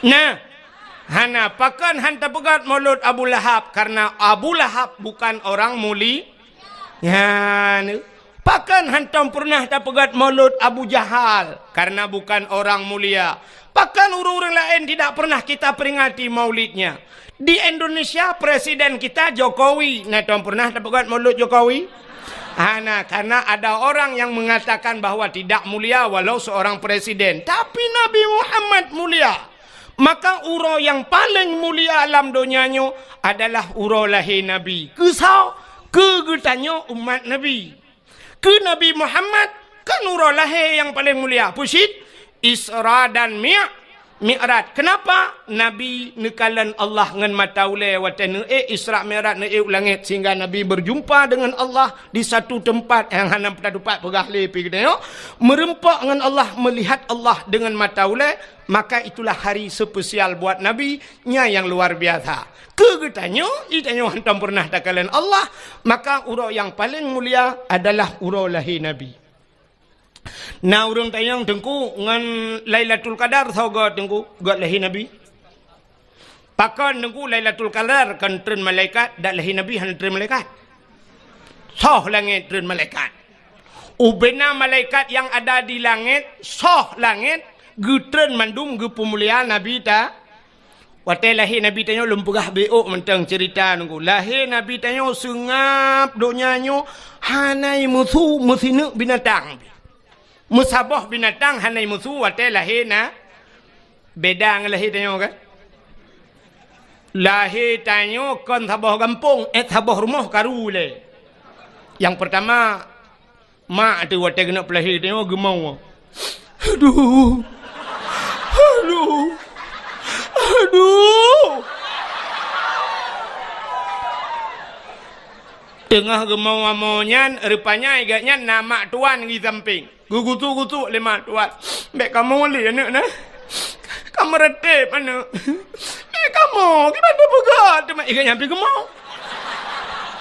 Nah, hana, pakon han tapeugét molot Abu Lahab, karena Abu Lahab bukan orang muli-, nyan. Pakon hántom peureunah tapeugét molot Abu Jahal, karena bukan orang mulia. Pakon ureuëng-ureuëng laén tidak pernah kita peringati maulidnya? Di Indonesia, presiden kita Jokowi, na tom peureunah tapeugét molot Jokowi? Hana, karena ada orang yang mengatakan bahwa tidak mulia walau seorang presiden. Tapi Nabi Muhammad mulia. Maka uroe nyang paleng mulia lam donya nyoe adalah uroe lahé Nabi. Keu soe? Keu geutanyoe umat Nabi. Keu Nabi Muhammad, kan uroe lahé nyang paleng mulia. Peue cit? Isra dan Mi-, Mi'raj. Kenapa? Nabi neukalon Allah ngon mata ulée watée neuék Isra Mi'raj, neuék u langét, sehingga Nabi berjumpa dengan Allah di satu tempat nyang hana meutupat peugah lé pih geutanyoe. Meureumpok ngon Allah, melihat Allah dengan mata ulée, maka itulah hari spesial buat Nabi, nyan nyang luar biasa. Keu geutanyoe, geutanyoe hántom peureunah takalon Allah, maka uroe nyang paleng mulia adalah uroe lahé Nabi. Na ureuëng tanyong, "Teungku, ngon Lailatul Qadar soe göt, Teungku, göt lahé Nabi?" Pakon, Teungku, Lailatul Qadar kon treun malaikat, dak lahé Nabi hana treun malaikat? Soh langét treun malaikat. Ubena malaikat nyang ada di langét, soh langét, geutreun mandum geupeumulia Nabi ta-, Watée lahé Nabi tanyoe lôn peugah beuôk mantong ceurita nunggu. Lahé Nabi tanyoe seungab donya nyoe hana meusu meusineuk binatang. Meusaboh binatang hana meusu watée lahé na. Beda ngon lahé tanyoe kan? Lahé tanyoe kon saboh gampông, eh, saboh rumoh karu lé. Nyang peurtama, mak teuh watée keuneuk peulahé tanyoe geumoe. Aduh. Aduh. Aduh. Teungoh geumoe-moe nyan, rupanya gobnyan na mak tuan di sampéng. Geugusu-gusu lé mak tuan. "Bék kamoe lé aneuk na. Kamoe reuteb aneuk. Bék kamoe, kiban teupeugah teuma iga nyang pi geumoe."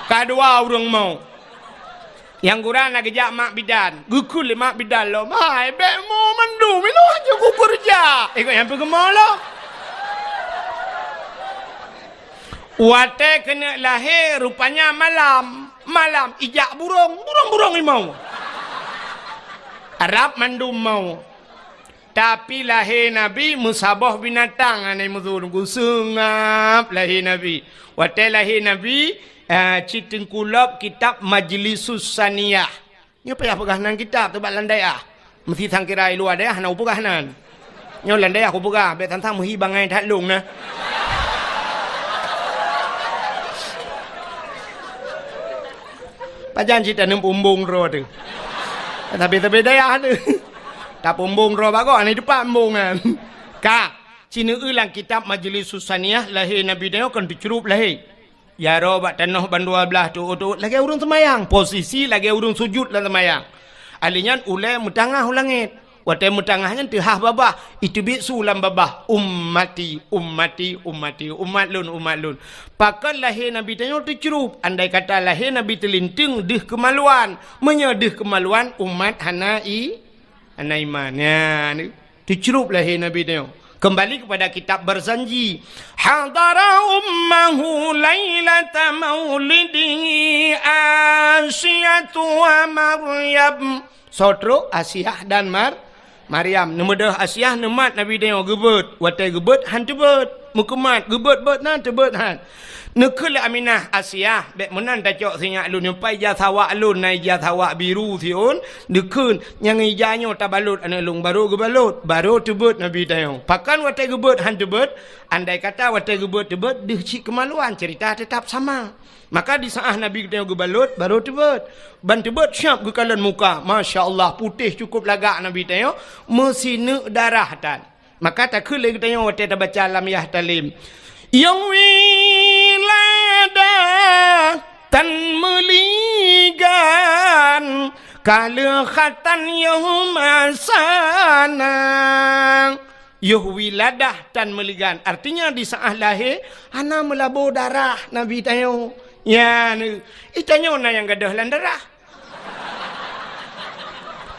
Ka dua ureuëng moe. Nyang gura na geujak mak bidan. Geukheun lé mak bidan lom, "Hai, bék moe mandum, inoe hana kukeureuja." Iga nyang pi geumoe lom. Watée keuneuk lahé, rupanya malam. Malam ijak burông, burông-burông imoe. Rab mandum moe. Tapi lahé Nabi meusaboh binatang hana meusu, geuseungab lahé Nabi. Watée lahé Nabi, eh, cit teungku lom kitab Majlisus Saniyah. Nyoe payah peugah nan kitab teuh bak lam dayah. Meusi sangkira i luwa dayah hana kupeugah nan. Nyoe lam dayah kupeugah, bék sang-sang meuhi bangai that lông na. Pajan cit taneum pumbong droe teuh. Tapi-tapi dayah teuh. Tapumbong droe bagoe, hana teupeumbong nyan. Ka, sineuk lam kitab Majlisus Saniyah lahé Nabi tanyoe kon teucrup lahé. Jaroe bak tanoh bandua blaih teuôt-teuôt lagée ureuëng seumayang, posisi lagée ureuëng sujut lam seumayang. Alèh nyan ulée meutangah u langét. Watée meutangah nyan teuhah babah, iteubiet su lam babah, "Ummati, ummati, ummati, umat lôn, umat lôn." Pakon lahé Nabi tanyoe teucrup, andai kata lahé Nabi teulinteung deuh keumaluan. Meunyoe deuh keumaluan, umat hana i, hana iman. Nyan. Teucrup lahé Nabi tanyoe. Kembali kepada kitab Barzanji. Hadara ummahu lailata maulidihi Asiyatu wa Maryam. Soe trok? Asiyah dan Mar-, Maryam. Neumeudoh Asiyah neumat Nabi tanyoe geubeuet. Watée geubeuet han teubiet. Meukeumat, geubeuet-beuet nan teubiet han. Neukheun lé Aminah, "Asiyah, bék meunan tacok sinyak lôn nyoe, pai ija sawak lôn na ija sawak biru siôn." Neukheun, "Nyang ija nyoe tabalot aneuk lôn." Barô geubalot, barô teubiet Nabi tanyoe. Pakon watée geubeuet han teubiet? Andai kata watée geubeuet teubiet, deuh cit keumaluan, ceurita teutap sama. Maka di saát Nabi geutanyoe geubalot, barô teubiet. Ban teubiet siab geukalon muka. Masya Allah, putéh cukôp lagak Nabi tanyoe, meusineuk darah tan. Maka takheun lé geutanyoe watée tabaca lam Yahtalim. Yoh wiladah tan meuligan, ka lheueh khatan yoh masana. Yoh wiladah tan meuligan, artinya di saát lahé hana meulabô darah Nabi tanyoe. Nyan, i tanyoe na nyang gadôh lam darah.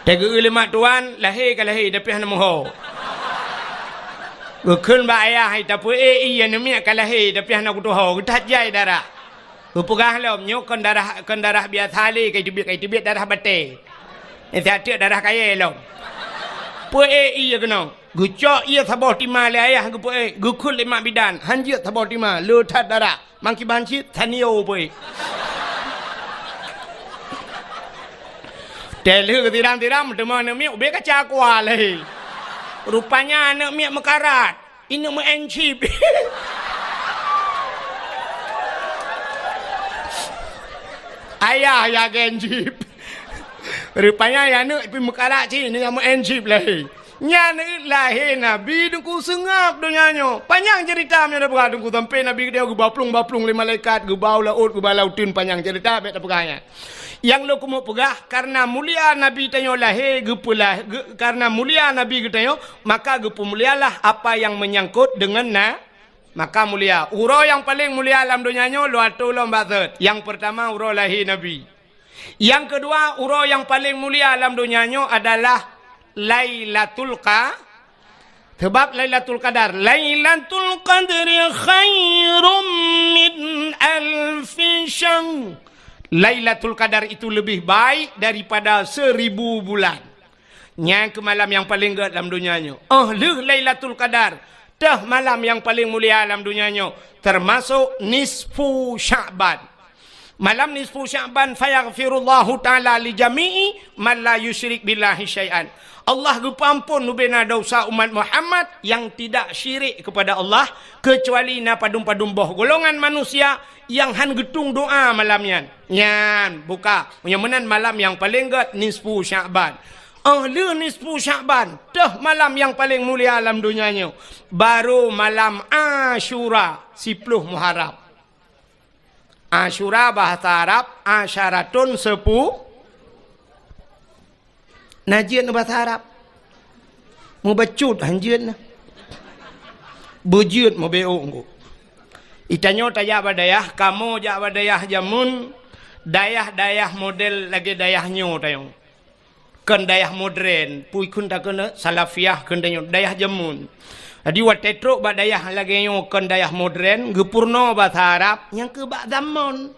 Tageu lé mak tuan, lahé ka lahé, tapi hana meuho. Geukheun bak ayah, "Hai, tapeuék ié aneuk miet ka lahé, tapi hana kutuho, geuthat jai darah." Geupeugah lom, "Nyoe kon darah, kon darah biasa lé, ka iteubiet, ka iteubiet darah batée. Nyan siat teuk darah kayée lom." Peuék ié keunoe. Geucok ié saboh tima lé ayah geupeuék, geukheun lé mak bidan, han jeuet saboh tima, le that darah. Mangkiban cit, tanio peuék. Tée lheueh geusiram-siram, teuma aneuk miet ubé kaca aqua lé. Rupanya aneuk miet meukarat. Ineuk meu-en chip. Ayah ya gen chip. Rupanya ya aneuk pi meukarat cit, ineuk meu-en chip lé. Nyan lahé Nabi Teungku seungab donya nyoe. Panyang ceurita meunyoe tapeugah Teungku, sampoe Nabi geutanyoe geubaplong-baplong lé malaikat, geuba u laôt, geuba lam uteuen, panyang ceurita, bék tapeugah nyan. Nyang lôn keumeung peugah, kareuna mulia Nabi tanyoe lahé geupeulah-, geu-, kareuna mulia Nabi geutanyoe, maka geupeumulialah apa nyang meunyangkot deungon na-, maka mulia. Uroe nyang paleng mulia lam donya nyoe lôn atô lom bak sot. Nyang peurtama uroe lahé Nabi. Nyang keudua, uroe nyang paleng mulia lam donya nyoe adalah Lailatul Qa-, sebab Lailatul Qadar, "Lailatul Qadri khairum min alfi syahr." Lailatul Qadar itu lebih baik daripada seribu bulan. Nyan keuh malam nyang paleng gét lam donya nyoe. Óh lheueh Lailatul Qadar, Teuh malam nyang paleng mulia lam donya nyoe, teumasok nisfu Sya'ban. Malam nisfu Sya'ban, fayaghfirullahu ta'ala li jami'i man la yusyrik billahi syai'an. Allah geupeuamphon ubena desya umat Muhammad nyang tidak syirik kepada Allah, keucuali na padum-padum boh golongan manusia nyang han geutueng doa malam nyan. Nyan, buka. Nyang meunan malam nyang paleng gét, nisfu Sya'ban. Óh lheueh nisfu Sya'ban, teuh malam nyang paleng mulia lam donya nyoe, barô malam Asyura, siploh Muharram. Asyura bahasa Arab, asyaratun sepu-, na jeuet bahasa Arab. Mubacut han jeuet na. Beujeuet meubeuk engko. Itanyoe tajak bak dayah, kamoe jak bak dayah jameun, dayah-dayah model lagèe dayah nyoe tanyoe. Kon dayah modern, pui kheun takheun Salafiyah kheun tanyoe, dayah jameun. Jadi watèe trok bak dayah lagèe nyoe kon dayah modern, geupeurunoe basa Arab, nyang keu bak zamon.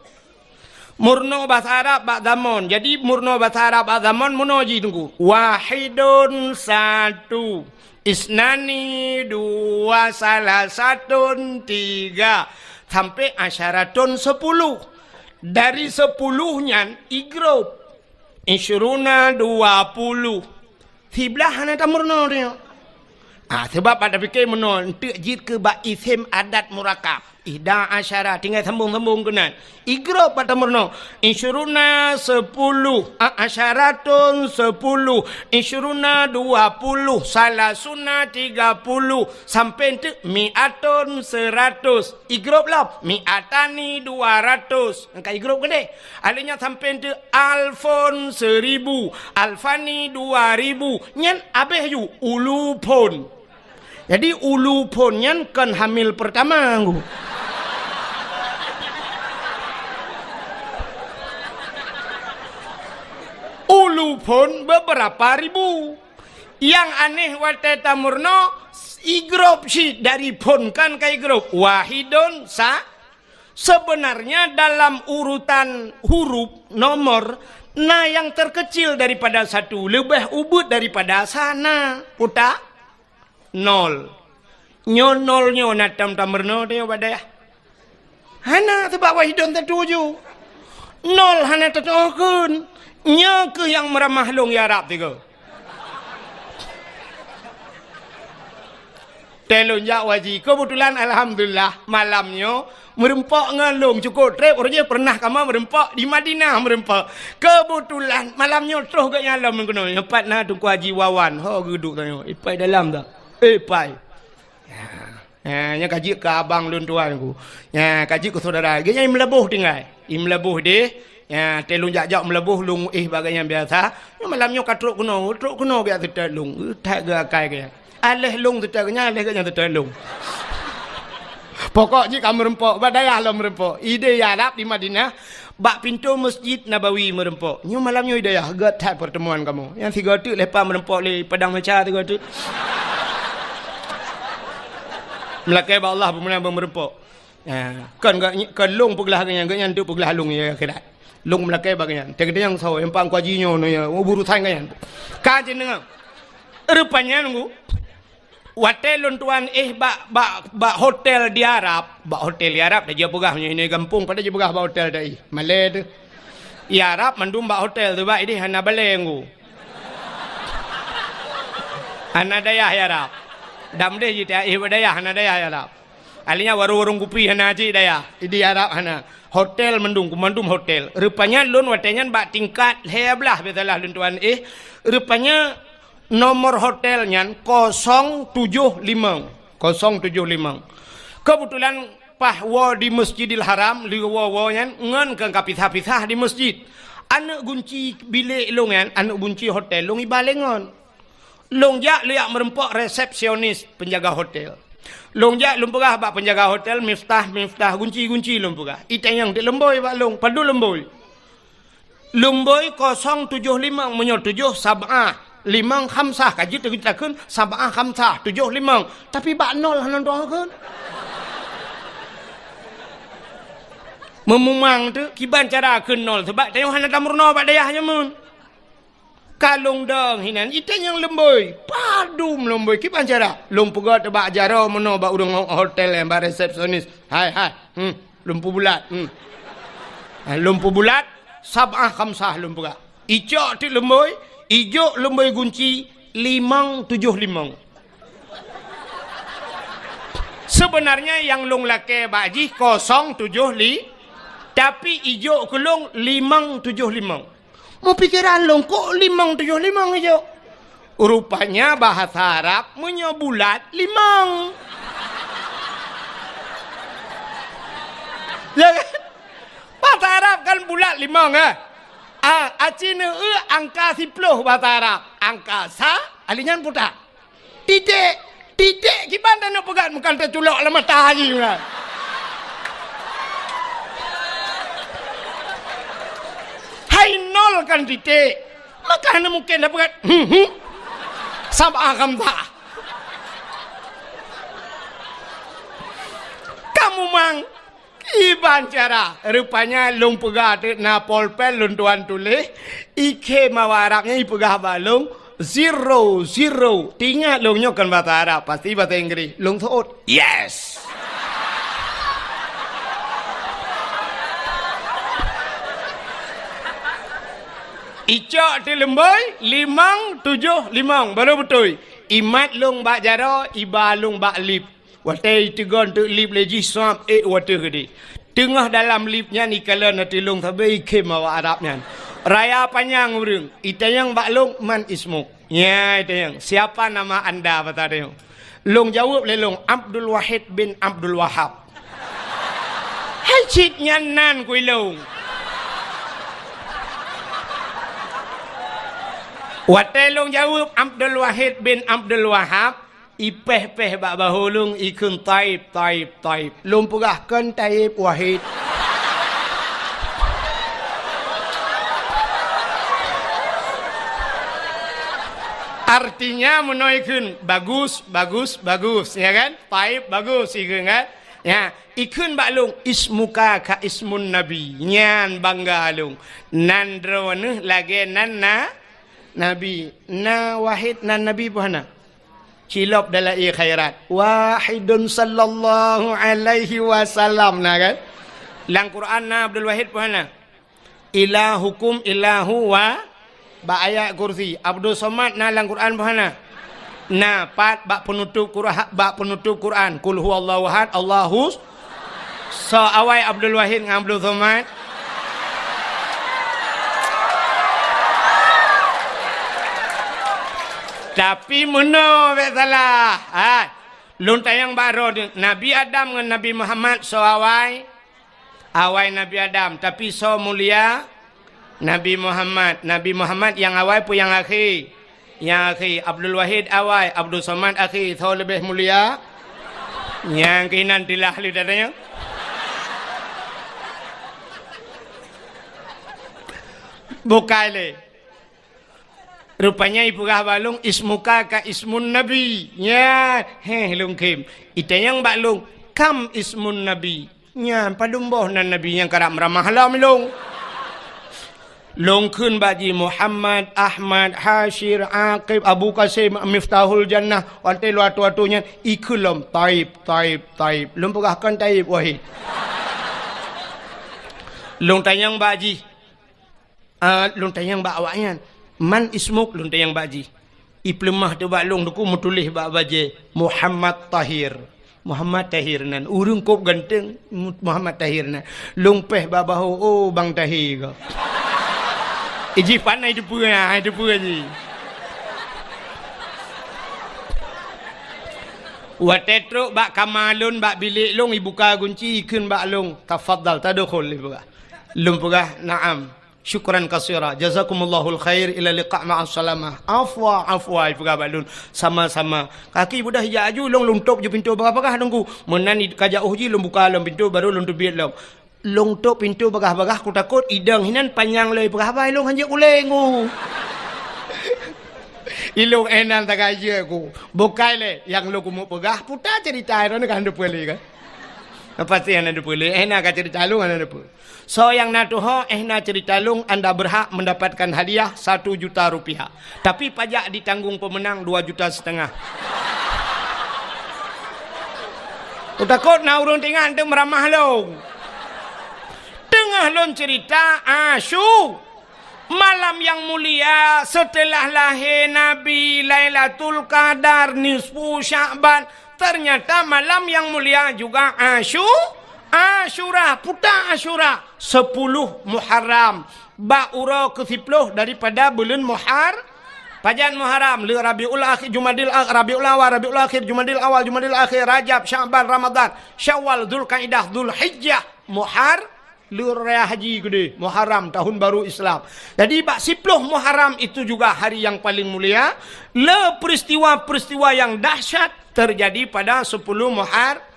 Meurunoe basa Arab bak zamon. Jadi meurunoe basa Arab bak zamon meunoe jih teungku. Wahidun satu, isnani dua, salasatun tiga, sampai asyaratun sepuluh. Dari sepuluh nyan i grup. Isyruna dua puluh. Siblaih hana tameurunoe tanyoe. Ah, sebab pada pikir meunoe, enteuk jeuet keu bak isem adat murakab. Ihda asyara, tinggai sambung-sambung keunan. I grup bak tameurunoe. Isyruna sepuluh, a-, asyaratun sepuluh, isyruna dua puluh, salasuna tiga puluh, sampai enteuk mi'atun seratus. I grup lom, mi'atani dua ratus. Angka i grup keudeh. Alèh nyan sampai enteuk alfun seribu, alfani dua ribu. Nyan abéh ju ulufun. Jadi ulufun nyan kon hamil pertama ngku. Ulufun beberapa ribu. Nyang aneh watèe tameurunoe, i grup cit dari fun kan ka i grup. Wahidun sa-, Sebenarnya dalam urutan huruf, nomor, na nyang terkecil daripada satu, leubeh ubit daripada sana. Utak? Nol. Nyoe nol nyoe na tam-tam meurunoe teuh bak dayah. Hana, sebab wahidun tatuju. Nol hana tatuju kheun. Nyoe keuh nyang meuramah lôn i Arab tiga. Teuh lôn jak haji. Keubeutulan, alhamdulillah, malam nyoe meureumpok ngon lôn. Cukôp trép, uroe jih pernah kamoe meureumpok di Madinah meureumpok. Keubeutulan, malam nyoe troh geuhnyan lom keunoe. Nyoe pat na Teungku Haji Wawan. Ho geuduek tanyoe. Ipai dalam dak? Ipai. Ya. Ha, nyan ka jeuet keu abang lôn tuan ku. Ya, ka jeuet keu syedara. Geuhnyan i Meulaboh tinggai. I Meulaboh deh. Ya, teuh lôn jak-jak Meulaboh lôn éh bak geuhnyan biasa. Nyoe malam nyoe ka trok keunoe, trok keunoe geujak seutôt lôn. Eh, that geuakai geuhnyan. Aléh lôn seutôt geuhnyan, aléh geuhnyan seutôt lôn. Pokok jih ka meureumpok, bak dayah lom meureumpok. Idéh i Arab di Madinah, bak pintoe Masjid Nabawi meureumpok. Nyoe malam nyoe i dayah, gét that pertemuan kamoe. Nyang sigoe teuk leupah meureumpok lé Padang Meca sigoe teuk. Meulakèe bak Allah beumeunan beumeureumpok. Ya, kon geuh, kon lôn peuglah geuhnyan, geuhnyan teuk peuglah lôn ya akhirat. Lôn meulakèe bak geuhnyan. Teukeudeh nyang soe, nyang pang kuaji nyoe, nyoe, ya, urusan geuhnyan. Ka jeuet deungö. Rupanya nunggu. Watèe lôn tuan éh bak, bak, bak hotel di Arab, bak hotel di Arab, dak jipeugah meunyoe i gampông, padahai jipeugah bak hotel dak i. Malèe teuh. I Arab mandum bak hotel teuh, bak idéh hana balèe ngku. Hana dayah i Arab. Dam deh jih éh bak dayah, hana dayah i Arab. Akhirnya warong-warong kupi hana cit dayah. Idéh i Arab hana. Hotel mandum, mandum hotel. Rupanya lôn watèe nyan bak tingkat lhèe blah biasalah lôn tuan éh. Rupanya nomor hotel nyan kosong tujoh limong. Kosong tujoh limong. Keubeutulan paih woe di Masjidil Haram, lheueh woe-woe nyan, ngon keu ka pisah-pisah di masjid. Aneuk gunci bilék lôn nyan, aneuk gunci hotel lôn iba lé ngon. Lôn jak, lôn jak meureumpok resepsionis penjaga hotel. Lôn jak, lôn peugah bak penjaga hotel, "Miftah, miftah, gunci, gunci," lôn peugah. Itanyong teuk leumbôi bak lôn, padub leumbôi. Leumbôi kosong tujoh limong, meunyoe tujoh sab'ah, limong khamsah, ka jeuet takheun sab'ah khamsah, tujoh limong. Tapi bak nol hana tu'oh kheun. Meumumang teuk, kiban cara kheun nol, sabab tanyoe hana tameurunoe bak dayah nyoe meunan. Ka lôn dong hinan, itanyong leumbôi. Padum leumbôi, kiban cara? Lôn peugah teubak jaroe meunoe bak ureueng hotel nyan, bak resepsionis. Hai, hai. Hmm, lôn peubulat. Hmm. Ha, lôn peubulat, sab'ah khamsah lôn peugah. Icok teuk leumbôi, ijok leumbôi gunci, limong tujoh limong. Seubeunarnya nyang lôn lakée bak jih kosong tujoh li, tapi ijok keu lôn limong tujoh limong. Meupikeran lôn, kok limong tujoh limong ijok? Rupanya bahasa Arab meunyoe bulat, limong. Ya kan? Bahasa Arab kan bulat, limong, eh? Ah, aci neueu angka siploh bahasa Arab. Angka sa, ahli nyan puta. Titék. Titék kiban taneuk peugah, meukan taculok lam mata jih kan. Hai nol kan titék. Maka hana mungken tapeugah, hmm, hmm. Sab'ah khamsah. Kamu mang Kiban cara, rupanya lôn peugah teuk na polpen lôn tuan tuléh, ikhém awak Arab nyan ipeugah bak lôn, zero, zero. Teuingat lôn nyoe kon basa Arab, pasti basa Inggréh. Lôn seuôt, yes. Icok teuk leumbôi, limong tujoh limong, baru beutôi. Imat lôn bak jaroe, iba lôn bak lip. Watée iteugon teuk lip lé jih, sab ék watée geudeh. Teungoh dalam lip nyan ikalon ateueh lôn sabe ikhém awak Arab nyan. Raya panyang ureuëng, itanyong bak lôn, "Man ismuk?" Nyan itanyong, "Siapa nama anda?" basa tanyong. Lôn jaweueb lé lôn, "Abdul Wahid bin Abdul Wahab." Hai cit nyan nan kui lôn. Watée lôn jaweueb Abdul Wahid bin Abdul Wahab, ipéh-péh bak bahô lôn, ikheun, "Taib, Taib, Taib." Lôn peugah, "Kon Taib, Wahid." Artinya meunoe ikheun, "Bagus, bagus, bagus," ya kan? "Taib, bagus," ikheun kan? Ya, ikheun bak lôn, "Ismuka ka ismun Nabi." Nyan bangga lôn. Nan droeneuh lagée nan na Nabi. Na Wahid nan Nabi peue hana? Cilop dalam ie khairat. Wahidun sallallahu alaihi wasallam, na kan? Lam Quran na Abdul Wahid peue hana? Ilahukum ilahu wa, bak ayat kursi. Abdul Somad na lam Quran peue hana? Na, pat bak penutup Qur'an, bak penutup Quran. Qul huwallahu ahad, Allahus. Soe awai Abdul Wahid ngon Abdul Somad? Tapi meunoe bék salah. Ha. Lôn tanyong bak droeneuh, Nabi Adam ngon Nabi Muhammad soe awai? Awai Nabi Adam, tapi soe mulia? Nabi Muhammad. Nabi Muhammad nyang awai peue nyang akhé? Nyang akhé. Abdul Wahid awai, Abdul Somad akhé. Soe leubeh mulia? Nyang keunan tilah lé datanya. Bukai lé. Rupanya ipeugah bak lôn, "Ismuka ka ismun Nabi." Nyan, heh, lôn khém. Itanyong bak lôn, "Kam ismun Nabi?" Nyan, padum boh nan Nabi nyang karab meuramah lom lôn. Lôn kheun bak jih, "Muhammad, Ahmad, Hasyir, Aqib, Abu Qasim, Miftahul Jannah." Watée lôn atoe-atoe nyan, ikheun lom, "Taib, Taib, Taib." Lôn peugah, "Kon Taib, Wahid." Lôn tanyong bak jih, Ah, lôn tanyong bak awaknyan, "Man ismuk?" Lôn tanyong bak jih. Ipeuleumah teuk bak lôn, teungku meutuléh bak bajée, "Muhammad Tahir." Muhammad Tahir nan. Ureuëng kôb ganteng, Mu-, Muhammad Tahir nan. Lôn péh bak bahô, "Oh, Bang Tahir ka." Iji pan ai teupeue, ai teupeue jih. Watée trok bak kama lôn, bak bilék lôn, ibuka gunci, ikheun bak lôn, "Tafadhal, tadkhul," ipeugah. Lôn peugah, "Na'am." "Syukran katsira. Jazakumullahul khair. Ila liqa ma'as salamah." "Afwa, afwa," ipeugah bak lôn. "Sama-sama." Kaki beudah ijak aju, lôn, lôn tôp ju pintoe bagah-bagah, teungku. Meunan i-, ka jauh jih, lôn buka lom pintoe, baru lôn teubiet lom. Lôn tôp pintoe bagah-bagah, kutakot idong hinan panyang lé peugah haba, ilôn hanjeuet ulée ngu. Ilôn éh nan tagajeuet ku. Bukai lé, nyang lôn keumeuk peugah, puta cerita droeneuh ka hana peue lé kan? Pasti hana peue lé, éh na ka cerita lôn hana peue. Soe nyang na tuho, eh, na ceurita lôn, anda berhak mendapatkan hadiah satu juta rupiah. Tapi pajak ditanggung pemenang dua juta setengah. Kutakot na ureuëng teuingat teuh meuramah lôn. Teungoh lôn ceurita, Asyu-, Malam nyang mulia setelah lahé Nabi, Lailatul Qadar, nisfu Sya'ban. Ternyata malam nyang mulia juga Asyu-, Asyura, puta Asyura, sepuluh Muharram. Bak uroe keusiploh daripada buleuen Muhar-, pajan Muharram, le Rabiul Akhir, Jumadil A-, Rabiul Awal, Rabiul Akhir, Jumadil Awal, Jumadil Akhir, Rajab, Sya'ban, Ramadhan, Syawal, Zulkaidah, Zulhijjah, Muhar-, Lheueh raya haji keudeh, Muharram, tahun baru Islam. Jadi, bak siploh Muharram itu juga hari yang paling mulia. Le peristiwa-peristiwa yang dahsyat terjadi pada sepuluh Muhar-,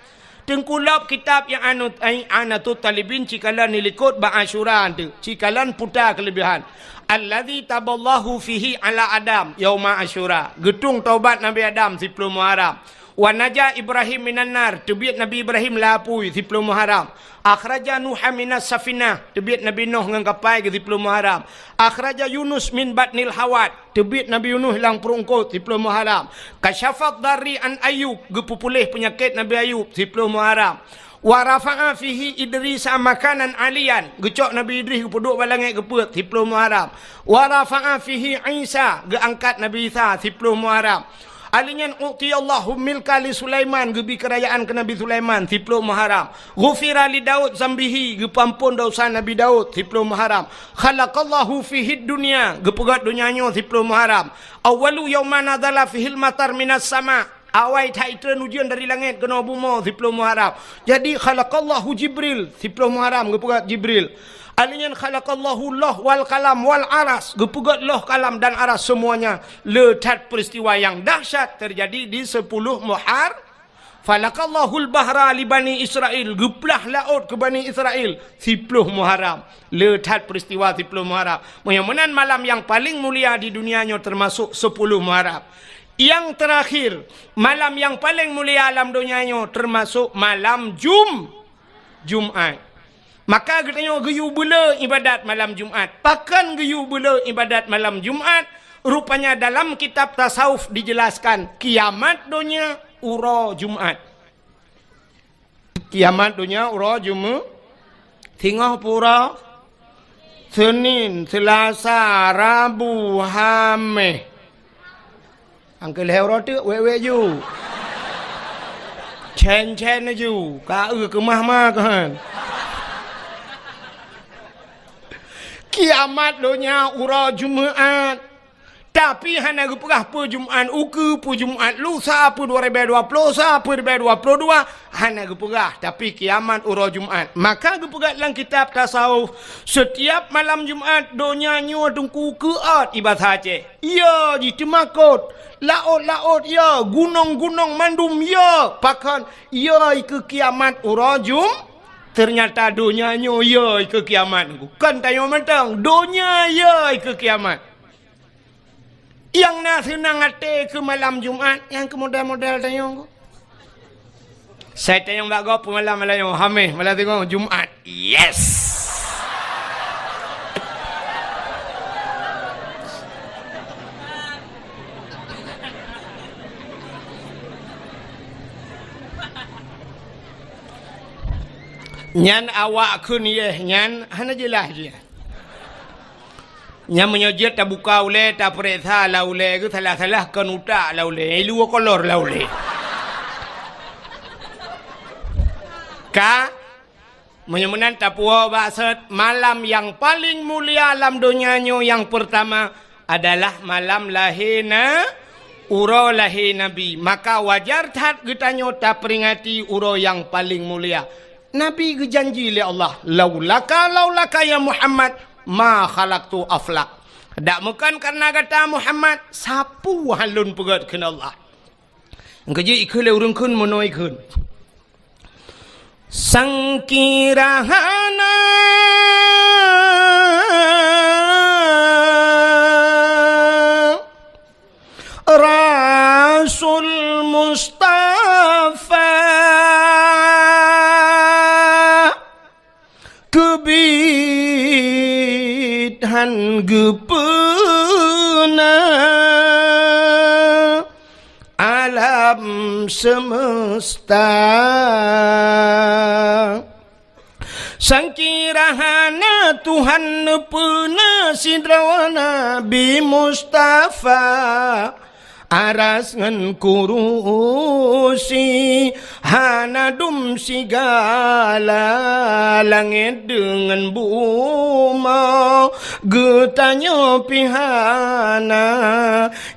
Teungku lop kitab yang anu, ai, I'anatut Talibin cikalon nilikot bak Asyura tu, cikalon puta kelebihan. Allazi taballahu fihi ala Adam yauma Asyura. Geutung taubat Nabi Adam siploh Muharram. Wa naja Ibrahim minan nar, teubiet Nabi Ibrahim lam apui, siploh Muharram. Akhraja Nuha minas safinah, teubiet Nabi Nuh ngon kapai geuh siploh Muharram. Akhraja Yunus min batnil hawat, teubiet Nabi Yunus lam pruet eungkot, siploh Muharram. Kasyafad darri an Ayub, geupeupuléh peunyakét Nabi Ayub, siploh Muharram. Wa rafa'a fihi Idrisa makanan aliyan, geucok Nabi Idris geupeuduek bak langét geupeuet, siploh Muharram. Wa rafa'a fihi Isa, geuangkat Nabi Isa, siploh Muharram. Ali nyan u'tiyallahu milka li Sulaiman, geubi keurajaan keu Nabi Sulaiman, siploh Muharram. Ghufira li Daud zambihi, geupeuamphon desya Nabi Daud, siploh Muharram. Khalaqallahu fihi dunya, geupeugét donya nyoe, siploh Muharram. Awwalu yauma nazala fihil matar minas sama, awai that itreun ujeuen dari langét keunoe bumoe, siploh Muharram. Jadi, khalaqallahu Jibril, siploh Muharram, geupeugét Jibril. Ali nyan khalaqallahu loh wal kalam wal aras, geupeugét loh, kalam dan aras semuanya. Le that peristiwa yang dahsyat terjadi di sepuluh Muhar-, falakallahul bahra li Bani Israil, geuplah laôt keu Bani Israil, siploh Muharram. Le that peristiwa siploh Muharram. Meunyoe meunan malam yang paling mulia di dunia nyoe termasuk sepuluh Muharram. Yang terakhir, malam yang paling mulia alam donya nyoe termasuk malam Jum-, Jumat. Maka geutanyoe geuyue beuleu ibadat malam Jumat. Pakon geuyue beuleu ibadat malam Jumat? Rupanya dalam kitab tasawuf dijelaskan kiamat donya uroe Jumat. Kiamat donya uroe Jumat. Singoh pura, Senin, Selasa, Rabu, Hameh. Angkeu lhèe uroe teuk wék-wék ju. Cen-cen ju, ka eu keumah ma keuhan. Kiamat donya uroe Jumat. Tapi hana geupeugah peue Jumat ukeue, peue Jumat lusa, peue dua ribèe dua ploh sa, peue ribèe dua ploh dua, hana geupeugah. Tapi kiamat uroe Jumat. Maka geupeugah lam kitab tasawuf, setiap malam Jumat donya nyoe teungku keuôt, i basa Aceh. Yo jiteumakot, laôt-laôt yo, gunong-gunong mandum yo, pakon yo ikeue kiamat uroe Jum-, ternyata donya nyoe yo ikeue kiamat. Kon tanyoe mantong, donya yo ikeue kiamat. Nyang na seunang até keu malam Jumat, nyang keu model-model tanyoe. Sai tanyong bak gob peumalam malam nyoe, Hameh, malam singoh, Jumat. Yes! Nyan awak kheun yeh nyan hana jeulaih jih. Nyan meunyoe jeuet tabuka ulèe, tapeuriksa lam ulèe geuh salah-salah kon utak lam ulèe, i luwa kolor lam ulèe. Ka, meunyoe meunan tapuwoe bak sot, malam nyang paleng mulia lam donya nyoe nyang peurtama adalah malam lahé na-, uroe lahé Nabi. Maka wajar that geutanyoe taperingati uroe nyang paleng mulia. Nabi geujanji lé Allah, "Laulaka, laulaka ya Muhammad, ma khalaqtu aflak." Dak meukan kareuna gata Muhammad, sapeue han lôn peugét kheun Allah. Engkeu jih ikheun lé ureueng kheun meunoe ikheun. Sangkira hana Rasul Mustafa keubi Tuhan geupeuna alam semesta. Sangkira hana Tuhan neupeuna sidroe Nabi Mustafa. Aras ngon kurusi hana dum sigala, langét deungon bumoe geutanyoe pih hana,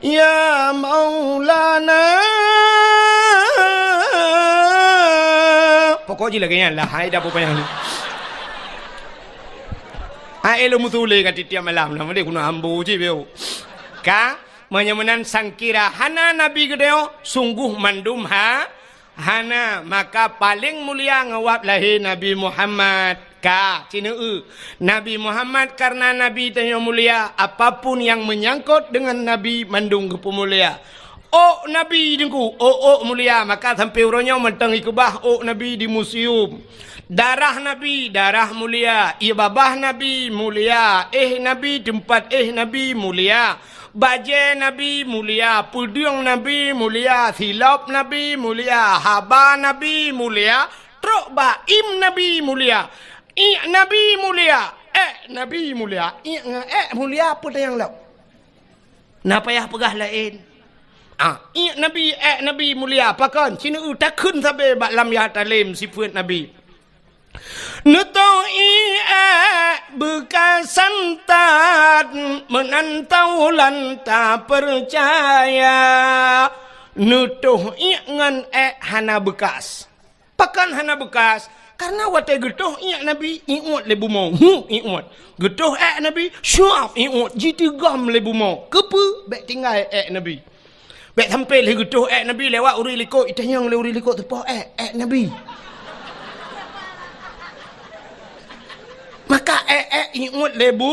ya Maulana. Pokok jih lagée nyan lah, hai dah pupayah ni. Hai lôn meusulé ka tiep-tiep malam, nama dia guna ambo cit beu. Ka Meunyoe meunan sangkira hana Nabi geutanyoe, sunggoh mandum ha, hana, maka paleng mulia ngon wab lahé Nabi Muhammad. Ka, sineue, Nabi Muhammad kareuna Nabi tanyoe mulia, apapun nyang meunyangkot deungon Nabi mandum geupeumulia. Ôk Nabi Teungku, ôk-ôk mulia, maka sampoe uroe nyoe mantong ikeubah ôk Nabi di museum. Darah Nabi, darah mulia, ié babah Nabi mulia, éh Nabi, teumpat éh Nabi mulia. Bajée Nabi mulia, peudeueng Nabi mulia, silop Nabi mulia, haba Nabi mulia, trok bak im Nabi mulia, iék Nabi mulia, ék Nabi mulia, iék ngon ék mulia peue nyang lom. Na payah peugah laén. Ah, iék Nabi, ék Nabi mulia, pakon? Sineue takheun sabe bak lam ya talem sifeuet Nabi. Neutoh iék beukasan that meunan taulan tapeucaya. Neutoh iék ngon ék hana beukas. Pakon hana beukas? Kareuna watée geutoh iék Nabi, iuet lé bumoe. Hu, iuet. Geutoh ék Nabi, syuab, iuet. Jiteugom lé bumoe. Keupeue? Bék tinggai ék Nabi. Bék sampoe lheueh geutoh ék Nabi lewat ureuëng likot, itanyong lé ureuëng likot teupoh ék, ék Nabi. Maka ék-ék iuet lé bu,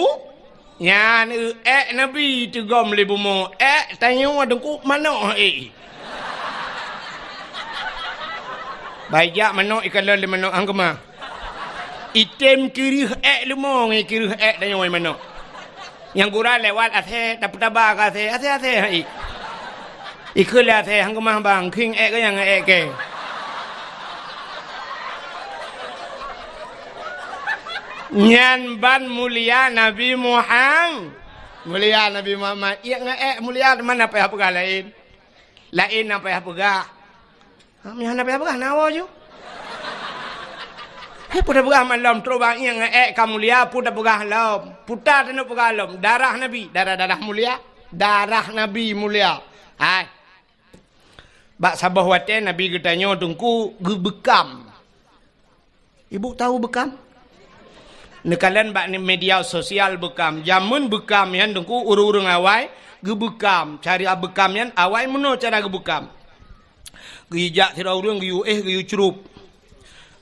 nyan ék Nabi teugom lé bumoe, ék tanyoe Teungku manok ék. Baijak manok ikalon lé manok hang keumah. Item kireuh ék leumo ngon kireuh ék tanyoe manok. Nyang gura lewat asée, tapeutaba keu asée, asée-asée hai. Ikheun lé asée, hang keumah bang, khieng ék keu nyang ék kée. Nyan ban mulia Nabi Muhammad. Mulia Nabi Muhammad. Iék ngon ék mulia, teuma na payah peugah laén. Laén na payah peugah. Ha, meunyoe hana peugah-peugah, na woe ju. Hai, peue tapeugah malom, trok bak iék ngon ék ka mulia, peue tapeugah lom. Peue taneuk peugah lom, darah Nabi, darah-darah mulia, darah Nabi mulia. Hai. Bak saboh watée Nabi geutanyoe Teungku geubeukam. Ibu tahu beukam? Neukalon bak media sosial beukam. Jameun beukam nyan Teungku ureuëng-ureuëng awai geubeukam. Cara beukam nyan awai meunoe cara geubeukam. Geujak sidroe ureuëng geuyue éh geuyue crup.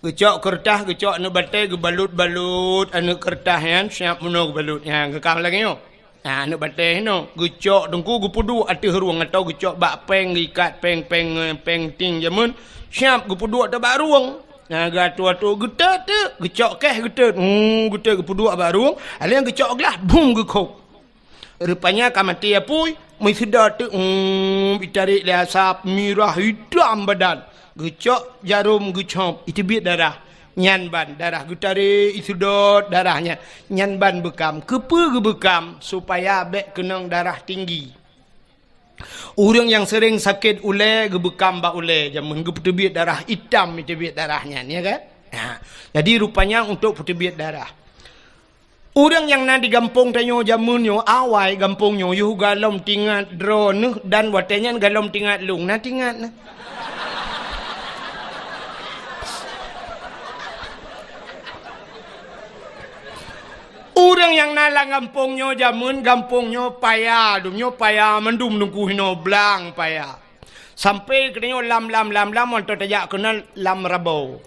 Geucok keureutah, geucok aneuëk batée, geubalot-balot aneuëk keureutah nyan, siab meunoe geubalot nyan, geukam lagée nyoe. Na aneuëk batée hinoe, geucok Teungku geupeuduek ateueh rueng atau geucok bak péng, geuikat péng-péng, péng ting jameun, siab geupeuduek ateueh bak rueng. Na geuatoe-atoe geutot teuk, geucok keh geutot, hmm, geutot geupeuduek bak rueng, alèh geucok glah, bum geukhôb. Rupanya ka maté apui, meusidot teuk, um, itarek lé asap, mirah itam badan. Geucok jarom geucop, iteubiet darah. Nyan ban darah geutarek, isidot darah nyan. Nyan ban beukam. Keupeue geubeukam? Supaya bék keunong darah tinggi. Ureuëng nyang seuréng sakét ulée geubeukam bak ulée, jameun geupeuteubiet darah itam, iteubiet darah nyan, ya kan? Nah, jadi rupanya untuk peuteubiet darah. Ureuëng nyang na di gampông tanyoe jameun nyoe, awai gampông nyoe yoh galom tingat droeneuh dan watée nyan galom tingat lôn, na tingat na. Ureuëng nyang na lam gampông nyoe jameun, gampông nyoe paya, dum nyoe paya mandum Teungku hinoe blang paya. Sampai geutanyoe lam, lam, lam, lam, mantong tajak keunan lam Rabo.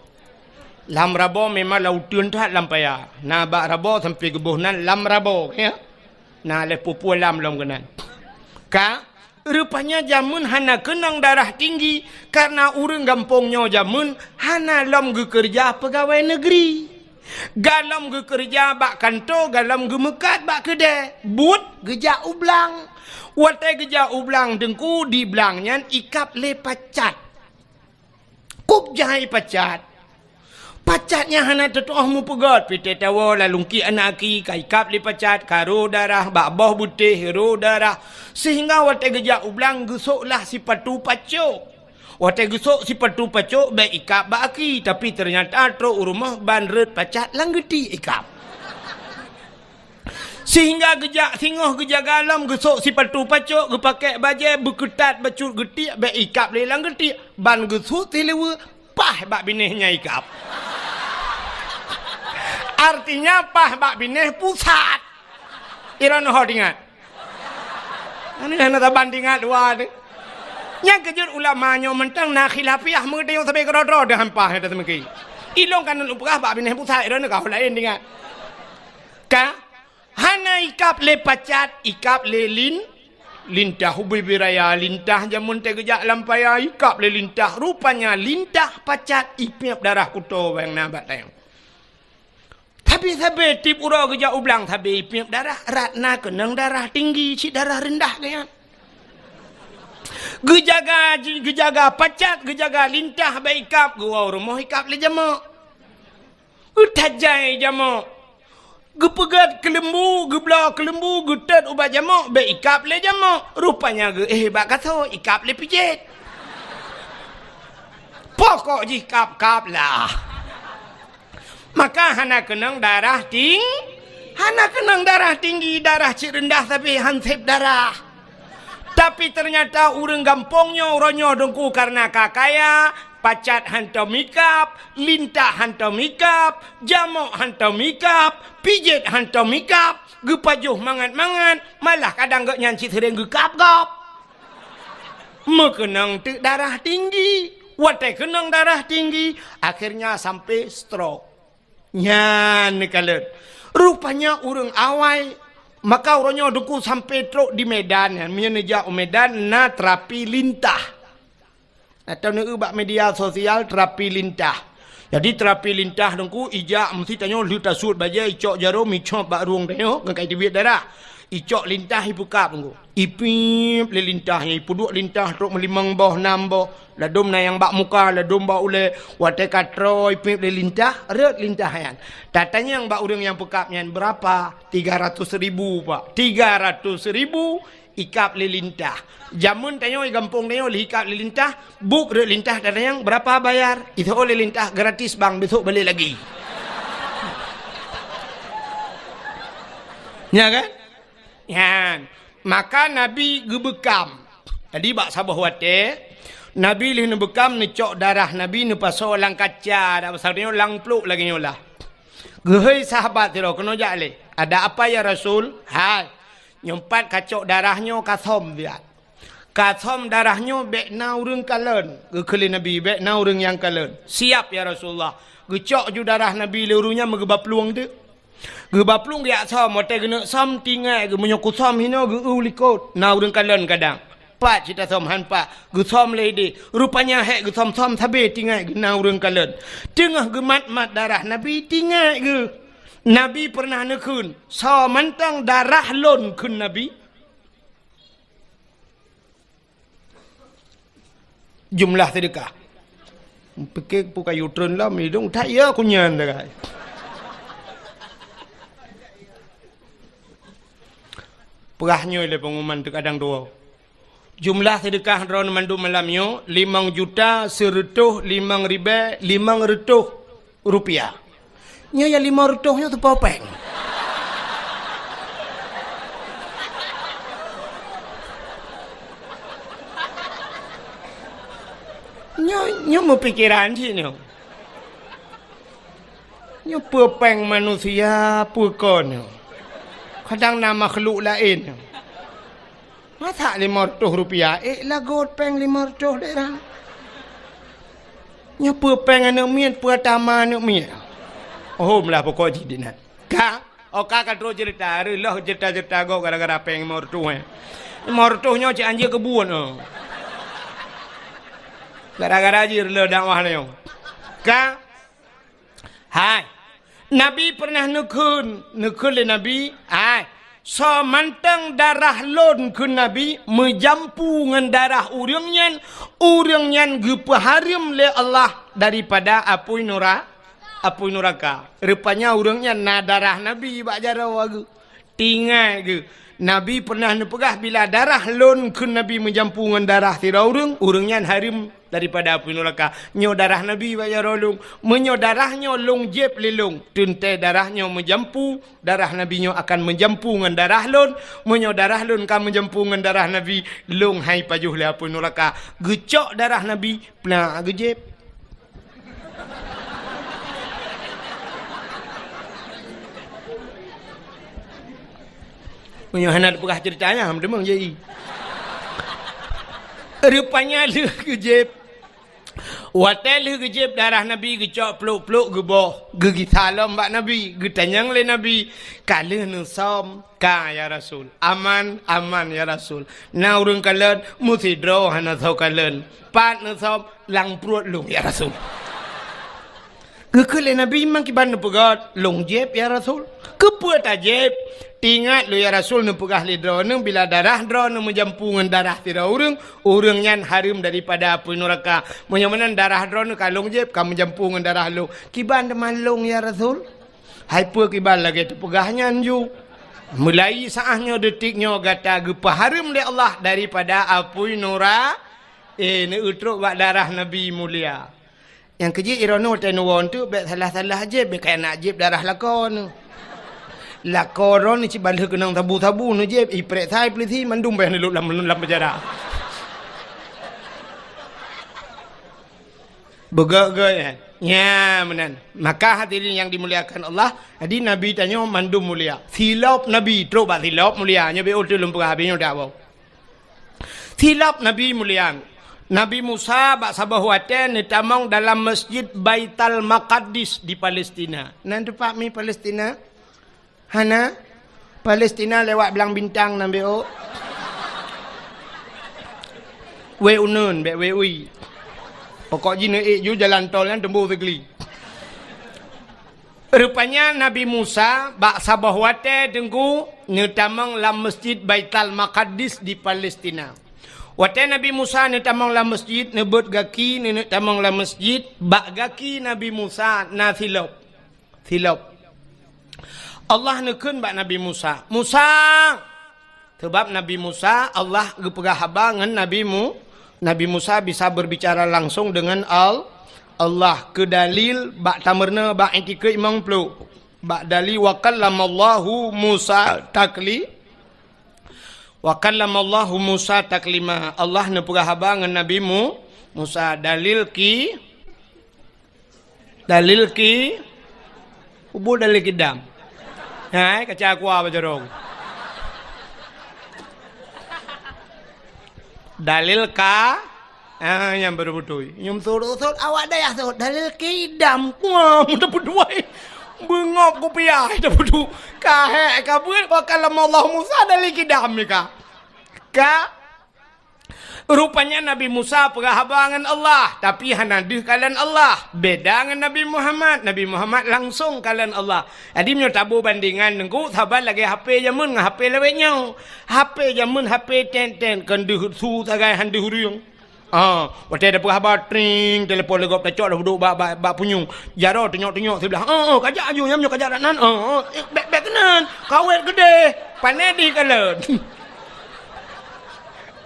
Lam Rabo memang lam uteuen that lam paya. Na bak Rabo sampai geuboh nan lam Rabo, ya. Na lhée peue-peue lam lom keunan. Ka, rupanya jameun hana keunong darah tinggi, kareuna ureuëng gampông nyoe jameun hana lom geukeureuja peugawée neugri. Galom geukeureuja bak kantô, galom geumeukat bak keudè. Buet geujak u blang. Watèe geujak u blang teungku, di blang nyan ikab lé pacat. Kub jai pacat. Pacat nyan hana teutuoh meupeugöt, pih teuh tawoe lam lungkiek aneuk aki, ka ikab lé pacat, ka rô darah, bak boh beutéh rô darah. Seuhingga watèe geujak u blang geusôk lah sipatu pacok. Watèe geusôk sipatu pacok bèk ikab bak aki, tapi teunyata trôk u rumoh ban rhot pacat lam geutiek ikab. Seuhingga geujak singoh geujaga lom, geusôk sipatu pacok, geupakèk bajèe, beukeutat bacut geutiek, bèk ikab lé lam geutiek, ban geusut siluweue, paih bak binéh nyan ikab. Artinya paih bak binéh pusat. Droeneuh ho teuingat. Nyan hana saban teuingat dua teuh. Nyang keujeuet ulama nyoe mantong na khilafiah, meungeutanyong sabe keudroe-droe deuh hampah nyang teumeukhi. Ilôn ka lôn peugah bak binéh pusat, droeneuh ka ho laén teuingat. Ka? Hana ikab lé pacat, ikab lé lin-, lintah. Ubé-bé raya lintah, jameun teuh geujak lam paya, ikab lé lintah. Rupanya lintah pacat ipiep darah kuto nyang na bak tayong. Tapi sabe tiep uroe geujak u blang, sabe ipiep darah, rot na keunong darah tinggi, cit darah reundah geuh nyan. Geujaga, geujaga pacat, geujaga lintah bèk ikab, geuwoe u rumoh ikab lé jamok. Geutajai jamok. Geupeugöt keuleumbu, geubloe keuleumbu, geutot ubat jamok, bèk ikab lé jamok. Rupanya geuéh bak kaso, ikab lé pijét. Pokok jih kab-kab lah. Maka hana keunong darah ting-, hana keunong darah tinggi, darah cit reundah sabe han sép darah. Tapi teunyata ureueng gampông nyoe, uroe nyoe teungku, kareuna ka kaya, pacat hantom ikab, lintah hantom ikab, jamok hantom ikab, pijét hantom ikab, geupajoh mangat-mangat, malah kadang gobnyan cit seuréng geukab gob. Meukeunong teuk darah tinggi. Watèe keunong darah tinggi, akhirnya sampai stroke. Nyan neukalon. Rupanya ureueng awai, maka uroe nyoe teungku sampai trok di Medan nyan. Meunyoe neujak u Medan, na terapi lintah. Atau neueu bak media sosial terapi lintah. Jadi terapi lintah teungku ijak meusti tanyoe lheueh tasuet bajèe, icok jarom, icop bak rueng tanyoe, ngon ka iteubiet darah. Icok lintah ipeukab teungku. Ipiep lé lintah nyan, ipeuduek lintah trok meulimong boh, nam boh. Ladôm na nyang bak muka, ladôm bak ulèe. Watèe ka troe ipiep lé lintah, rhot lintah nyan. Tatanyong bak ureueng nyang peukab nyan, "Berapa?" "Tiga ratus ribu, Pak." "Tiga ratus ribu ikab lé lintah." Jameun tanyoe, gampông tanyoe, lheueh ikab lé lintah, buet rhot lintah, tatanyong, "Berapa bayar?" Iseuôt lé lintah, "Gratis, Bang, besok balik lagi." Ya kan? Nyan, maka Nabi geubeukam. Jadi bak saboh watèe, Nabi lheueh neubeukam, neucok darah Nabi neupasoe lam kaca, dak pasal nyoe lam pluek lagèe nyoe lah. Geuhôi sahabat sidroe, "Keunoe jak lé." "Ada apa ya Rasul?" "Hai, nyoe pat kacok darah nyoe kasöm siat. Kasöm darah nyoe bèk na ureueng kalon." Geukheun lé Nabi, "Bèk na ureueng nyang kalon." "Siap ya Rasulullah." Geucok ju darah Nabi lé ureueng nyan meugeuba plueng teuk. Geuba plueng geujak söm, watèe geuneuk söm tinggai geuh, meunyoe kusöm hinoe geu-eu likot, na ureueng kalon kadang. Pat cit tasöm, han pat, geusöm lé idéh. Rupanya hék geusöm-söm sabe tinggai geuh na ureueng kalon. Teungoh geumat-mat darah Nabi tinggai geuh. Nabi peureunah neukheun, "Soe mantong darah lôn?" kheun Nabi. Jumlah seudeukah. Pike peue kayu treun lom, idong that ya kunyan sagai. Peugah nyoe lé pengumuman teuk adang dua. Jumlah seudeukah droeneuh mandum malam nyoe limong juta seureutôh limong ribèe limong reutôh rupiah. Nyoe nyang limong reutôh nyoe teupeu péng. Nyoe, nyoe meupikeran cit nyoe. Nyoe peue péng manusia, peue kon nyoe. Kadang na makhluk laén nyoe. Masa limong reutôh rupiah, ék lagot péng limong reutôh dek rang. Nyoe peue péng aneuk miet, peue tama aneuk miet. Hom lah pokok jih dinan. Ka, oh ka, ka trok ceurita, reuloh ceurita-ceurita gob gara-gara péng limong reutôh nyan. Limong reutôh nyoe cit anjeuk keubuet, oh. Gara-gara jih reuloh dakwah nyoe. Ka, Hai. Nabi pernah neukheun, neukheun lé Nabi, "Ai, soe mantong darah lôn," kheun Nabi, "meujampu ngon darah ureuëng nyan, ureuëng nyan geupeuhareuem lé Allah daripada apui nura-, apui nuraka." Rupanya ureuëng nyan na darah Nabi bak jaroe geuh. Teuingat geuh, Nabi pernah neupeugah, "Bila darah lôn," kheun Nabi, "meujampu ngon darah sidroe ureuëng, ureuëng nyan hareuem daripada apui nuraka." Nyoe darah Nabi bak jaroe lôn. Meunyoe darah nyoe lôn jieb lé lôn, teuntée darah nyoe meujampu, darah Nabi nyoe akan meujampu ngon darah lôn. Meunyoe darah lôn ka meujampu ngon darah Nabi, lôn hai pajoh lé apui nuraka. Geucok darah Nabi, plak geujieb. Meunyoe hana teupeugah ceurita nyan, meuteumong jai. Rupanya lheueh geujieb. Watée lheueh geujieb darah Nabi, geucok plok-plok geuboh, geugisa lom bak Nabi, geutanyong lé Nabi, "Ka lheueh neusöm?" "Ka, ya Rasul." "Aman?" "Aman, ya Rasul." "Na ureuëng kalon?" "Meusidroe hana soe kalon." "Pat neusöm?" "Lam pruet lôn, ya Rasul." Geukheun lé Nabi, "Meukiban neupeugét?" "Lôn jieb, ya Rasul." "Keupeue tajieb?" "Teuingat lôn, ya Rasul, neupeugah lé droeneuh, bila darah droeneuh meujampu ngon darah sidroe ureuëng, ureuëng nyan hareuem daripada apui nuraka. Meunyoe meunan darah droeneuh ka lôn jieb, ka meujampu ngon darah lôn. Kiban teuma lôn, ya Rasul?" Hai peue kiban lagée teupeugah nyan ju. Mulai saát nyoe, detik nyoe gata geupeuhareuem lé Allah daripada apui nura-, eh, neutrok bak darah Nabi mulia. Nyang keujeuet droeneuh watée neuwoe teuk bék salah-salah jieb, bék kaya nak jieb darah lakoe neuh. Lakoe droeneuh cit ban lheueh keunong sabu-sabu neujieb, iprek sai peulisi mandum bék neulok lam, lam penjara. Beugét-gét, ya. Nya, meunan. Maka hadirin yang dimuliakan Allah, jadi Nabi tanyoe mandum mulia. Silop Nabi, trok bak silop mulia. Nyoe B O T lôn peugah habéh nyoe dak boh. Silop Nabi mulia. Nabi Musa bak saboh watée neutamong dalam Masjid Baital Maqaddis di Palestina. Nan teumpat mi Palestina? Hana? Palestina lewat Blang Bintang nan B O. Wée uneun, bék wée ui. Pokok jih neuék ju jalan tol nyan teumbôh Sigli. Rupanya Nabi Musa bak saboh watée teungku neutamong lam Masjid Baital Maqaddis di Palestina. Watée Nabi Musa neutamong lam masjid, neubeuet gaki, neuneuk tamong lam masjid, bak gaki Nabi Musa na silop. Silop. Allah neukheun bak Nabi Musa, "Musa!" Sabab Nabi Musa, Allah geupeugah haba ngon Nabi Mu-, Nabi Musa bisa berbicara langsung dengan Al-, Allah. Keu dalil bak tameurunoe bak itikeuet limong ploh. Bak dalil, "Wa kallamallahu Musa takli-, wa kallamallahu Musa taklima." Allah neupeugah haba ngon Nabi Mu-, Musa. Dalil ki-, Dalil ki-, ubul dalil kidam. Hai, kaca aqua bajarong. Dalil ka, ah, nyang beutôi-beutôi. Nyum surut-surut awak dayah surut. Dalil kidam. Wah, mudah beutôi. Beungop kupiah, dah beutôi. Ka hek, ka buet, wa kallamallahu Musa dalil kidam ni ka. Ka, Rupanya Nabi Musa peugah haba ngon Allah, tapi hana deuh kalon Allah. Beda ngon Nabi Muhammad. Nabi Muhammad langsong kalon Allah. Jadi meunyoe taboh bandingan teungku, saban lagée H P jameun ngon H P lawét nyoe. H P jameun H P ten-ten, kon deuh su sagai han deuh ureuëng. Ah, watée tapeugah haba, tring, telepon lé gob tacok dah duek bak, bak, bak punyueng. Jaroe tunyok-tunyok siblah. "Oh, oh, kajak aju, nyan nyoe kajak dak nan. Oh, oh, eh, bék, bék keunan. Kawét keudeh. Pané dih kalon."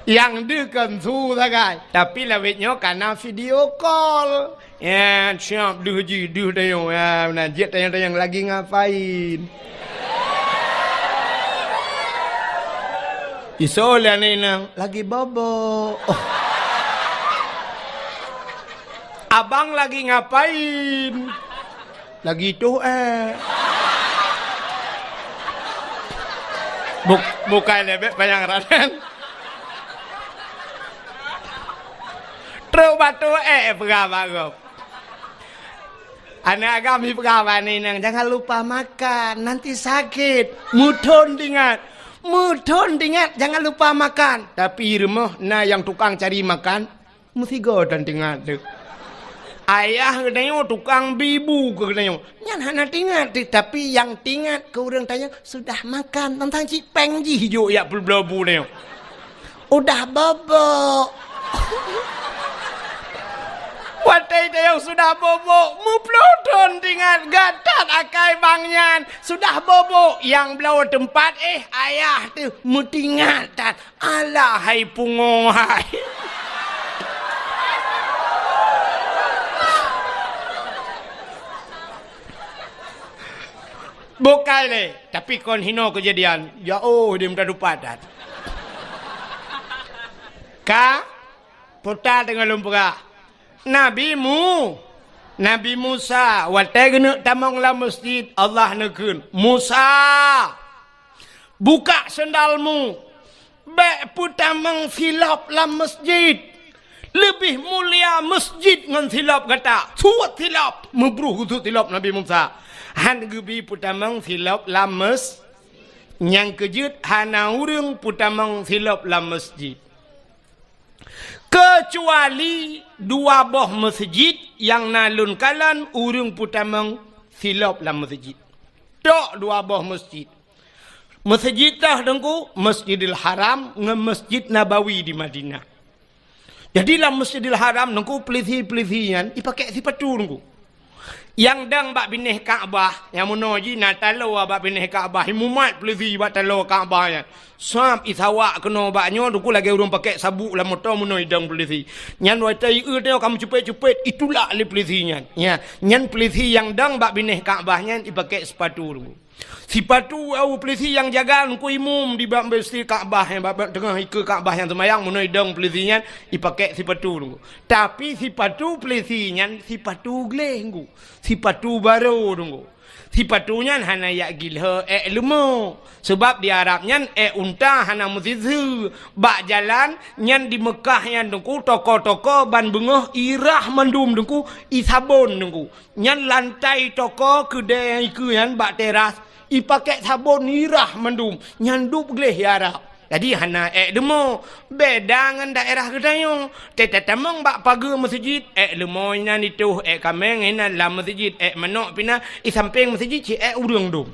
Nyang deuh kon su sagai, tapi lawét nyoe kana video call. Ya, siap deuh jih, deuh tanyoe. Ya, meunan jeuet tanyong-tanyong lagi ngapain. Isoe lé aneuk inong lagi bobo. Oh. Abang lagi ngapain? Lagi tuh, eh. Buk-, bukai lebek panyang raden. Trok bak tuh, eh, peugah bak gob. Aneuk agam jipeugah bak aneuk inong, "Jangan lupa makan, nanti sakit." Meuthon tingat. Meuthon tingat, jangan lupa makan. Tapi rumoh na nyang tukang cari makan. Meusigoe tan teungoh teuk. Ayah geutanyoe tukang bi bu keu geutanyoe. Nyan hana teuingat, tapi nyang teuingat keu ureuëng tanyoe sudah makan, teuntang cit péng jih jok jak peubloe bu tanyoe. Udah bobok. Watée tanyoe sudah bobok, meuploh thon teuingat, gata akai bang nyan. Sudah bobok, nyang bloe teumpat, eh, ayah teuh meuteuingat that. Alah hai pungo hai. Bukai lé, tapi kon hino keujadian. Ya oh, dia minta dupat dat. Ka puta teungoh lôn peugah. Nabi Mu, Nabi Musa, watée geuneuk tamong lam masjid, Allah neukheun, "Musa, buka sendalmu, bék peutamong silop lam masjid. Leubeh mulia masjid ngon silop gata. Suet silop!" Meubruh geusuet silop Nabi Musa. Han geubi peutamong silop lam mes-, nyang keujeuet hana ureuëng peutamong silop lam masjid. Keucuali dua boh meuseujid nyang na lôn kalon ureuëng peutamong silop lam meuseujid. Tok dua boh meuseujid. Meuseujid toh Teungku, Masjidil Haram ngon Masjid Nabawi di Madinah. Jadi lam Masjidil Haram Teungku, peulisi-peulisi nyan ipakék sipatu Teungku. Nyang dong bak binéh Ka'bah, nyang meunoe jih na taloe bak binéh Ka'bah, imumat peulisi bak taloe Ka'bah nyan. Sab isawak keunoe bak nyoe, Teungku, lagée ureuëng pakék sabuk lam moto meunoe idong peulisi. Nyan watée ieu tanyoe ka meucupet-cupet, itulak lé peulisi nyan. Ya, nyan peulisi nyang dong bak binéh Ka'bah nyan ipakék sipatu Teungku. Sipatu awak peulisi nyang jaga Teungku, imum di bak Masjid Ka'bah, nyang bak, bak teungoh ikeue Ka'bah nyang seumayang, meunoe idong peulisi nyan ipakék sipatu Teungku. Tapi sipatu peulisi nyan sipatu gleh Teungku. Sipatu barô Teungku. Sipatu nyan hana jak gilhô ék leumo. Sabab di Arab nyan ék unta hana meusiseue. Bak jalan nyan di Meukah nyan Teungku, toko-toko ban beungoh irah mandum Teungku, isabon Teungku. Nyan lantai toko keudée nyang ikeue nyan bak teras, ipakék sabon irah mandum, nyan dub gleh di Arab. Jadi hana ék leumo, beda ngon daerah geutanyoe. Teutamong bak pageue meuseujid, ék leumo inan itoh, ék kaméng inan lam meuseujid, ék manok pih na, i sampéng meuseujid cit ék ureuëng dum.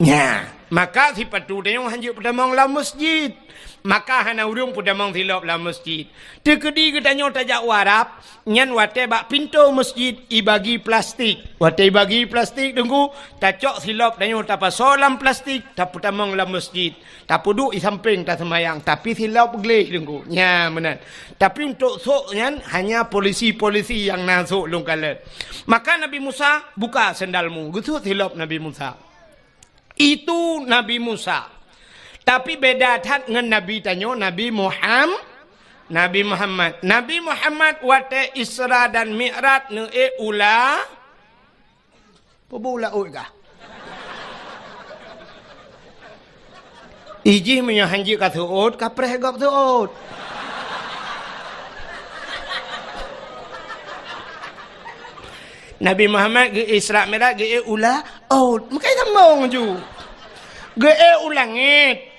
Nya, maka sipatu tanyoe hanjeuet peutamong lam meuseujid. Maka hana ureuëng peutamong silop lam meuseujid. Teukeudi geutanyoe tajak u Arab, nyan watée bak pintoe meuseujid ibagi plastik. Watée ibagi plastik Teungku, tacok silop tanyoe tapasoe lam plastik, tapeutamong lam meuseujid. Tapeuduek i sampéng taseumayang, tapi silop gleh Teungku. Nya meunan. Tapi untuk sôk nyan hanya polisi-polisi nyang na sôk lôn kalon. Maka Nabi Musa, "Buka sendalmu." Geusuet silop Nabi Musa. Itu Nabi Musa. Tapi beda that ngon Nabi tanyoe, Nabi Muham-, Nabi Muhammad. Nabi Muhammad watée Isra dan Mi'raj neuék u la-, peue bu laôt kah? Ijih meunyoe hanjeuet ka seuôt, ka preh gob seuôt. Nabi Muhammad geu-Isra Mi'raj geu-ék u laôt, meukai sambong ju. Geu-ék u langét.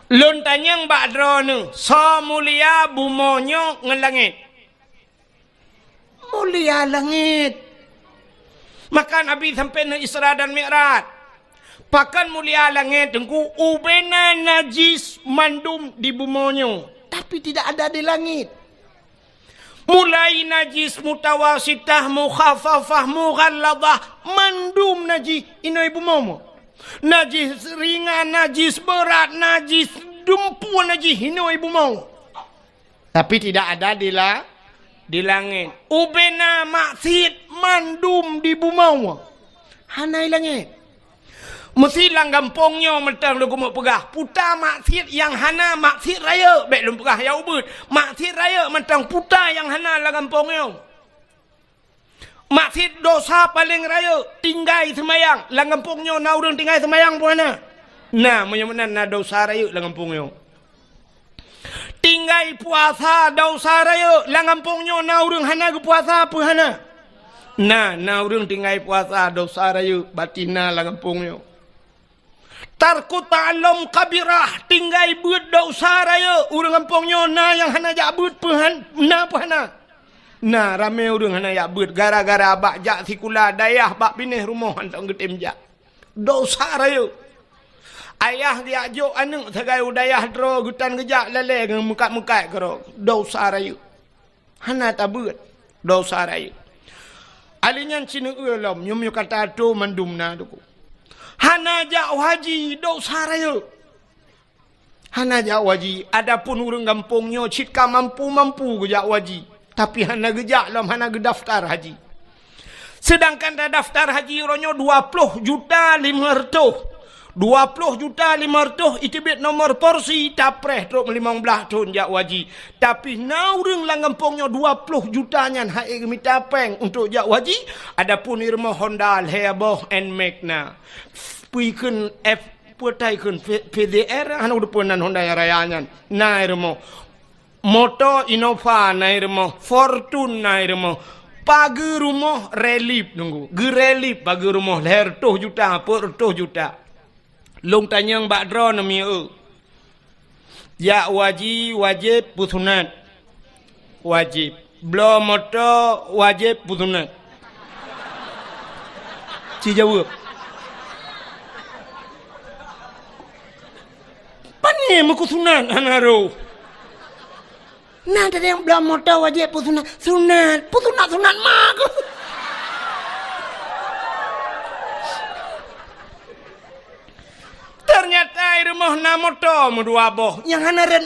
Lôn tanyong bak droeneuh, soe mulia bumoe nyoe ngon langét? Mulia langét. Maka Nabi sampoe ngon Isra dan Mi'raj. Pakon mulia langét Teungku, ubena najis mandum di bumoe nyoe, tapi tidak ada di langét. Mulai najis mutawasitah, mukhaffafah, mughalladah, mandum najis inoe bumoe. Najis ringan, najis beurat, najis dumpue, najis inoe bumoe. Tapi tidak ada di la-, di langét. Ubena maksiet mandum di bumoe. Hana i langét. Meusi lam gampông nyoe mantong lôn keumeung peugah, puta maksiet nyang hana maksiet rayeuk, bék lôn peugah nyang ubit. Maksiet rayeuk mantong puta nyang hana lam gampông nyoe. Maksiet dosa paleng rayeuk, tinggai seumayang. Lam gampông nyoe na ureuëng tinggai seumayang peue hana? Na, meunyoe meunan na dosa rayeuk lam gampông nyoe. Tinggai puasa dosa rayeuk, lam gampông nyoe na ureuëng hana geupuasa peue hana? Na, na ureuëng tinggai puasa dosa rayeuk, batin na lam gampông nyoe. Tarku ta'allum kabirah, tinggai beuet desya rayeuk. Ureuëng gampông nyoe na nyang hana jak beuet peuhan, na peuhana. Na ramé ureuëng hana jak beuet gara-gara bak jak sikula dayah bak binéh rumoh hana geutem jak. Desya rayeuk. Ayah geujak jok aneuëk sagai u dayah droe geutan geujak lalée ngon meukat-meukat keudroe. Desya rayeuk. Hana tabeuet. Desya rayeuk. Ali nyan sineuk lom, nyoe meunyoe kata atoe mandum na duku. Hana jak haji, desya rayeuk. Hana jak haji. Adapun ureuëng gampông nyoe cit ka mampu-mampu geujak haji, tapi hana geujak lom, hana geudaftar haji. Seudangkan daftar haji uroe nyoe dua ploh juta limong reutôh. Dua ploh juta limong reutôh iteubiet nomor porsi, tapreh trok limong blaih thon jak haji. Tapi na ureuëng lam gampông nyoe dua ploh juta nyan han ék geumita péng untuk jak haji. Adapun irumoh Honda lhée boh Nmax na. Pui kheun F, peue tai kheun P-, P D R, hana udeupeue nan Honda nyang raya nyan. Na irumoh. Moto Innova na irumoh, Fortuner na irumoh. Pageue rumoh relief nunggu. Geurelief pageue rumoh lhée reutôh juta, peuet reutôh juta. Lôn tanyong bak droeneuh mieu. Jak haji wajéb peusunat? Wajéb. Bloe moto wajéb peusunat? Ci jaweueb. Pane meukeusunat hana roh? Na teudeung bloe moto wajéb peusunat? Sunat. Peusunat-sunat ma keuh. Teunyata irumoh na moto meudua boh nyang hana rot.